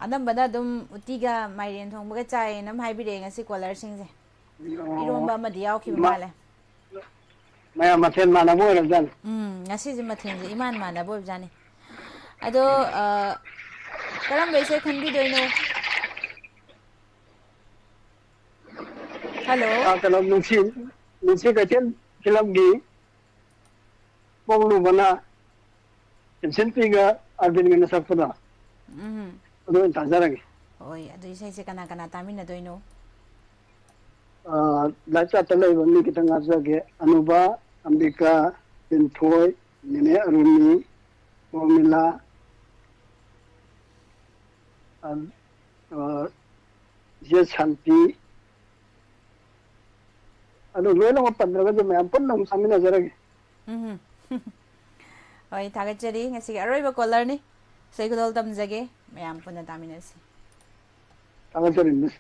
ꯑꯅꯝꯕꯅ ꯑꯗꯨꯝ ꯎꯇꯤꯒ ꯃꯥꯏꯔꯦꯟ ꯊꯣꯡꯕꯒ ꯆꯥꯏꯌꯦꯅ ꯑꯃ ꯍꯥꯏꯕꯤꯔꯛꯑꯦ ꯉꯁꯤ ꯀꯣꯂꯔꯁꯤꯡꯁꯦ꯫ ꯑꯣ꯫ ꯏꯔꯣꯝꯕ ꯑꯃꯗꯤ ꯌꯥꯎꯈꯤꯕ ꯃ-, ꯃꯥꯜꯂꯦ꯫ ꯃꯌꯥꯝ ꯃꯊꯦꯜ ꯃꯥꯟꯅꯕ ꯑꯣꯏꯔꯕꯖꯥꯠꯅꯤ꯫ ꯎꯝ, ꯉꯁꯤꯁꯦ ꯃꯊꯦꯜꯁꯦ ꯏꯃꯥꯟ ꯃꯥꯟꯅꯕ ꯑꯣꯏꯕꯖꯥꯠꯅꯤ꯫ ꯑꯗꯣ, ꯑ, ꯀꯔꯝꯕ ꯏꯁꯩ ꯈꯟꯕꯤꯗꯣꯏꯅꯣ? ꯍꯜꯂꯣ꯫ ꯑ, ꯀꯩꯅꯣ, ꯅꯨꯡꯁꯤ, ꯅꯨꯡꯁꯤ ꯀꯩꯊꯦꯜ ꯐꯤꯂꯝꯒꯤ ꯄꯣꯛꯂꯨꯕꯅ ꯏꯟꯁꯦꯟꯇꯤꯒ ꯑꯔꯕꯤꯟꯒꯅ ꯁꯛꯄꯗꯣ, ꯎꯝ꯫ ꯑꯗꯨ ꯑꯣꯏꯅ ꯇꯥꯖꯔꯒꯦ꯫ ꯍꯣꯏ, ꯑꯗꯨ ꯏꯁꯩꯁꯦ ꯀꯅꯥ ꯀꯅꯥ ꯇꯥꯃꯤꯟꯅꯗꯣꯏꯅꯣ? ꯑ, ꯂꯥꯏꯐ ꯆꯥꯠꯇ ꯂꯩꯕ ꯃꯤ ꯈꯤꯇꯪ ꯍꯥꯞꯆꯒꯦ꯫ ꯑꯅꯨꯕ, ꯑꯝꯕꯤꯀꯥ, ꯆꯤꯟꯊꯣꯏ, ꯅꯦꯅꯦ ꯑꯔꯨꯅꯤ, ꯄ꯭ꯔꯣꯃꯤꯂꯥ, ꯑ, ꯑ, ꯏꯆꯦ ꯁꯥꯟꯇꯤ, ꯑꯗꯨ ꯂꯣꯏꯅꯃꯛ ꯄꯟꯗ꯭ꯔꯒꯁꯨ ꯃꯌꯥꯝ ꯄꯨꯟꯅ ꯑꯃꯨꯛ ꯆꯥꯃꯤꯟꯅꯖꯔꯒꯦ꯫ ꯎꯝ꯫ ꯍꯣꯏ, ꯊꯥꯒꯠꯆꯔꯤ꯫ ꯉꯁꯤꯒꯤ ꯑꯔꯣꯏꯕ ꯀꯣꯂꯔꯅꯤ꯫ ꯏꯁꯩ ꯈꯨꯗꯣꯜ ꯇꯝꯖꯒꯦ꯫ ꯃꯌꯥꯝ ꯄꯨꯟꯅ ꯇꯥꯃꯤꯟꯅꯁꯤ꯫ ꯊꯥꯒꯠꯆꯔꯤ, ꯃꯤꯁ꯫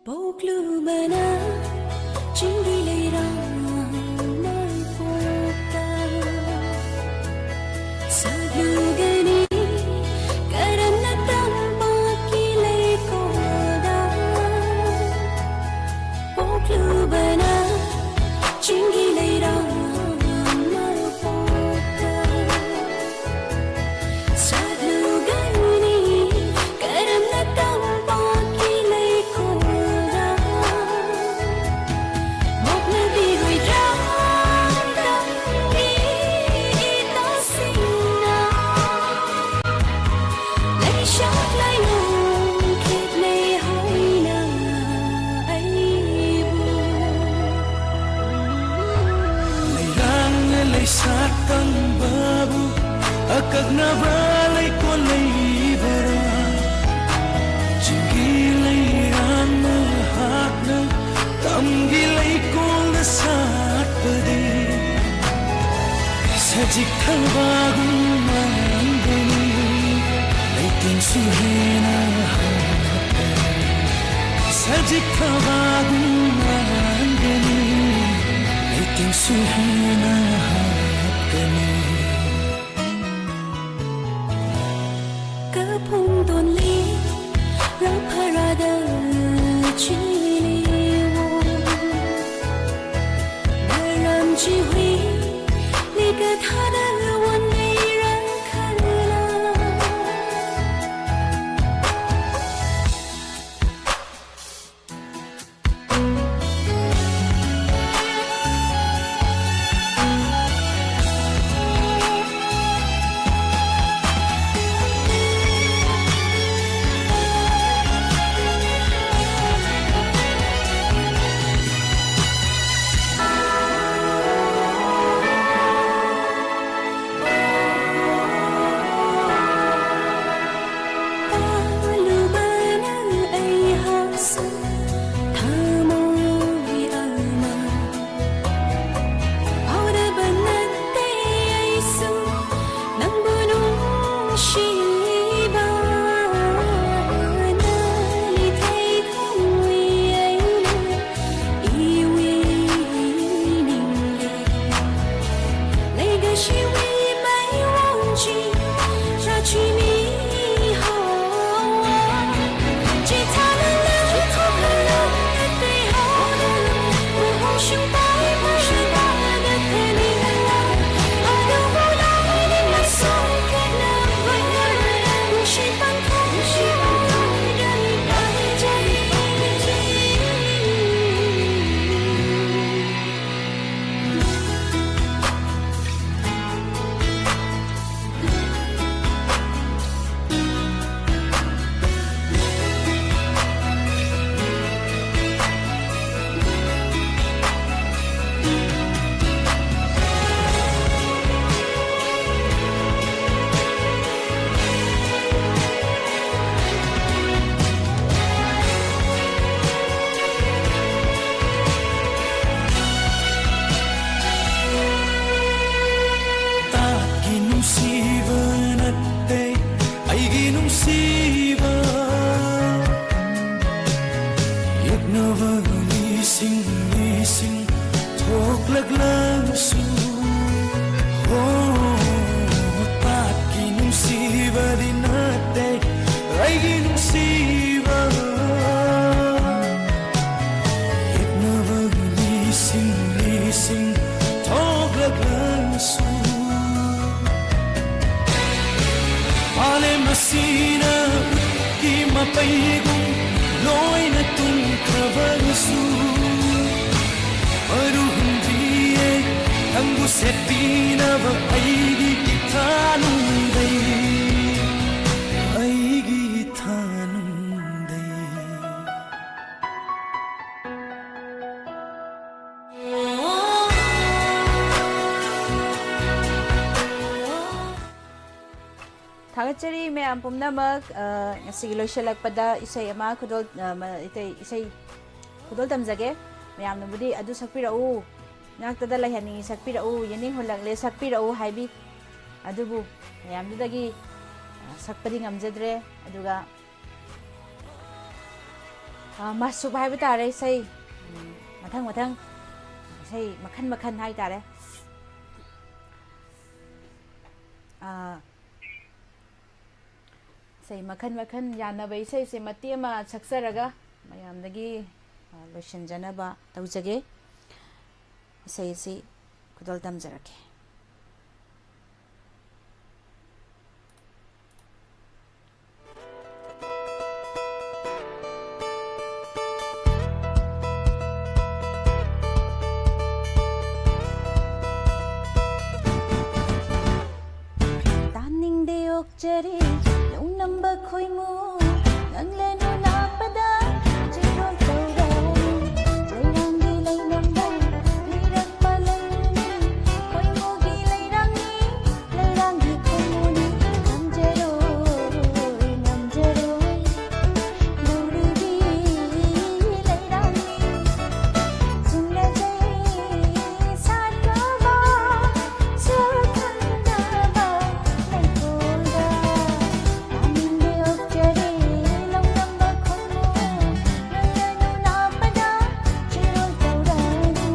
ꯄꯣꯛꯂꯨꯕꯅ ꯆꯤꯡꯒꯤ ꯂꯩꯔꯥꯡ ꯃꯔꯨ ꯄꯣꯛꯇ ꯁꯥꯠꯂꯨꯒꯅꯤ ꯀꯔꯝꯅ ꯇꯝꯄꯥꯛꯀꯤ ꯂꯩꯀꯣꯜꯗ? ꯄꯣꯛꯂꯨꯕꯅ ꯆꯤꯡꯒꯤ ꯂꯩꯔꯥꯡ ꯃꯔꯨ ꯄꯣꯛꯇ ꯁꯥꯠꯂꯨꯒꯅꯤ ꯀꯔꯝꯅ ꯇꯝꯄꯥꯛꯀꯤ ꯂꯩꯀꯣꯜꯗ? ꯃꯣꯛꯅꯕꯤꯔꯣꯏꯗ꯭ꯔꯥ ꯇꯝꯒꯤ ꯏꯇꯥꯁꯤꯡꯅ ꯂꯩꯁꯥꯠ ꯂꯩꯅꯨꯡ ꯈꯦꯠꯅꯩ ꯍꯥꯏꯅ ꯑꯩꯕꯨ? ꯂꯩꯔꯥꯡꯅ ꯂꯩꯁꯥꯠ ꯇꯝꯕꯕꯨ ꯑꯀꯛꯅꯕ ꯂꯩꯀꯣꯜ ꯂꯩꯕꯔꯥ? ꯆꯤꯡꯒꯤ ꯂꯩꯔꯥꯡꯅ ꯍꯥꯠꯅ ꯇꯝꯒꯤ ꯂꯩꯀꯣꯜꯗ ꯁꯥꯠꯄꯗꯤ ꯁꯖꯤꯛ ꯊꯕꯥꯒꯨꯝ ꯃꯥꯟꯒꯅꯤ, ꯂꯩꯇꯦꯡꯁꯨ ꯍꯦꯟꯅ ꯍꯥꯞꯀꯅꯤ꯫ ꯁꯖꯤꯛ ꯊꯕꯥꯒꯨꯝ ꯃꯥꯟꯒꯅꯤ, ꯂꯩꯇꯦꯡꯁꯨ ꯍꯦꯟꯅ ꯍꯥꯞꯀꯅꯤ꯫ ꯀꯐꯨꯡ ꯗꯣꯟꯂꯤ ꯂꯥꯐꯔꯥꯗ ꯅꯔꯥꯝ ꯆꯤꯍꯨꯏ ꯂꯤꯀ ꯊꯥꯗ ꯋꯥꯟ ꯂꯩꯔꯪ ꯈꯜꯂ꯫ ꯄꯥꯜꯂꯨꯕꯅ ꯑꯩꯍꯥꯛꯁꯨ ꯊꯃꯣꯏ ꯑꯃ ꯐꯥꯎꯗꯕ ꯅꯠꯇꯦ ꯑꯩꯁꯨ ꯅꯪꯕꯨ ꯅꯨꯡꯁꯤꯕ꯫ ꯅꯥꯂꯤꯊꯩ ꯈꯣꯡꯋꯤ ꯑꯩꯅ ꯏꯋꯤ ꯅꯤꯡꯂꯤ꯫ ꯂꯩꯒ ꯁꯤꯋꯤ ꯃꯩ ꯋꯥꯡꯆꯤ ꯔꯥꯆꯤ ꯃꯤ ꯍꯥꯎꯋꯥ꯫ ꯆꯤꯊꯥꯅ ꯂꯩꯊꯣꯛꯈ꯭ꯔꯣ ꯅꯠꯇꯦ ꯍꯥꯎꯅ ꯃꯍꯧꯁꯨ ꯄꯥꯏ ꯃꯍꯧꯁꯨ ꯄꯥꯏꯅ ꯊꯦꯡꯅ ꯑꯗꯨꯕꯨ ꯂꯥꯏꯅ ꯃꯁꯣꯏ ꯈꯦꯠꯅꯕ ꯅꯨꯡꯁꯤ ꯄꯟꯊꯨꯡ ꯅꯨꯡꯁꯤ ꯄꯟꯊꯨꯡ ꯒꯅꯤ ꯄꯥꯏꯖꯔꯤ꯫ ꯇꯥꯠꯀꯤ ꯅꯨꯡꯁꯤꯕ ꯅꯠꯇꯦ ꯑꯩꯒꯤ ꯅꯨꯡꯁꯤꯕ꯫ ꯌꯦꯛꯅꯕ ꯂꯤꯁꯤꯡ ꯂꯤꯁꯤꯡ ꯊꯣꯛꯂꯛꯂꯕꯁꯨ, ꯍꯣ, ꯇꯥꯠꯀꯤ ꯅꯨꯡꯁꯤꯕꯗꯤ ꯅꯠꯇꯦ ꯑꯩꯒꯤ ꯅꯨꯡꯁꯤꯕ꯫ ꯁꯤꯅ ꯎꯠꯀꯤ ꯃꯄꯩꯒꯨꯝ ꯂꯣꯏꯅ ꯇꯨꯝꯈ꯭ꯔꯕꯁꯨ, ꯃꯔꯨ ꯍꯨꯟꯗ꯭ꯔꯤꯌꯦ ꯅꯪꯕꯨ ꯁꯦꯠꯄꯤꯅꯕ ꯑꯩꯒꯤ ꯏꯊꯥ ꯅꯨꯡꯗꯩ, ꯑꯩꯒꯤ ꯏꯊꯥ ꯅꯨꯡꯗꯩ꯫ ꯊꯥꯒꯠꯆꯔꯤ ꯃꯌꯥꯝ ꯄꯨꯝꯅꯃꯛ꯫ ꯑ, ꯉꯁꯤꯒꯤ ꯂꯣꯏꯁꯤꯜꯂꯛꯄꯗ ꯏꯁꯩ ꯑꯃ ꯈꯨꯗꯣꯜ, ꯑ, ꯃ-, ꯏꯇꯩ-, ꯏꯁꯩ ꯈꯨꯗꯣꯜ ꯇꯝꯖꯒꯦ꯫ ꯃꯌꯥꯝꯅꯕꯨꯗꯤ "ꯑꯗꯨ ꯁꯛꯄꯤꯔꯛꯎ, ꯉꯥꯛꯇꯗ ꯂꯩꯍꯟꯅꯤꯡꯉꯤ, ꯁꯛꯄꯤꯔꯛꯎ, ꯌꯦꯅꯤꯡ ꯍꯨꯜꯂꯛꯂꯦ, ꯁꯛꯄꯤꯔꯛꯎ" ꯍꯥꯏꯕꯤ꯫ ꯑꯗꯨꯕꯨ ꯃꯌꯥꯝꯗꯨꯗꯒꯤ, ꯑ, ꯁꯛꯄꯗꯤ ꯉꯝꯖꯗ꯭ꯔꯦ꯫ ꯑꯗꯨꯒ, ꯑ, ꯃꯁꯨꯞ ꯍꯥꯏꯕ ꯇꯥꯔꯦ, ꯏꯁꯩ, ꯎꯝ, ꯃꯊꯪ ꯃꯊꯪ ꯏꯁꯩ ꯃꯈꯟ ꯃꯈꯟ ꯍꯥꯏ ꯇꯥꯔꯦ꯫ ꯑ, ꯏꯁꯩ ꯃꯈꯟ ꯃꯈꯟ ꯌꯥꯅꯕ ꯏꯁꯩꯁꯦ ꯃꯇꯦꯛ ꯑꯃ ꯁꯛꯆꯔꯒ ꯃꯌꯥꯝꯗꯒꯤ, ꯑ, ꯂꯣꯏꯁꯤꯟꯖꯅꯕ ꯇꯧꯖꯒꯦ꯫ ꯏꯁꯩ ꯑꯁꯤ ꯈꯨꯗꯣꯜ ꯇꯝꯖꯔꯛꯀꯦ꯫ ꯇꯥꯅꯤꯡꯗꯦ ꯑꯣꯛꯆꯔꯤ ꯂꯧꯅꯝꯕ ꯈꯣꯏꯃꯨ, ꯉꯪꯂꯅꯨ ꯅꯥꯞꯄꯗ ꯆꯤꯔꯣꯜ ꯇꯧꯔꯅꯨ꯫ ꯂꯩꯔꯥꯡꯒꯤ ꯂꯩꯅꯝꯗ ꯂꯤꯔꯛꯄ ꯂꯩꯔꯅꯤ, ꯈꯣꯏꯃꯨꯒꯤ ꯂꯩꯔꯥꯡꯅꯤ, ꯂꯩꯔꯥꯡꯒꯤ ꯈꯣꯏꯃꯨꯅꯤ꯫ ꯉꯝꯖꯔꯣꯏ, ꯉꯝꯖꯔꯣꯏ, ꯂꯧꯔꯤꯕꯤ ꯂꯩꯔꯥꯡꯅꯤ꯫ ꯆꯤꯡꯅꯖꯩ ꯁꯥꯠꯇ꯭ꯔꯕ ꯁꯛ ꯈꯪꯗꯕ ꯂꯩꯀꯣꯜꯗ꯫ ꯇꯥꯅꯤꯡꯗꯦ ꯑꯣꯛꯆꯔꯤ ꯂꯧꯅꯝꯕ ꯈꯣꯏꯃꯨ, ꯉꯪꯂꯅꯨ ꯅꯥꯞꯄꯗ ꯆꯤꯔꯣꯜ ꯇꯧꯔꯅꯨ꯫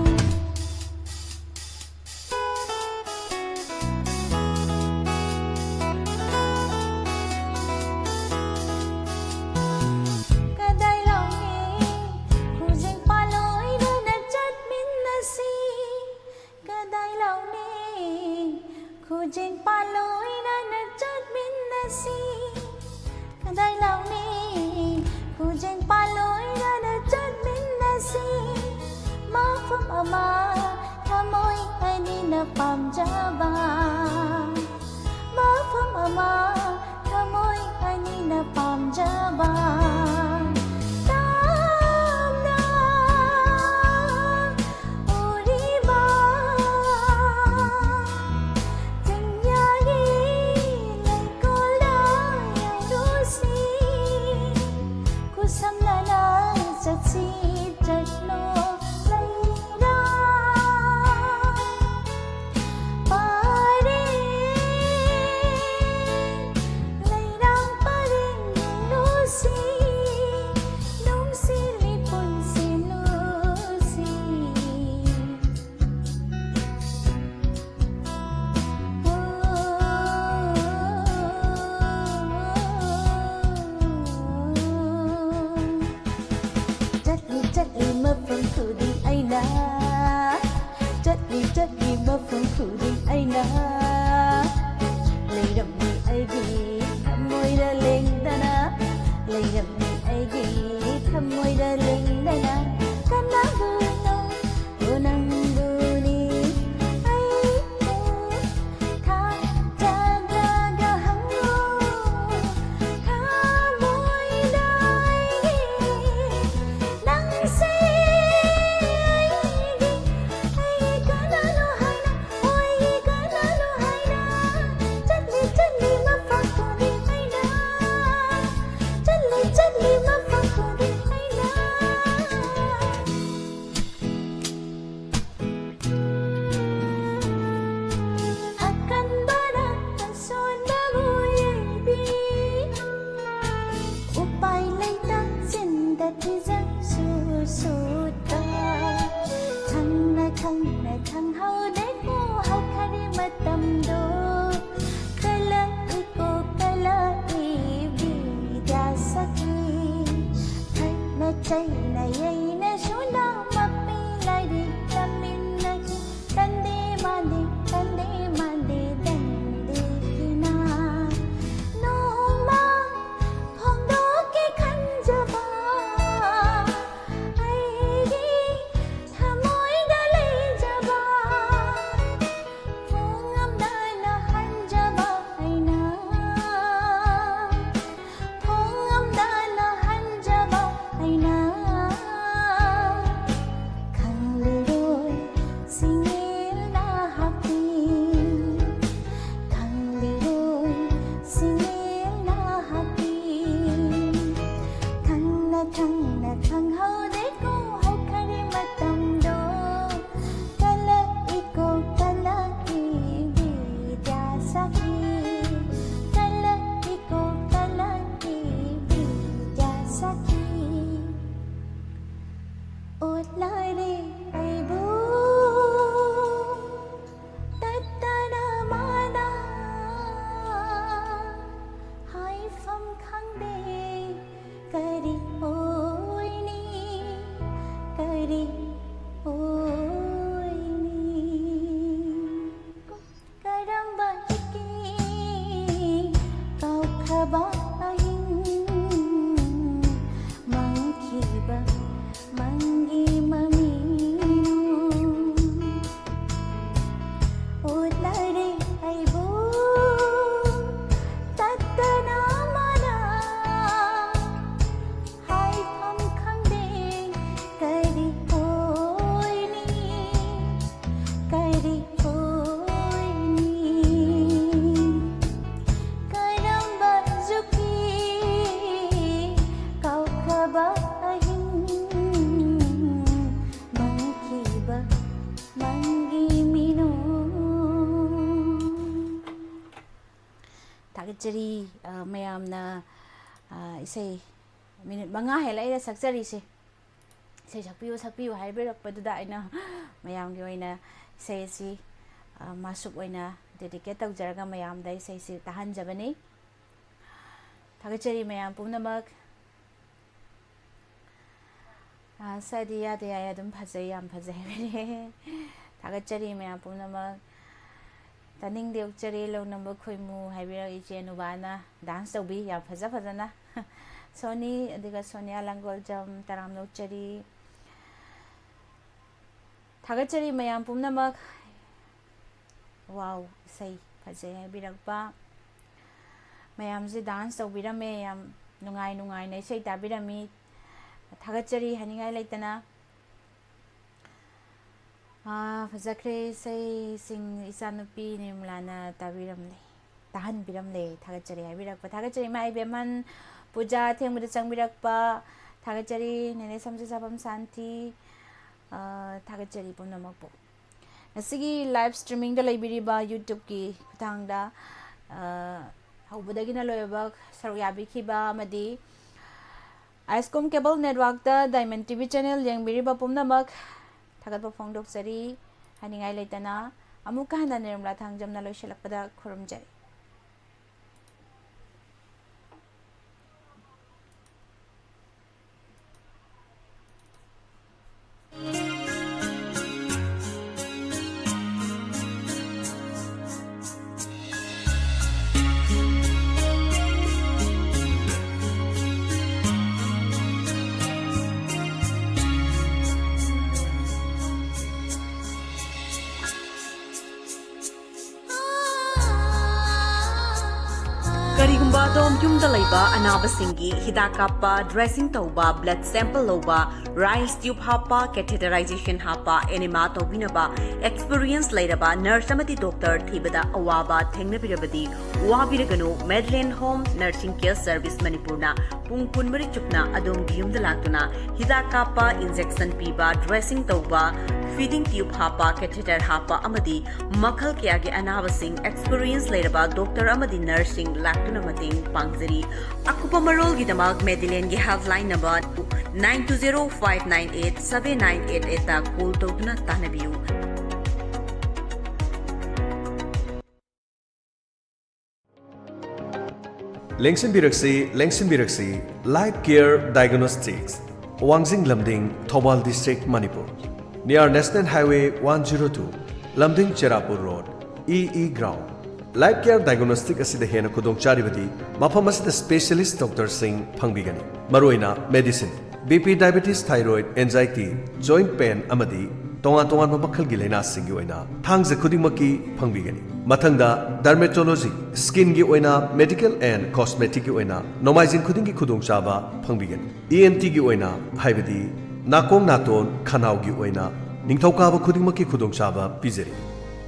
ꯀꯗꯥꯏ ꯂꯥꯎꯅꯤ ꯈꯨꯖꯤꯡ ꯄꯥꯜꯂꯣꯏꯗꯅ ꯆꯠꯃꯤꯟꯅꯁꯤ? ꯀꯗꯥꯏ ꯂꯥꯎꯅꯤ ꯈꯨꯖꯤꯡ ꯄꯥꯜꯂꯣꯏꯗꯅ ꯆꯠꯃꯤꯟꯅꯁꯤ? ꯇꯥꯏꯂꯧꯅꯤ ꯈꯨꯖꯦꯡ ꯄꯥꯜꯂꯣꯏꯔꯅ ꯆꯠꯃꯤꯟꯅꯁꯤ꯫ ꯃꯐꯝ ꯑꯃ ꯊꯃꯣꯏ ꯑꯅꯤꯅ ꯄꯥꯝꯖꯕ, ꯃꯐꯝ ꯑꯃ ꯊꯃꯣꯏ ꯑꯅꯤꯅ ꯄꯥꯝꯖꯕ꯫ ꯇꯞꯅ ꯎꯔꯤꯕ ꯆꯤꯡꯌꯥꯒꯤ ꯂꯩꯀꯣꯜꯗ ꯌꯥꯏꯔꯨꯁꯤ꯫ ꯈꯨꯠꯁꯝꯅꯅ ꯆꯠꯁꯤ ꯆꯠꯂꯣ ꯂꯩꯔꯥꯡ ꯄꯔꯦꯡ, ꯂꯩꯔꯥꯡ ꯄꯔꯦꯡ ꯌꯦꯡꯂꯨꯁꯤ, ꯅꯨꯡꯁꯤꯠꯂꯤ ꯄꯨꯟꯁꯤ ꯂꯨꯁꯤ꯫ ꯆꯠꯂꯤ ꯆꯠꯂꯤ ꯃꯐꯝ ꯈꯨꯗꯤꯡ ꯑꯩꯅ, ꯆꯠꯂꯤ ꯆꯠꯂꯤ ꯃꯐꯝ ꯈꯨꯗꯤꯡ ꯑꯩꯅ ꯂꯩꯔꯝꯃꯤ ꯑꯩꯒꯤ ꯊꯃꯣꯏꯗ ꯂꯦꯡꯗꯅ, ꯂꯩꯔꯝꯃꯤ ꯑꯩꯒꯤ ꯊꯃꯣꯏꯗ ꯂꯦꯡꯗꯅ꯫ ꯀꯅꯥꯕꯨꯅꯣ? ꯑꯣ ꯅꯪꯕꯨꯅꯤ ꯑꯩꯕꯨ ꯊꯥꯖꯗ꯭ꯔꯒ ꯍꯪꯉꯨ꯫ ꯊꯃꯣꯏꯗ ꯑꯩꯒꯤ ꯅꯪꯁꯦ ꯑꯩꯒꯤ, ꯑꯩꯒꯤ ꯀꯅꯥꯅꯣ ꯍꯥꯏꯅ, ꯑꯩꯒꯤ ꯀꯅꯥꯅꯣ ꯍꯥꯏꯅ꯫ ꯆꯠꯂꯤ ꯆꯠꯂꯤ ꯃꯐꯝ ꯈꯨꯗꯤꯡ ꯑꯩꯅ, ꯆꯠꯂꯤ ꯆꯠꯂꯤ ꯃꯐꯝ ꯈꯨꯗꯤꯡ ꯑꯩꯅ꯫ ꯑꯀꯟꯕꯅ ꯑꯁꯣꯟꯕꯕꯨ ꯌꯦꯡꯕꯤ꯫ ꯎꯄꯥꯏ ꯂꯩꯇ ꯆꯤꯟꯗ ꯊꯤꯖꯪꯁꯨ ꯁꯨꯠꯇ꯫ ꯈꯪꯅ ꯈꯪꯅ ꯈꯪꯍꯧꯗꯦꯀꯣ ꯍꯧꯈꯔꯤ ꯃꯇꯝꯗꯣ꯫ ꯀꯂꯛꯏꯀꯣ ꯀꯂꯛꯏ ꯕꯤꯗ꯭ꯌꯥꯁꯛꯇꯤ꯫ ꯈꯠꯅ ꯆꯩꯅ ꯌꯩꯅ ꯁꯨꯅ ꯃꯄꯤ ꯂꯥꯏꯔꯤꯛ ꯇꯝꯃꯤꯟꯅꯈꯤ꯫ ꯇꯟꯗꯦ ꯃꯥꯟꯗꯦ ꯇꯟꯗꯦ ꯃꯥꯟꯗꯦ ꯗꯟꯗꯦꯒꯤꯅ꯫ ꯅꯣꯡꯃ ꯃꯪꯒꯤ ꯃꯤꯅꯣ꯫ ꯊꯥꯒꯠꯆꯔꯤ, ꯑ, ꯃꯌꯥꯝꯅ, ꯑ, ꯏꯁꯩ ꯃꯤꯅꯤꯠ ꯃꯉꯥ ꯍꯦꯜꯂꯦ ꯑꯩꯅ ꯁꯛꯆꯔꯤꯁꯦ꯫ ꯏꯁꯩ ꯁꯛꯄꯤꯌꯨ, ꯁꯛꯄꯤꯌꯨ ꯍꯥꯏꯕꯤꯔꯛꯄꯗꯨꯗ ꯑꯩꯅ ꯃꯌꯥꯝꯒꯤ ꯑꯣꯏꯅ ꯏꯁꯩ ꯑꯁꯤ, ꯑ, ꯃꯥꯁꯨꯞ ꯑꯣꯏꯅ dedicate ꯇꯧꯖꯔꯒ ꯃꯌꯥꯝꯗ ꯏꯁꯩꯁꯤ ꯇꯥꯍꯟꯖꯕꯅꯤ꯫ ꯊꯥꯒꯠꯆꯔꯤ ꯃꯌꯥꯝ ꯄꯨꯝꯅꯃꯛ꯫ ꯑ, ꯁꯥꯗꯤ ꯌꯥꯗꯦ ꯌꯥꯏ, ꯑꯗꯨꯝ ꯐꯖꯩ, ꯌꯥꯝ ꯐꯖꯩ ꯍꯥꯏꯕꯤꯔꯦ꯫ ꯊꯥꯒꯠꯆꯔꯤ ꯃꯌꯥꯝ ꯄꯨꯝꯅꯃꯛ꯫ ꯇꯥꯅꯤꯡꯗꯦ ꯑꯣꯛꯆꯔꯤ ꯂꯧ ꯅꯝꯕ ꯈꯣꯏꯃꯨ ꯍꯥꯏꯕꯤꯔꯛ ꯏꯆꯦ ꯑꯅꯨꯕꯥꯅ dance ꯇꯧꯕꯤ ꯌꯥꯝ ꯐꯖ ꯐꯖꯅ꯫ ꯁꯣꯅꯤ, ꯑꯗꯨꯒ ꯁꯣꯅꯤꯌꯥ ꯂꯥꯡꯒꯣꯜꯖꯝ ꯇꯔꯥꯝꯅ ꯑꯣꯛꯆꯔꯤ꯫ ꯊꯥꯒꯠꯆꯔꯤ ꯃꯌꯥꯝ ꯄꯨꯝꯅꯃꯛ꯫ Wow, ꯏꯁꯩ ꯐꯖꯩ ꯍꯥꯏꯕꯤꯔꯛꯄ꯫ ꯃꯌꯥꯝꯁꯦ dance ꯇꯧꯕꯤꯔꯝꯃꯦ, ꯌꯥꯝ ꯅꯨꯡꯉꯥꯏ ꯅꯨꯡꯉꯥꯏꯅ ꯏꯁꯩ ꯇꯥꯕꯤꯔꯝꯃꯤ꯫ ꯊꯥꯒꯠꯆꯔꯤ ꯍꯥꯏꯅꯤꯡꯉꯥꯏ ꯂꯩꯇꯅ꯫ ꯑꯥ, ꯐꯖꯈ꯭ꯔꯦ ꯏꯁꯩꯁꯤꯡ, ꯏꯆꯥꯅꯨꯄꯤ ꯅꯤꯔꯃꯂꯥꯅ ꯇꯥꯕꯤꯔꯝꯂꯦ, ꯇꯥꯍꯟꯕꯤꯔꯝꯂꯦ꯫ ꯊꯥꯒꯠꯆꯔꯤ ꯍꯥꯏꯕꯤꯔꯛꯄ, ꯊꯥꯒꯠꯆꯔꯤ ꯏꯃꯥ ꯏꯕꯦꯝꯍꯟ, ꯄꯨꯖꯥ ꯑꯊꯦꯡꯕꯗ ꯆꯪꯕꯤꯔꯛꯄ, ꯊꯥꯒꯠꯆꯔꯤ ꯅꯦꯅꯦ ꯁꯝꯖꯦꯠꯁꯥꯐꯝ ꯁꯥꯟꯇꯤ, ꯑꯥ, ꯊꯥꯒꯠꯆꯔꯤ ꯄꯨꯝꯅꯃꯛꯄꯨ꯫ ꯉꯁꯤꯒꯤ live streamingꯗ ꯂꯩꯕꯤꯔꯤꯕ YouTubeꯀꯤ ꯈꯨꯠꯊꯥꯡꯗ, ꯑꯥ, ꯍꯧꯕꯗꯒꯤꯅ ꯂꯣꯏꯕ ꯁꯔꯨꯛ ꯌꯥꯕꯤꯈꯤꯕ ꯑꯃꯗꯤ ꯑꯥꯏꯁꯀꯣꯝ cable networkꯇ Diamond TV channel ꯌꯦꯡꯕꯤꯔꯤꯕ ꯄꯨꯝꯅꯃꯛ ꯊꯥꯒꯠꯄ ꯐꯣꯡꯗꯣꯛꯆꯔꯤ꯫ ꯍꯥꯏꯅꯤꯡꯉꯥꯏ ꯂꯩꯇꯅ ꯑꯃꯨꯛꯀ ꯍꯟꯅ ꯅꯤꯔꯃꯂꯥ ꯊꯥꯡꯖꯝꯅ ꯂꯣꯏꯁꯤꯜꯂꯛꯄꯗ ꯈꯨꯔꯨꯝꯖꯔꯤ꯫ ꯀꯔꯤꯒꯨꯝꯕ ꯑꯗꯣꯝ ꯌꯨꯝꯗ ꯂꯩꯕ ꯑꯅꯥꯕꯁꯤꯡꯒꯤ ꯍꯤꯗꯥꯛ ꯀꯥꯞꯄ, dressing ꯇꯧꯕ, blood sample ꯂꯧꯕ, Rice tube ꯍꯥꯞꯄ, catheterization ꯍꯥꯞꯄ, enema ꯇꯧꯕꯤꯅꯕ experience ꯂꯩꯔꯕ nurse ꯑꯃꯗꯤ doctor ꯊꯤꯕꯗ ꯑꯋꯥꯕ ꯊꯦꯡꯅꯕꯤꯔꯕꯗꯤ ꯋꯥꯕꯤꯔꯒꯅꯨ꯫ Madeline Home Nursing Care Service ꯃꯅꯤꯄꯨꯔꯅ ꯄꯨꯡ ꯀꯨꯟꯃꯔꯤ ꯆꯨꯞꯅ ꯑꯗꯣꯝꯒꯤ ꯌꯨꯝꯗ ꯂꯥꯛꯇꯨꯅ ꯍꯤꯗꯥꯛ ꯀꯥꯞꯄ, injection ꯄꯤꯕ, dressing ꯇꯧꯕ, feeding tube ꯍꯥꯞꯄ, catheter ꯍꯥꯞꯄ ꯑꯃꯗꯤ ꯃꯈꯜ ꯀꯌꯥꯒꯤ ꯑꯅꯥꯕꯁꯤꯡ experience ꯂꯩꯔꯕ doctor ꯑꯃꯗꯤ nurseꯁꯤꯡ ꯂꯥꯛꯇꯨꯅ ꯃꯇꯦꯡ ꯄꯥꯡꯖꯔꯤ꯫ ꯑꯀꯨꯞꯄ ꯃꯔꯣꯜꯒꯤꯗꯃꯛ Madelineꯒꯤ helpline number nine two zero five nine eight seven nine eight eightꯇ call ꯇꯧꯗꯨꯅ ꯇꯥꯟꯅꯕꯤꯌꯨ꯫ ꯂꯦꯡꯁꯤꯟꯕꯤꯔꯛꯁꯤ, ꯂꯦꯡꯁꯤꯟꯕꯤꯔꯛꯁꯤ, Life Care Diagnostics, ꯋꯥꯡꯖꯤꯡ ꯂꯝꯗꯤꯡ, Thoubal district, Manipur. Near National Highway one zero two, ꯂꯝꯗꯤꯡ ꯆꯦꯔꯥꯄꯨꯔ road, E E ground꯫ Life Care Diagnostic ꯑꯁꯤꯗ ꯍꯦꯟꯅ ꯈꯨꯗꯣꯡ ꯆꯥꯔꯤꯕꯗꯤ ꯃꯐꯝ ꯑꯁꯤꯗ specialist doctorꯁꯤꯡ ꯐꯪꯕꯤꯒꯅꯤ꯫ ꯃꯔꯨꯑꯣꯏꯅ medicine, B P, diabetes, thyroid, anxiety, joint pain ꯑꯃꯗꯤ ꯇꯣꯉꯥꯟ ꯇꯣꯉꯥꯟꯕ ꯃꯈꯜꯒꯤ ꯂꯥꯏꯅꯥꯁꯤꯡꯒꯤ ꯑꯣꯏꯅ ꯊꯥꯡꯖ ꯈꯨꯗꯤꯡꯃꯛꯀꯤ ꯐꯪꯕꯤꯒꯅꯤ꯫ ꯃꯊꯪꯗ dermatology, skinꯒꯤ ꯑꯣꯏꯅ medical and cosmeticꯀꯤ ꯑꯣꯏꯅ ꯅꯣꯡꯃꯥꯏꯖꯤꯡ ꯈꯨꯗꯤꯡꯒꯤ ꯈꯨꯗꯣꯡꯆꯥꯕ ꯐꯪꯕꯤꯒꯅꯤ꯫ E N Tꯒꯤ ꯑꯣꯏꯅ, ꯍꯥꯏꯕꯗꯤ ꯅꯥꯀꯣꯡ ꯅꯥꯇꯣꯟ ꯈꯅꯥꯎꯒꯤ ꯑꯣꯏꯅ ꯅꯤꯡꯊꯧꯀꯥꯕ ꯈꯨꯗꯤꯡꯃꯛꯀꯤ ꯈꯨꯗꯣꯡꯆꯥꯕ ꯄꯤꯖꯔꯤ꯫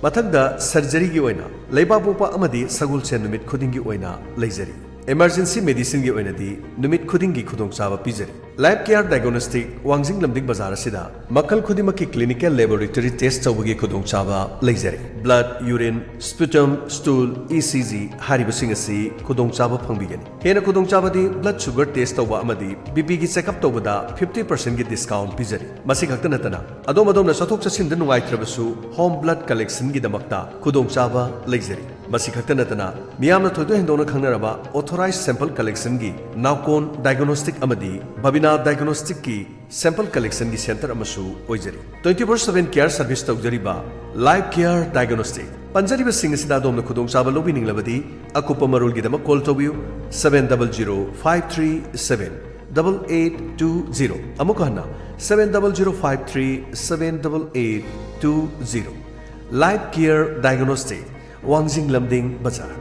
ꯃꯊꯪꯗ surgeryꯒꯤ ꯑꯣꯏꯅ ꯂꯩꯕꯥꯛꯄꯣꯛꯄ ꯑꯃꯗꯤ ꯁꯒꯣꯜꯁꯦꯟ ꯅꯨꯃꯤꯠ ꯈꯨꯗꯤꯡꯒꯤ ꯑꯣꯏꯅ ꯂꯩꯖꯔꯤ꯫ Emergency medicineꯒꯤ ꯑꯣꯏꯅꯗꯤ ꯅꯨꯃꯤꯠ ꯈꯨꯗꯤꯡꯒꯤ ꯈꯨꯗꯣꯡꯆꯥꯕ ꯄꯤꯖꯔꯤ꯫ Life Care Diagnostic, ꯋꯥꯡꯖꯤꯡ ꯂꯝꯗꯤꯡ ꯕꯖꯥꯔ ꯑꯁꯤꯗ ꯃꯈꯜ ꯈꯨꯗꯤꯡꯃꯛꯀꯤ clinical laboratory test ꯇꯧꯕꯒꯤ ꯈꯨꯗꯣꯡꯆꯥꯕ ꯂꯩꯖꯔꯤ꯫ Blood, urine, sputum, stool, E C G ꯍꯥꯏꯔꯤꯕꯁꯤꯡ ꯑꯁꯤ ꯈꯨꯗꯣꯡꯆꯥꯕ ꯐꯪꯕꯤꯒꯅꯤ꯫ ꯍꯦꯟꯅ ꯈꯨꯗꯣꯡꯆꯥꯕꯗꯤ blood sugar test ꯇꯧꯕ ꯑꯃꯗꯤ B Pꯒꯤ checkup ꯇꯧꯕꯗ fifty percentꯒꯤ discount ꯄꯤꯖꯔꯤ꯫ ꯃꯁꯤ ꯈꯛꯇ ꯅꯠꯇꯅ ꯑꯗꯣꯝ ꯑꯗꯣꯝꯅ ꯆꯠꯊꯣꯛ ꯆꯠꯁꯤꯟꯗ ꯅꯨꯡꯉꯥꯏꯇ꯭ꯔꯕꯁꯨ home blood collectionꯒꯤꯗꯃꯛꯇ ꯈꯨꯗꯣꯡꯆꯥꯕ ꯂꯩꯖꯔꯤ꯫ ꯃꯁꯤ ꯈꯛꯇ ꯅꯠꯇꯅ ꯃꯤꯌꯥꯝꯅ ꯊꯣꯏꯗꯣꯛ ꯍꯦꯟꯗꯣꯛꯅ ꯈꯪꯅꯔꯕ authorized sample collectionꯒꯤ Naukon Diagnostic ꯑꯃꯗꯤ Babina Diagnosticꯀꯤ sample collectionꯒꯤ center ꯑꯃꯁꯨ ꯑꯣꯏꯖꯔꯤ꯫ Twenty four seven care service ꯇꯧꯖꯔꯤꯕ Life Care Diagnostic꯫ ꯄꯟꯖꯔꯤꯕꯁꯤꯡ ꯑꯁꯤꯗ ꯑꯗꯣꯝꯅ ꯈꯨꯗꯣꯡꯆꯥꯕ ꯂꯧꯕꯤꯅꯤꯡꯂꯕꯗꯤ ꯑꯀꯨꯞꯄ ꯃꯔꯣꯜꯒꯤꯗꯃꯛ call ꯇꯧꯕꯤꯌꯨ, seven double zero five three seven double eight two zero꯫ ꯑꯃꯨꯛ ꯍꯟꯅ, seven double zero five three seven double eight two zero꯫ Life Care Diagnostic, ꯋꯥꯡꯖꯤꯡ ꯂꯝꯗꯤꯡ ꯕꯖꯥꯔ꯫